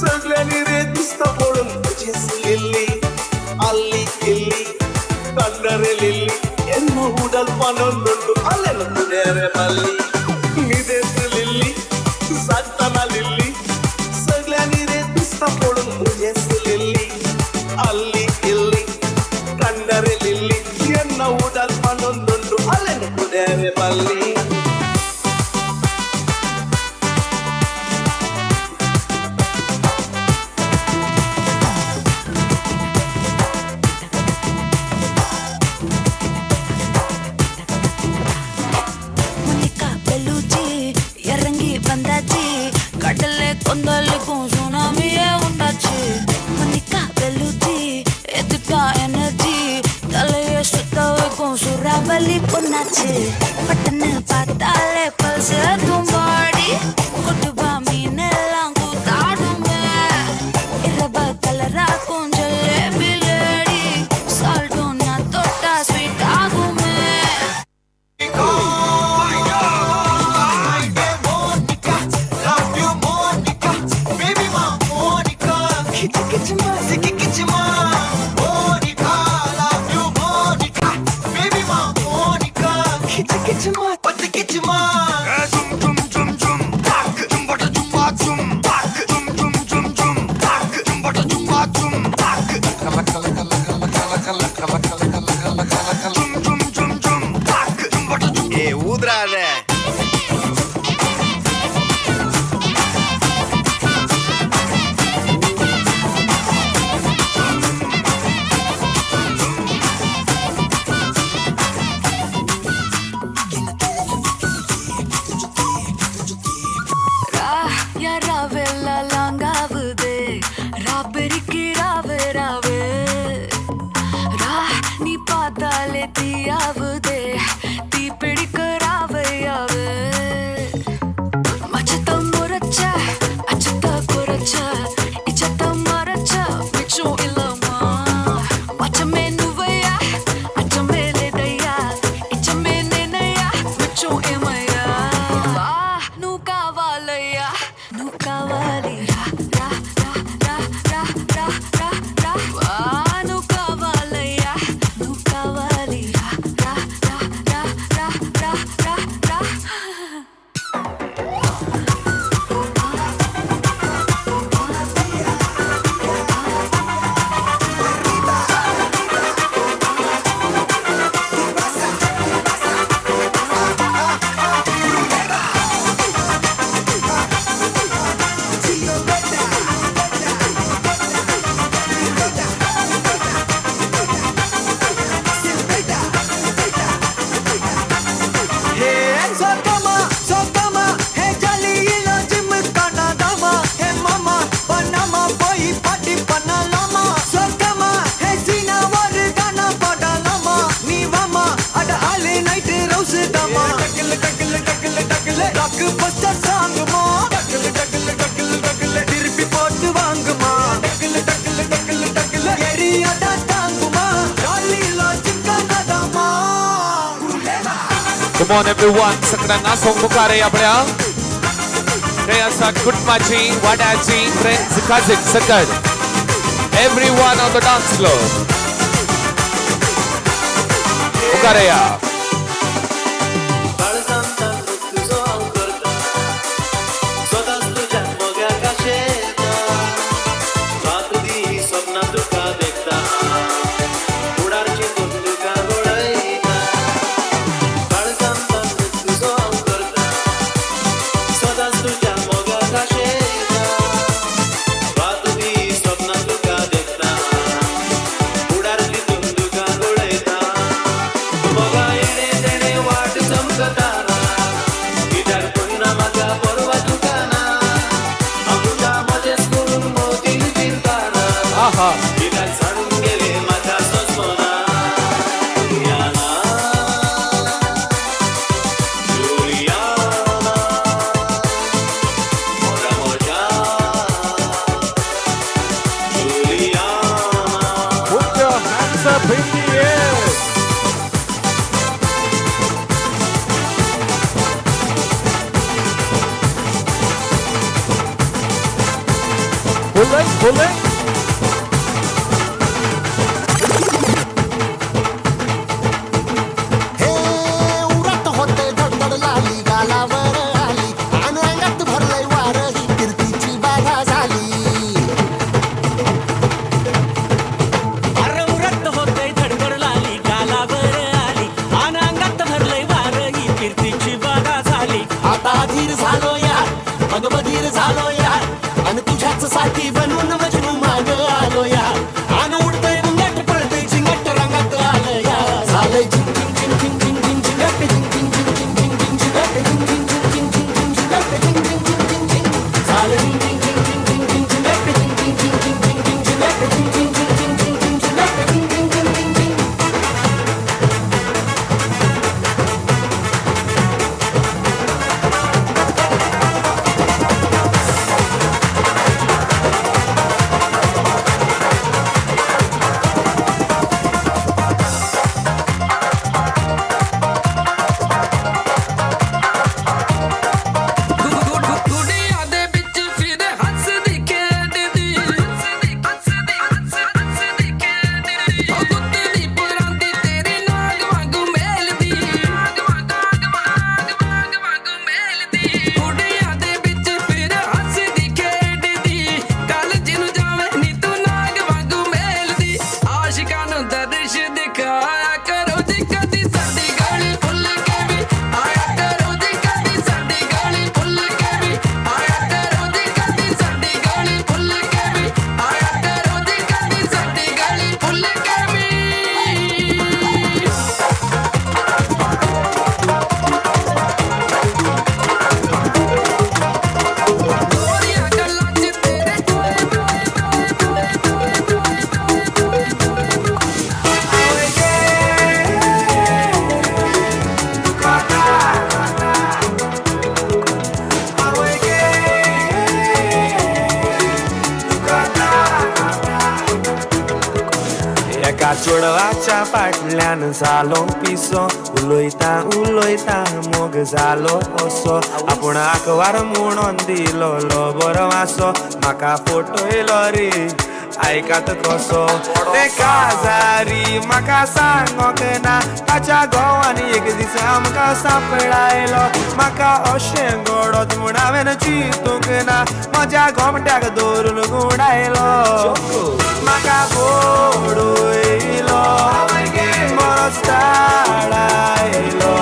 सगळ्यांनी रे दिसता पळोवन तुजीच लिल्ली आल्ली इल्ली कंडरे लिल्ली ಎನ್ನ ಉಡಲ್ ಪನೊಂದುಂಡು ಅಲ್ಲೆಲ್ಲ ತುಡೇರೆ ಬಲ್ಲಿ. ನಿದೇತ್ ಲಿಲ್ಲಿ जागताना लिल्ली सगळ्यांनी रे दिसता पळोवन तुजीच लिल्ली आल्ली इल्ली कंडरे लिल्ली ಎನ್ನ ಉಡಲ್ ಪನೊಂದುಂಡು ಅಲ್ಲೆಲ್ಲ ತುಡೇರೆ ಬಲ್ಲಿ. மோனிகா பெலூச்சி இறங்கி வந்தாச்சு, கடலே கொந்தளிக்கும் சுனாமியே உண்டாச்சு. மோனிகா பெலூச்சி எதுக்கா எனர்ஜி, தலைய சுத்த வைக்கும் சூறாவளி பொண்ணாச்சு. பட்டன்னு பார்த்தாலே பல்ஸ் தும்பாடி கொட்டுவா மீனெல்லாம் கூத்தாடுமே. இரவ கலராக்கும் ஜலேபி லேடி, சால்ட்டும் நான் தொட்டா ஸ்வீட் ஆகுமே. ஏ ஊதுறாத. ராவெல்லாம் ராபெருக்கு ராவே ராவே ரா, நீ பார்த்தாலே தீயாவுதே, தீ பிடிக்க ராவையாவே. மச்சத்த முறைச்ச அச்சத்த குறைச்ச இச்சத்த மறைச்ச மிச்சம் இல்லம்மா. மச்சமே నువ్వయ్యా அச்சமே లేదయ్యా ఇచ్చమే నేనయ్యా మిచ్చం ఏమయ్యా. వా నువ్వు కావాలయ్యా నువ్వు కావాలి రా రా రా రా రా రా రా రా. వా నువ్వు కావాలయ్యా నువ్వు కావాలి రా రా Come on everyone, सगळ्यांना नाचोंक मुखार आपल्या थंय आसा कुटुंबाची वाड्याची फ्रेंड्स कझिन सकट everyone on the dance floor मुखार या. चेडवाच्या फाटल्यान जालो पिसो उलयता उलयता मोग जालो असो आपूण आकवार म्हणून दिलो बरो आसो म्हाका फटयलो रे आयकात कसो ते काजारी म्हाका सांगोंक ना ताच्या घोवान एक दीस आमकां सांपडायलो म्हाका अशें घडत म्हूण हांवें चिंतूंक ना म्हज्या गोमट्याक दवरून गुंडायलो म्हाका गोडयलो बरोच ताळायलो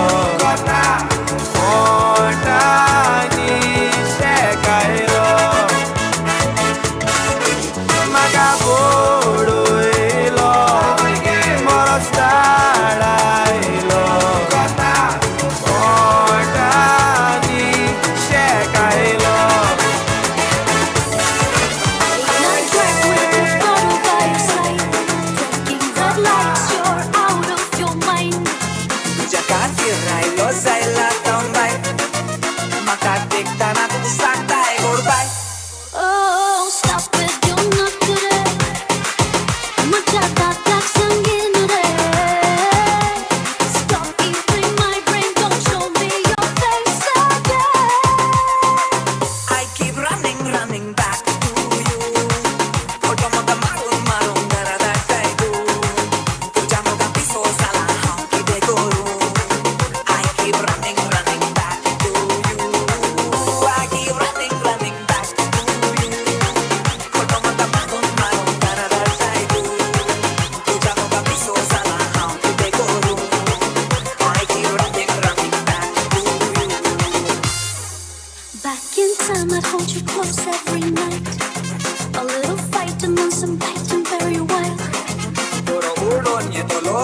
ओंठांनी शेकायलो म्हाका गोडयलो बरोच ताळायलो ओंठांनी शेकायलो. Night track with a bottle by your side, talking that lights your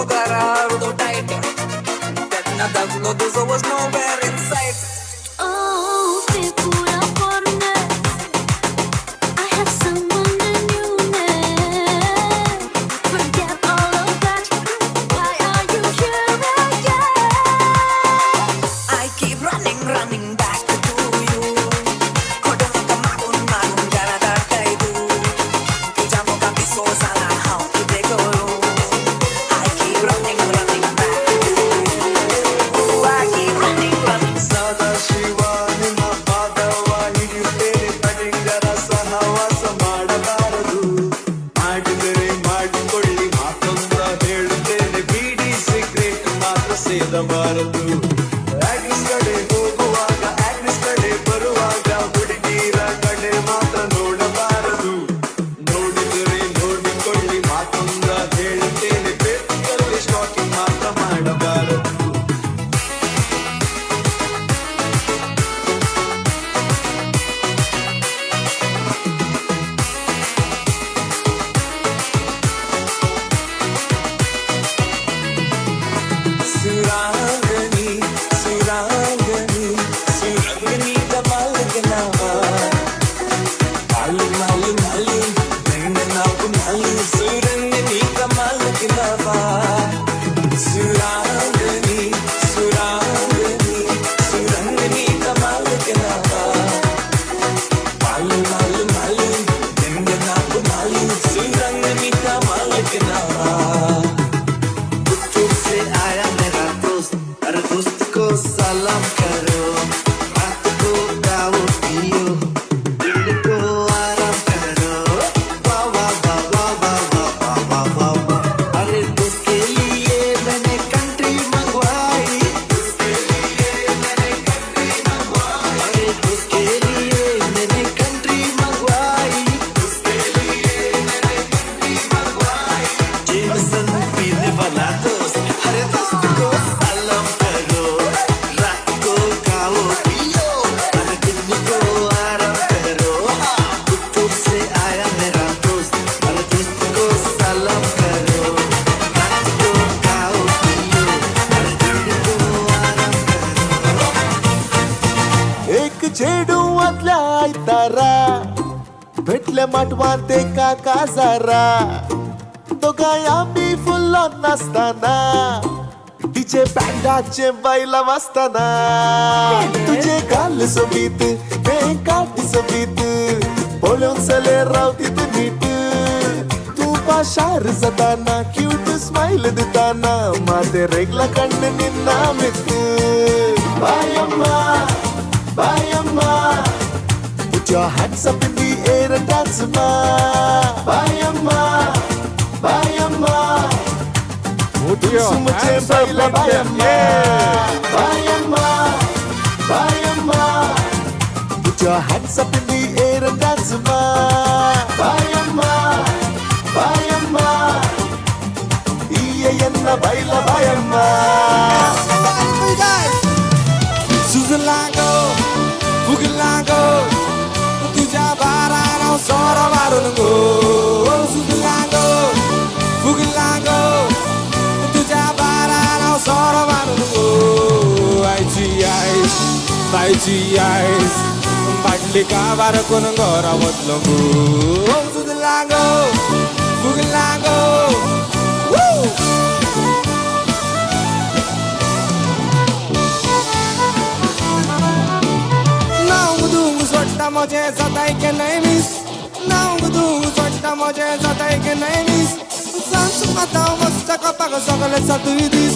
धाकलो घरा अर्दो टायट तेन्ना धाकलो तुजो was nowhere in sight. Oh, pura foreigner, I have someone new now. Forget all of that. Why are you here again? I keep running, running back to you. खोटो म्हाका मागून मागून घरा धाडटाय तूं. तुज्या मोगान पिसो जाला हांव कितें करूं? I keep running, running back to you. I keep running, running. Sadashiva ನಿಮ್ಮ ಪಾದವ ಹಿಡಿಯುತ್ತೇನೆ ತಡಿಂಗರ ಸಹವಾಸ ಮಾಡಬಾರದು ಮಾಡಿದರೆ ಮಾಡಿಕೊಳ್ಳಿ ಮಾತೊಂದ ಹೇಳುತ್ತೇನೆ ಬೀಡಿ ಸಿಗರೇಟ್ ಮಾತ್ರ ಸೇದಬಾರದು ಆಗ್ನೆಸ್ ಕಡೆ ಹೋಗುವಾಗ ಆಗ್ನೆಸ್ ಕಡೆ ಬರುವಾಗ ಹುಡುಗಿರ ಕಡೆ ಮಾತ್ರ ನೋಡಬಾರದು ನೋಡಿದರೆ ನೋಡಿಕೊಳ್ಳಿ ಮಾತೊಂದ ಹೇಳುತ್ತೇನೆ ಫೇಸ್ಬುಕ್ಕಲ್ಲಿ ಸ್ಟಾಕಿಂಗ್ ಮಾತ್ರ ಮಾಡಬಾರದು. सुरांगनी सुरांगनी सुरंगनी कमाल के नावा मालू मालू मालू नाव मालू सुरंगनी कमाल के नावा सुरांगनी सुरांगनी सुरंगनी कमाल के नावा मालू मालू मालू नाव मालू सुरंगनी कमाल के नावा. पुत्तूर से आया मेरा दोस्त, अरे दोस्त को सलाम करो. रात को दाओ पियो, दिन को आराम करो. वाह वाह वाह वाह वाह वाह वाह वाह वाह वाह. अरे दोस्त के लिए मैंने कंट्री मंगवाई. दोस्त के लिए मैंने कंट्री मंगवाई. अरे दोस्त के लिए मैंने कंट्री मंगवाई. दोस्त के लिए मैंने कंट्री मंगवाई. जेमसन पीने वाला दोस्त, अरे दोस्त को सलाम करो. रात को खाओ पियो, अरे दिन को आराम करो. पुत्तूर से आया मेरा दोस्त, अरे दोस्त को सलाम करो. रात को खाओ पियो, अरे दिन को आराम. एक चेडूवांतल्या आयतारा भेटले माटवांत एका काजारा दोगांय आमी फुल्लो नासतना डीजे बँडाचे बायलां वाजतना तुजे गाल सोबीत तें काट सोबीत पळोवंक चले रावतीत नीट तूं पाशार जाताना क्यूट स्मायल दिताना माते रेगला कण्ण निन्ना मित बायम्मा बायम्मा. Put your hands up in the air and dance, ma. Bayamma, bayamma. Put your hands up in the air. Bayamma, bayamma. Put your hands up in the air and dance, ma. Bayamma, bayamma. Iye enna baila bayamma. सुजलागो फुगलागो तुझ्या बारार हांव सोरो मारून गो. सुजलागो फुगलागो तुझ्या बारार हांव सोरो मारून गो. आयची आयस तायची आयस बाटली काबार करून घरा वतलो गो. सुजलागो फुगलागो. सोडटा म्हजें जाताय केन्नाय मीस नांव तूं सोडटा म्हजें जाताय केन्नाय मीस सांज आतां वचता कपाक सगळे सातूय दीस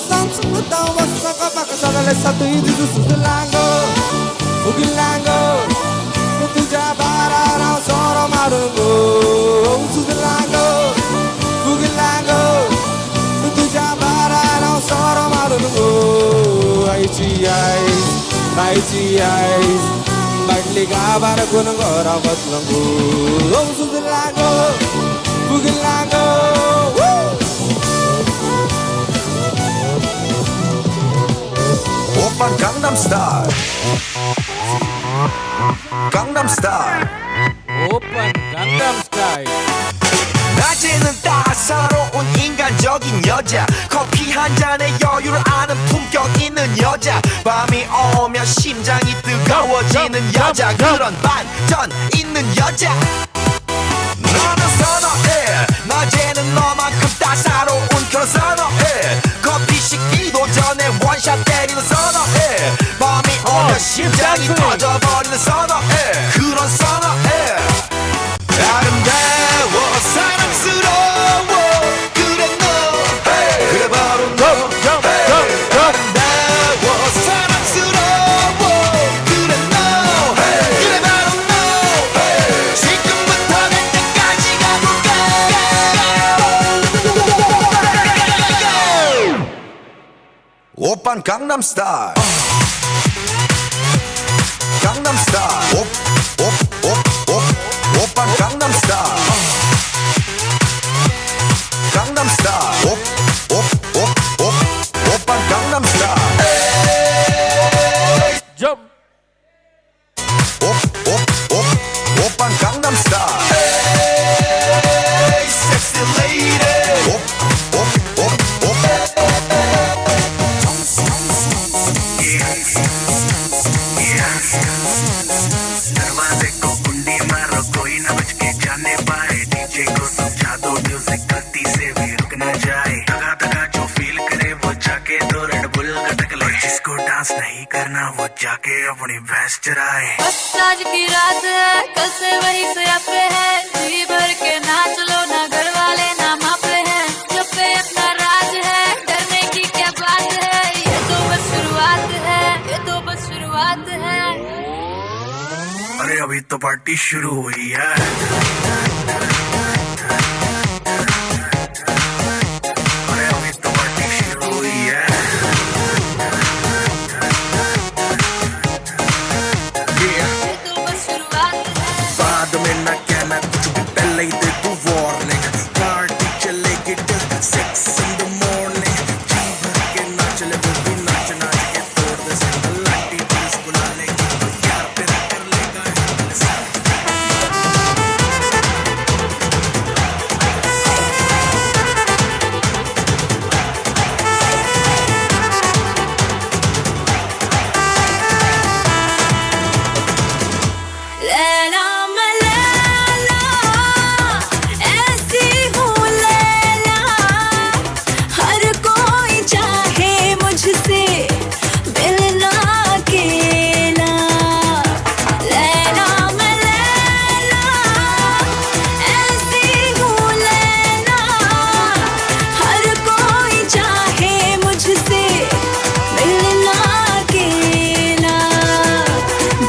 सांज आतां वचता कपाक सगळे सातूय दीस. सुजलागो फुगलागो तुज्या बारार हांव सोरो मारून गो. सुजलागो फुगलागो तुज्या बारार हांव सोरो मारून गो. आयची आयस तायची आयस बाटली गाबार करून घरा वतलो गो. सुजलागो फुगलागो. 오빤 강남스타일 강남스타일 Open Gangnam Style. 나 낮에는 따사로운 인간적인 여자, 커피 한 잔에 여유를 아는 품격 있는 여자, 밤이 오면 심장이 뜨거워지는 여자, 그런 반전 있는 여자. 너는 선어해. 낮에는 너만큼 따사로운 그런 선어해. 커피 식기도 전에 원샷 때리는 선어해. 밤이 오면 심장이 터져버리는 선어해. 그런 선어해. 아름다워 사랑스러워 그래 너. 그래 바로 너. 아름다워 사랑스러워 그래 너. 그래 바로 너. 지금부터 갈 때까지 가볼까. 오빤 강남스타일. 강남스타일. 옵옵옵옵 오빤 강남스타일. 강남스타일. 옵옵옵옵 오빤 강남스타일. Jump. 옵옵옵 오빤 강남스타일. Sexy lady. 옵옵옵 दरवाजे को कुंडी मारो, कोई ना बच के जाने पाए। डीजे को समझा दो म्यूजिक गलती से भी रुक ना जाए। धगा धगा जो फील करे वो जाके दो रेड बुल गटक ले। जिसको डांस नहीं करना वो जाके अपनी भैंस चराए। बस आज की रात है, कल से वही से पे है। जी भर के नाच लो ना घर वाले ना मापे हैं। जब पे अपना राज है, डरने की क्या बात है। ये तो बस शुरुआत है, ये तो बस शुरुआत है। अरे अभी तो पार्टी शुरू हुई है। अरे अभी तो पार्टी शुरू हुई है। ये तो बस शुरुआत है। बाद में ना कहना कुछ भी, पहले ही दे तू वार्निंग। पार्टी चलेगी till 6 in the morning। जी भर के नाच ले वो भी नाच नाच के तोड़ दे सिंगल। लाटी पुलिस बुला लेगी तो यार तेरा कर लेगा हैंडल। लैला मैं लैला, ऐसी हूँ लैला। हर कोई चाहे मुझसे मिलना अकेला। लैला मैं लैला, ऐसी हूँ लैला। हर कोई चाहे मुझसे मिलना अकेला।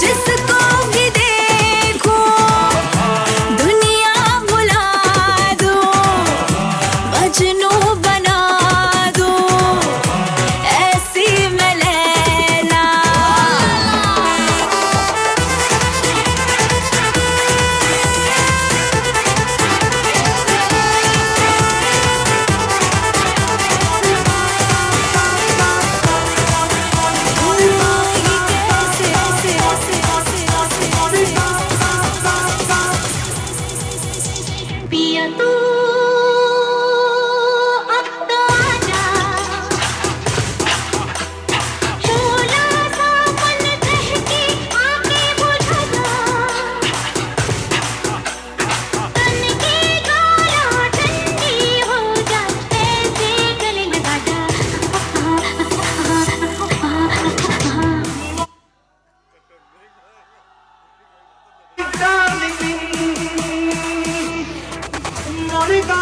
जिसको भी देखो दुनिया भुला दो, मजनू बना दो, ऐसी मैं लैला। पिया तू अब तो आजा, शोला सा मन बहके आके बुझा जा। तन की गाला ठंडी हो जा, ऐसे गले लगा जा। Monica,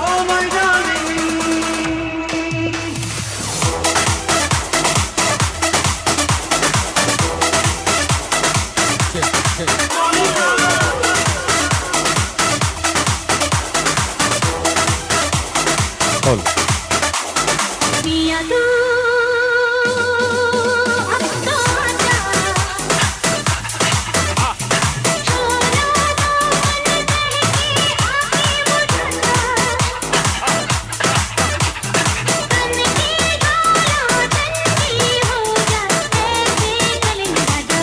oh my darling. पिया तू अब तो आजा, शोला सा मन बहके आके बुझा जा। तन की गाला ठंडी हो जा, ऐसे गले लगा जा।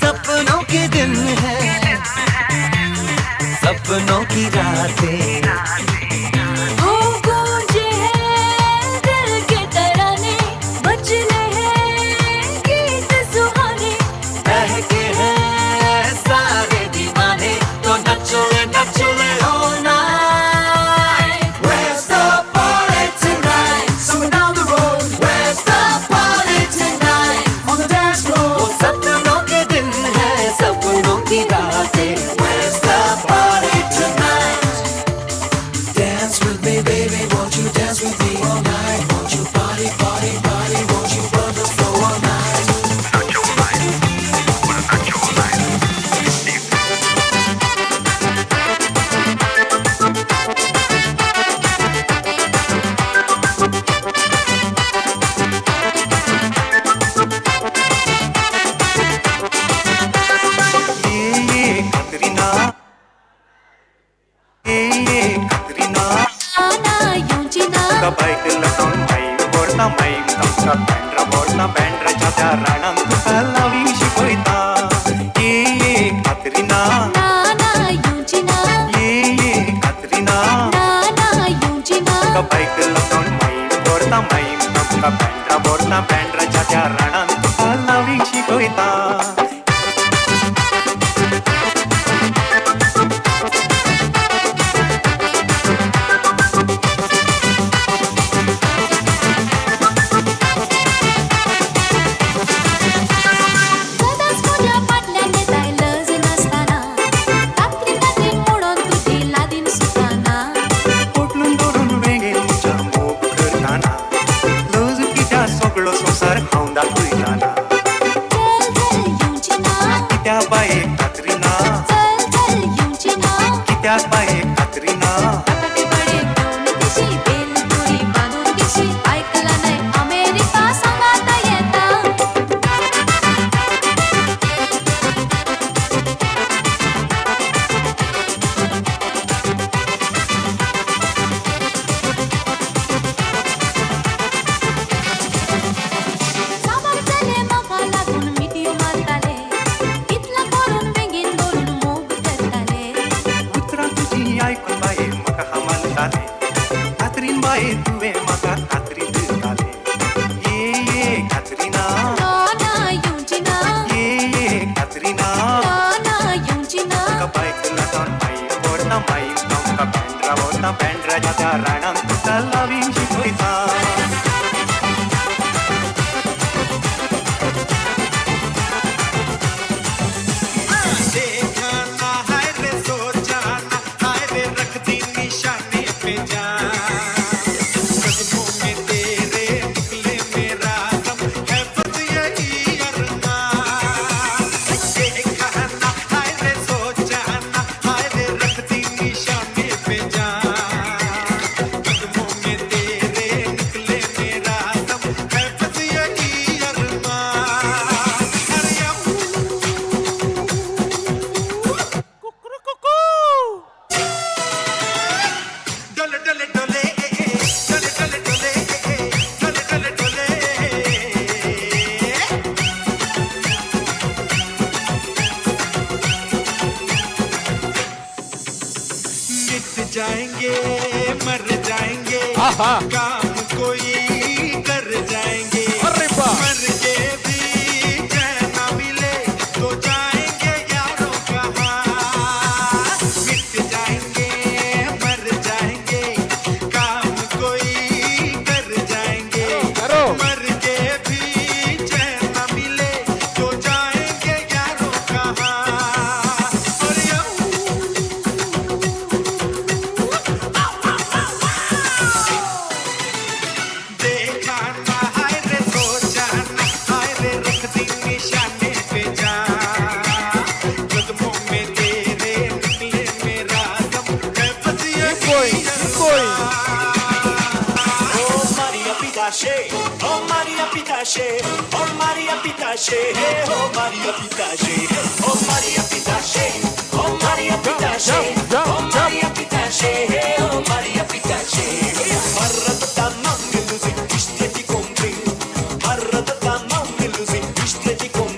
सपनों के दिन है, सपनों की रातें। हो गूंजे हैं दिल के तराने, बजने हैं गीत सुहाने, बहके हैं सारे दीवाने, तो नचो रे नचो रे all night. Where's the party tonight? Somewhere down the road. Where's the party tonight? On the dance floor. वो सपनों के दिन है, सपनों की रातें. Where's the party tonight? Dance with me, baby, won't you dance with me all night? Won't you party, party, party? Won't you burn the floor all night? आना येवची ना, बायक लटोन माई व्हरता माई तांकां बँड्रा व्हरता बँड्राच्या त्या राणान तुका लावी शिकयता. ये ये कात्रिना, ना ना येवची ना, ये ये कात्रिना, ना ना येवची ना, तुका बायक लटोन माई व्हरता माई तांकां बँड्रा व्हरता बँड्राच्या त्या राणान तुका लावी शिकयता. सदांच म्हज्या फाटल्यान येताय लज नासतना, कात्रीन कात्रीन म्हणून तुजी लादीन सुताना. पोटलून दवरून वेंगेन म्हज्या मोग करताना, लज कित्या सगळो संवसार हांव दाखयताना. चल चल येवची ना, कित्या बाये कात्रिना, चल चल येवची ना, कित्याक बाये कात्रिना. बटाटे वडे घेवन दिशी, बेलपुरी बांदून दिशी, आयकला नाय अमेरिका सांगाता येता. साबार चले म्हाका लागून मिठयो मारताले, इतलो करून बेगीन धरून मोग करताले. उतरां तुजीं आयकून बाये म्हाका हामालतालें, कात्रीन बाये तुवें म्हाका कात्री दितालें. ये ये कात्रिना, ना ना येवची ना, ये ये कात्रिना, ना ना येवची ना, तुका बायक लटोन माई व्हरता माई तांकां बँड्रा व्हरता बँड्राच्या त्या राणान तुका लावी शिकयता. देखा ना हाय रे सोचा ना हाय रे रख दी निशाने पे जान, कदमों में तेरे निकले मेरा दम है बस यही अरमान. देखा ना हाय रे सोचा ना हाय रे रख दी निशाने पे जान, कदमों में तेरे निकले मेरा दम है बस यही अरमान. अरे डोले डोले डोले डोले डोले डोले डोले डोले डोले. मिट जाएंगे मर जाएंगे, काम कोई कर जाएंगे, मर के भी चैन ना मिले तो जाएंगे यारों कहाँ. मिट जाएंगे मर जाएंगे, काम कोई कर जाएंगे, मर के भी चैन ना मिले तो जाएंगे यारों कहाँ. और देखा ना हाय रे सोचा ना हाय रे रख दी निशाने पे जान, कदमों में तेरे निकले मेरा दम है बस यही Oh Maria Pitache, oh Maria Pitache, oh Maria Pitache, oh Maria Pitache, oh Maria Pitache, oh Maria Pitache, oh Maria Pitache, oh Maria Pitache. Arrata mangeluzi, ishteti compri, arrata mangeluzi, ishteti compri.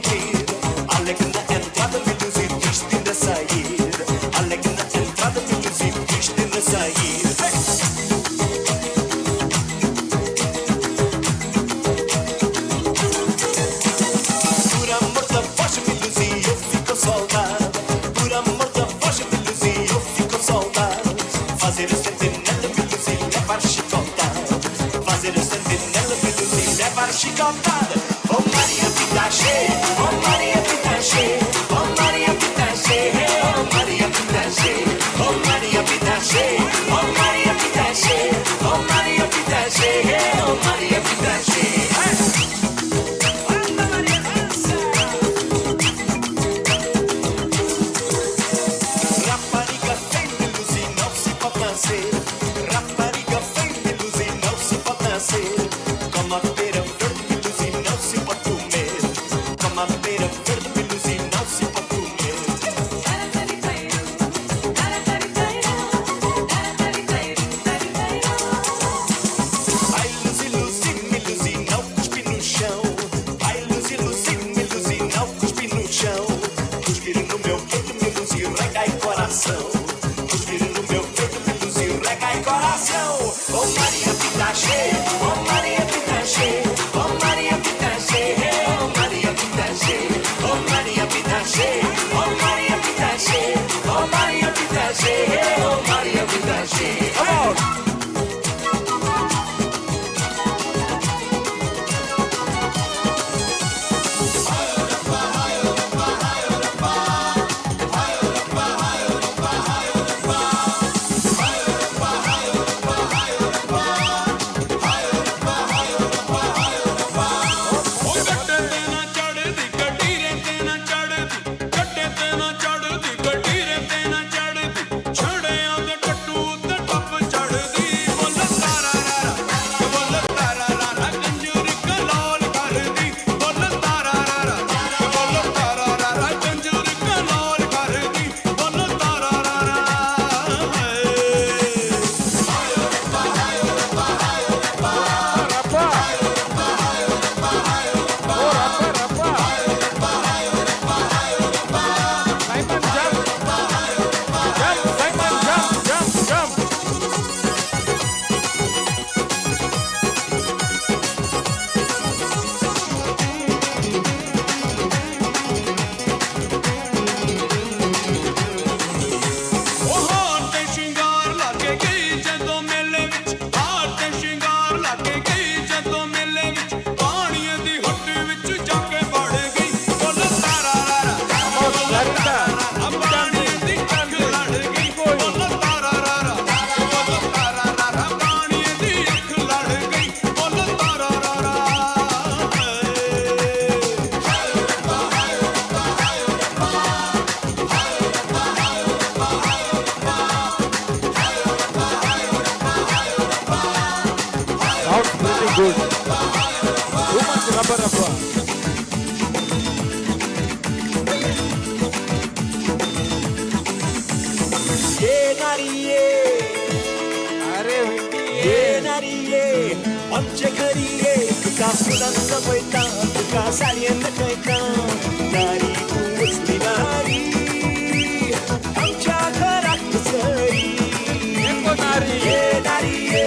Bandeira verde, me Lucy, não se pode comer. Ai, Lucy, Lucy, me Lucy, não cuspi no chão. Ai, Lucy, Lucy, me Lucy, não cuspi no chão. Cuspir no meu peito, me Lucy, recai coração. Cuspir no meu peito, me Lucy, recai coração. Oh Maria Pitache, oh Maria Pitache, oh Maria Pitache, oh Maria Pitache, oh Maria Pitache, oh Maria Pitache, oh Maria Pitache, oh Maria Pitache. Come on! ਉਹ ਗੱਡੇ ਤੇ ਨਾ ਚੜਦੀ ਗਡੀਰੇ ਤੇ ਨਾ ਚੜਦੀ, ਗੱਡੇ ਤੇ ਨਾ ਚੜਦੀ ਗਡੀਰੇ ਤੇ ਨਾ ਚੜਦੀ, ਛੜਿਆਂ ਦੇ ਟੱਟੂ ਤੇ ਟੱਪ ਚੜਦੀ। ਬੋਲ ਤਾਰਾ ਰਾਰਾ, ਬੋਲ ਤਾਰਾ ਰਾਰਾ, ਕੰਜੂਰੀ ਕਲੋਲ ਕਰਦੀ। ਬੋਲ ਤਾਰਾ ਰਾਰਾ, ਬੋਲ ਤਾਰਾ ਰਾਰਾ, ਕੰਜੂਰੀ ਕਲੋਲ ਕਰਦੀ। ਬੋਲ ਤਾਰਾ ਰਾਰਾ। Simon, jump! Jump, Simon, jump, jump, jump! ਉਹ ਹਾਰ ਤੇ ਸ਼ਿੰਗਾਰ ਲਾ ਕੇ ਗਈ ਜਦੋਂ ਮੇਲੇ ਵਿੱਚ, ਹਾਰ ਤੇ ਸ਼ਿੰਗਾਰ ਲਾ ਕੇ ਗਈ ਜਦੋਂ ਮੇਲੇ ਵਿੱਚ, ਪਾਣੀਆਂ ਦੀ ਹੁੱਟ ਵਿੱਚ ਜਾ ਕੇ ਵੜ ਗਈ। ਬੋਲ ਤਾਰਾ ਰਾਰਾ, ਬੋਲ ਤਾਰਾ ਰਾਰਾ, ਪਾਣੀਆਂ ਦੀ ਅੱਖ ਲੜ ਗਈ। ਬੋਲ ਤਾਰਾ ਰਾਰਾ, ਬੋਲ ਤਾਰਾ ਰਾਰਾ, ਪਾਣੀਆਂ ਦੀ ਅੱਖ ਲੜ ਗਈ। ਬੋਲ ਤਾਰਾ ਰਾਰਾ। Sounds pretty good. Too much rubber rubber. ये नारिये, अरे विंडी ये नारिये, आमचे घरी ये, तुका फुलांचा पैता, तुका साडयेन नटयता. नारी तूं वचली नारी, आमच्या घराक सरी. ये नारी ये,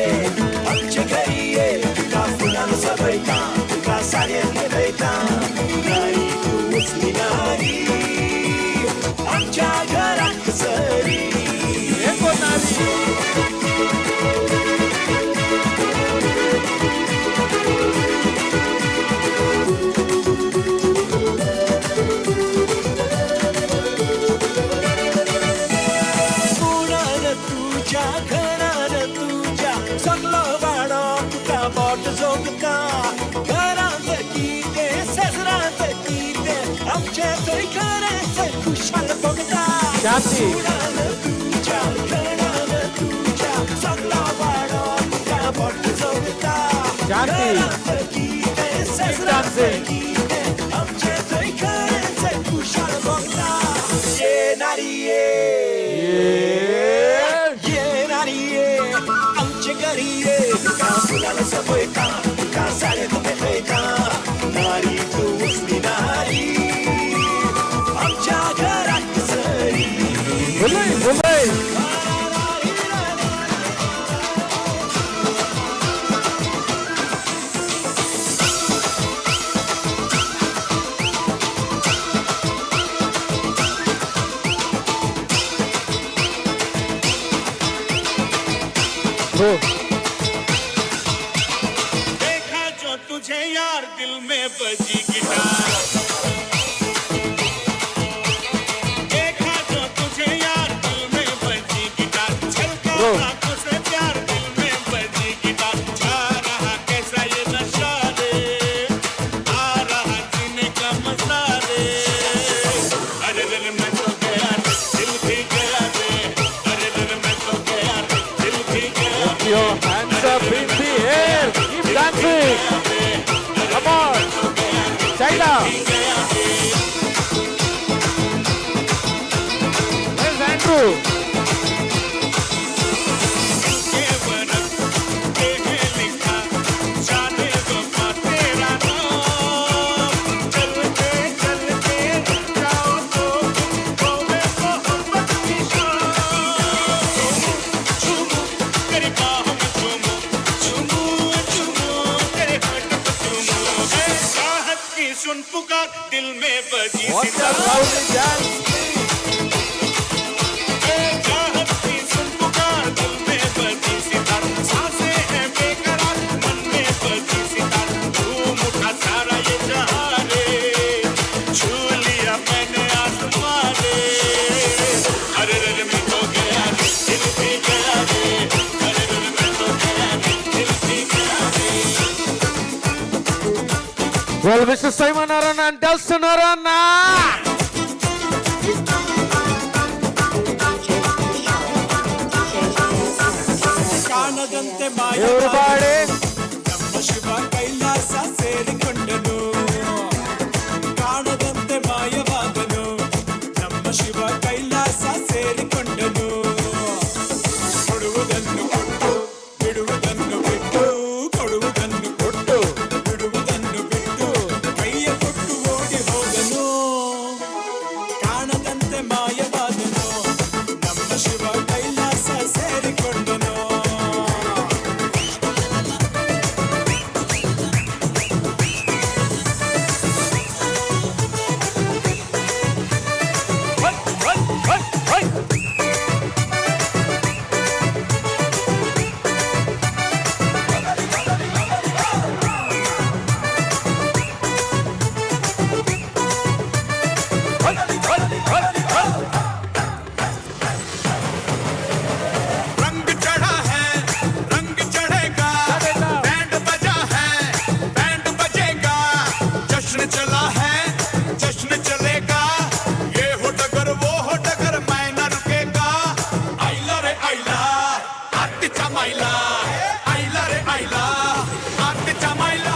आमचे घरी ये, तुका फुलांचा पैता, तुका साडयेन नटयता. नारी तूं वचली नारी, आमच्या घराक सरी. कुणान तुझ्या घरान तुझ्या सगलो वाडो तुका बोट जोगता. घरांत कितें शेजरांत कितें, आमचें थंय खरेंच खुशाल भोगता. शांती. कुणान तुझ्या घरान तुझ्या सगलो वाडो तुका बोट जोगता. शांती. घरांत कितें शेजरांत कितें, आमचें थंय खरेंच खुशाल भोगता. ये नारी ये, ये नारी ये, आमचे घरी ये, तुका फुलान सपयता, तुका साडयेन पेटयता. नारी तूं वचली नारी, आमच्या घराक सरी. Mumbai, Mumbai. Bro. देखा जो तुझे यार दिल में बजी गिटार, देखा जो तुझे यार दिल में बजी गिटार, छलका आंखों से प्यार दिल में बजी गिटार, छा रहा कैसा ये नशा रे, आ रहा जीने का मजा रे। अरे रे मैं तो गया रे, दिल भी गया रे, अरे रे मैं तो गया रे, दिल भी Gaya. Put your hands up in the air. Keep dancing. Come on. China. सुन पुकार दिल में बजी चाहत की सुन पुकार दिल में बजी सितार, सांसें हैं बेकरार मन में बजी सितार, झूम उठा सारा ये जहां रे, छू लिया मैंने आसमान रे। अरे रे मैं तो गया रे, दिल भी गया रे, अरे रे मैं तो गया रे, दिल भी गया रे। Well, Mr. Simon Aran and Delson Aran. ಕಾಣದಂತೆ Everybody. ನಮ್ಮ ಶಿವ ಕೈಲಾಸ ಸೇರಿಕೊಂಡನು, ಕಾಣದಂತೆ ಮಾಯವಾದನು, ನಮ್ಮ ಶಿವ ಕೈಲಾಸ ಸೇರಿಕೊಂಡನು. ಕೊಡುವುದನ್ನು ಕೊಟ್ಟು ಬಿಡುವುದನ್ನು ಬಿಟ್ಟು, ಕೊಡುವುದನ್ನು ಕೊಟ್ಟು ಬಿಡುವುದನ್ನು ಬಿಟ್ಟು, ಕೈಯ ಕೊಟ್ಟು ಓಡಿ ಹೋದನು, ಕಾಣದಂತೆ ಮಾಯವಾದನು, ನಮ್ಮ ಶಿವ ಕೈಲಾಸ ಸೇರಿಕೊಂಡನು. रंग चढ़ा है रंग चढ़ेगा, बैंड बजा है बैंड बजेगा, जश्न चला है जश्न चलेगा, ये हो डगर वो हो डगर मैं न रुकेगा। आइला रे आइला आतिचा माइला, आइला रे आइला आतिचा माइला।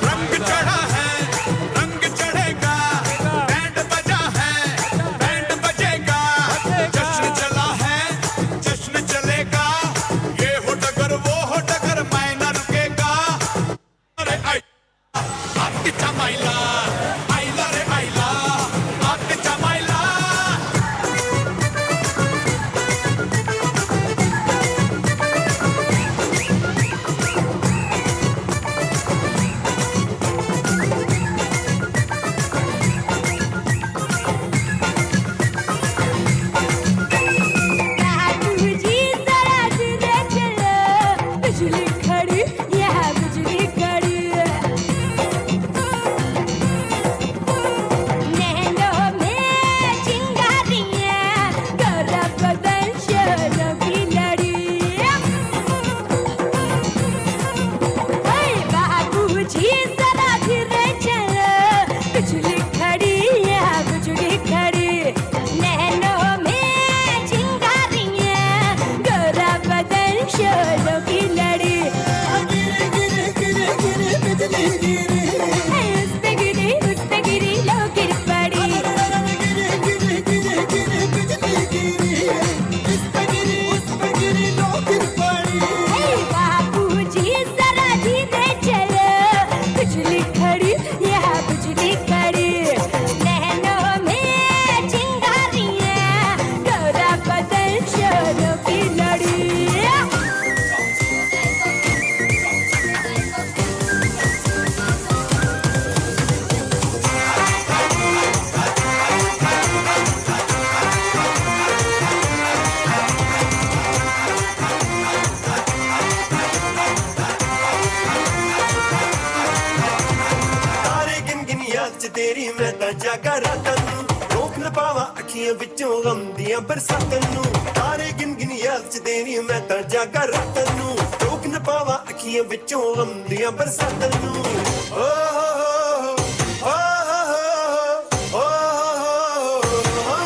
रंग चढ़ा है रंग चढ़ेगा, बैंड बजा है बैंड बजेगा, जश्न चला है जश्न चलेगा, ये हो डगर वो हो डगर मैं न रुकेगा। अरे आई आतिचा माइला, आइला रे आइला आतिचा माइला। बाबूजी जरा धीरे चलो, बिजली खड़ी यह बिजली खड़ी, नैनों में चिंगारियां, गोरा बदन शोरों की लड़ी। बाबूजी जरा धीरे चलो, बिजली खड़ी यह बिजली खड़ी, नैनों में चिंगारियां, गोरा बदन शोरों की लड़ी। गिरे गिरे गिरे गिरे बिजली गिरे, उस पे गिरी उस पे गिरी लो गिर पड़ी। गिरे गिरे गिरे गिरे बिजली गिरी, इस पे गिरी उस पे गिरी लो गिर पड़ी। बाबूजी जरा धीरे चलो, बिजली खड़ी यह बिजली खड़ी, नैनों में चिंगारियां, गोरा बदन शोरों की लड़ी। ਤਾਰੇ ਗਿਣ ਗਿਣ ਯਾਦ ਚ ਤੇਰੀ ਮੈਂ ਤਾਂ ਜਾਗਾ ਰਾਤਾਂ ਨੂੰ, ਰੋਕ ਨਾ ਪਾਵਾਂ ਅੱਖੀਆਂ ਵਿੱਚੋਂ ਗਮ ਦੀਆਂ ਬਰਸਾਤਾਂ ਨੂੰ। ਤਾਰੇ ਗਿਣ ਗਿਣ ਯਾਦ ਚ ਤੇਰੀ ਮੈਂ ਤਾਂ ਜਾਗਾ ਰਾਤਾਂ ਨੂੰ, ਰੋਕ ਨਾ ਪਾਵਾਂ ਅੱਖੀਆਂ ਵਿੱਚੋਂ ਗਮ ਦੀਆਂ ਬਰਸਾਤਾਂ ਨੂੰ। ਓ ਹੋ ਹੋ ਹੋ ਹੋ ਹੋ ਹੋ ਹੋ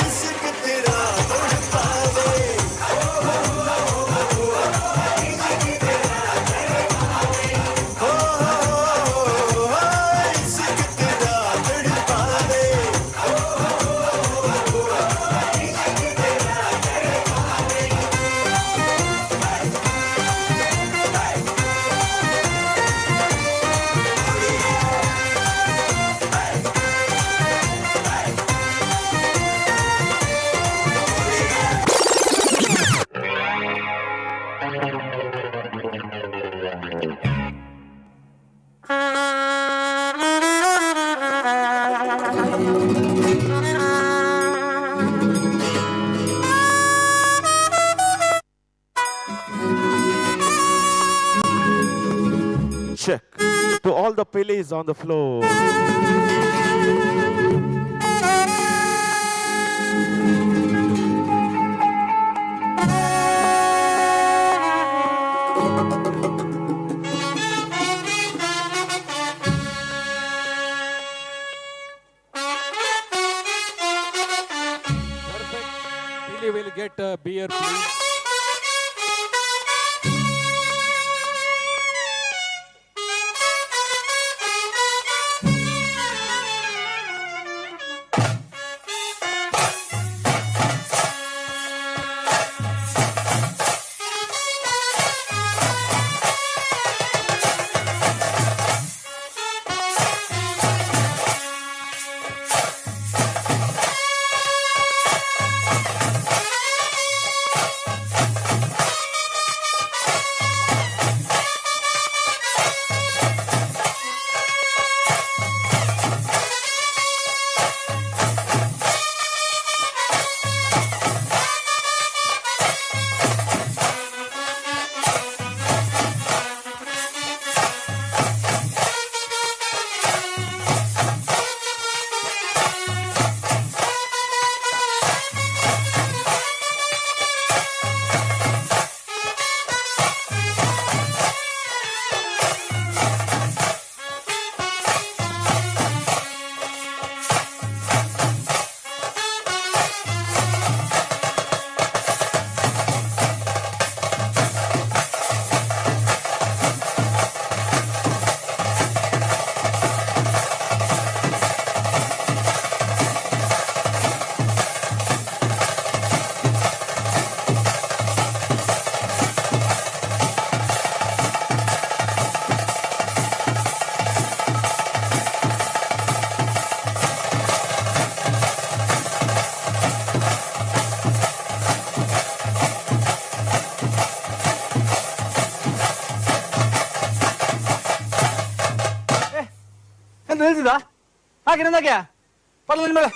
ਇਸ਼ਕ ਤੇਰਾ ਤੋੜ ਪਾਵੇ, ਓ ਹੋ ਹੋ ਹੋ ਹੋ ਇਸ਼ਕ ਤੇਰਾ ਤੜਪਾਵੇ, ਓ ਹੋ ਹੋ ਇਸ਼ਕ ਤੇਰਾ Billy is on the floor. Perfect. Billy will get a beer, please. ಎಂತ ನಿಲ್ಸಿದ ಹಾಗೆ ನಂದಾಕ್ಯಾ ಪರ್ಲ ಮೇಲೆ.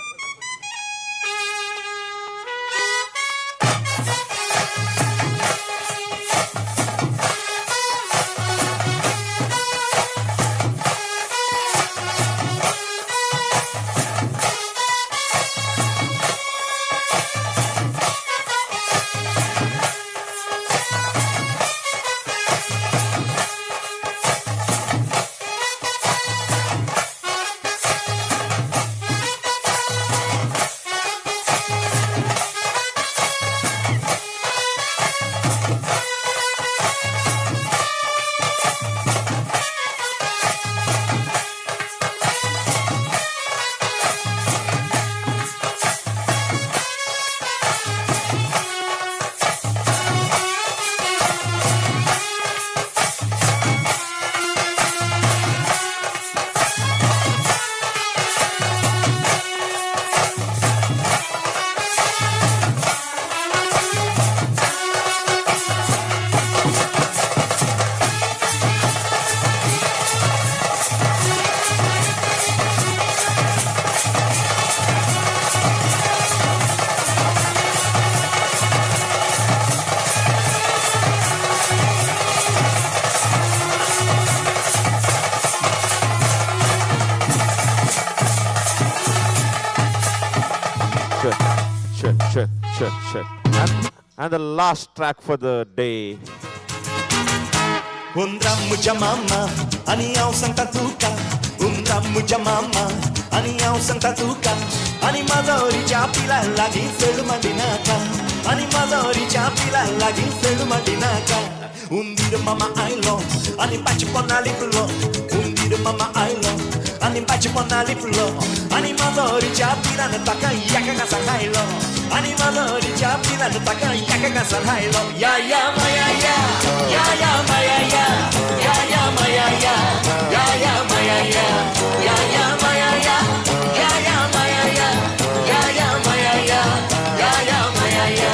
Check, check, check, check, check. And the last track for the day. उमरा मुझा मामा आणि हांव सांगता तुका, उमरा मुझा मामा आणि हांव सांगता तुका, आनी म्हाजो रिच्या पिला लागीं फेडू मांडिनाका, आनी म्हाजो रिच्या पिला लागीं फेडू मांडिनाका. उंदीर मामा आयलो आनी पाचपना लिपलो, उंदीर मामा आयलो आनी पाचपना लिपलो, आनी म्हाजो रिच्या पिलान ताका एका घासान खायलो, आनी म्हाजो रिच्या पिलान ताका एका घासान खायलो. या या माया या, या या माया या, या या माया या, या या माया या, या या माया या, या या माया या, या या माया या, या या माया या.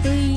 তুই।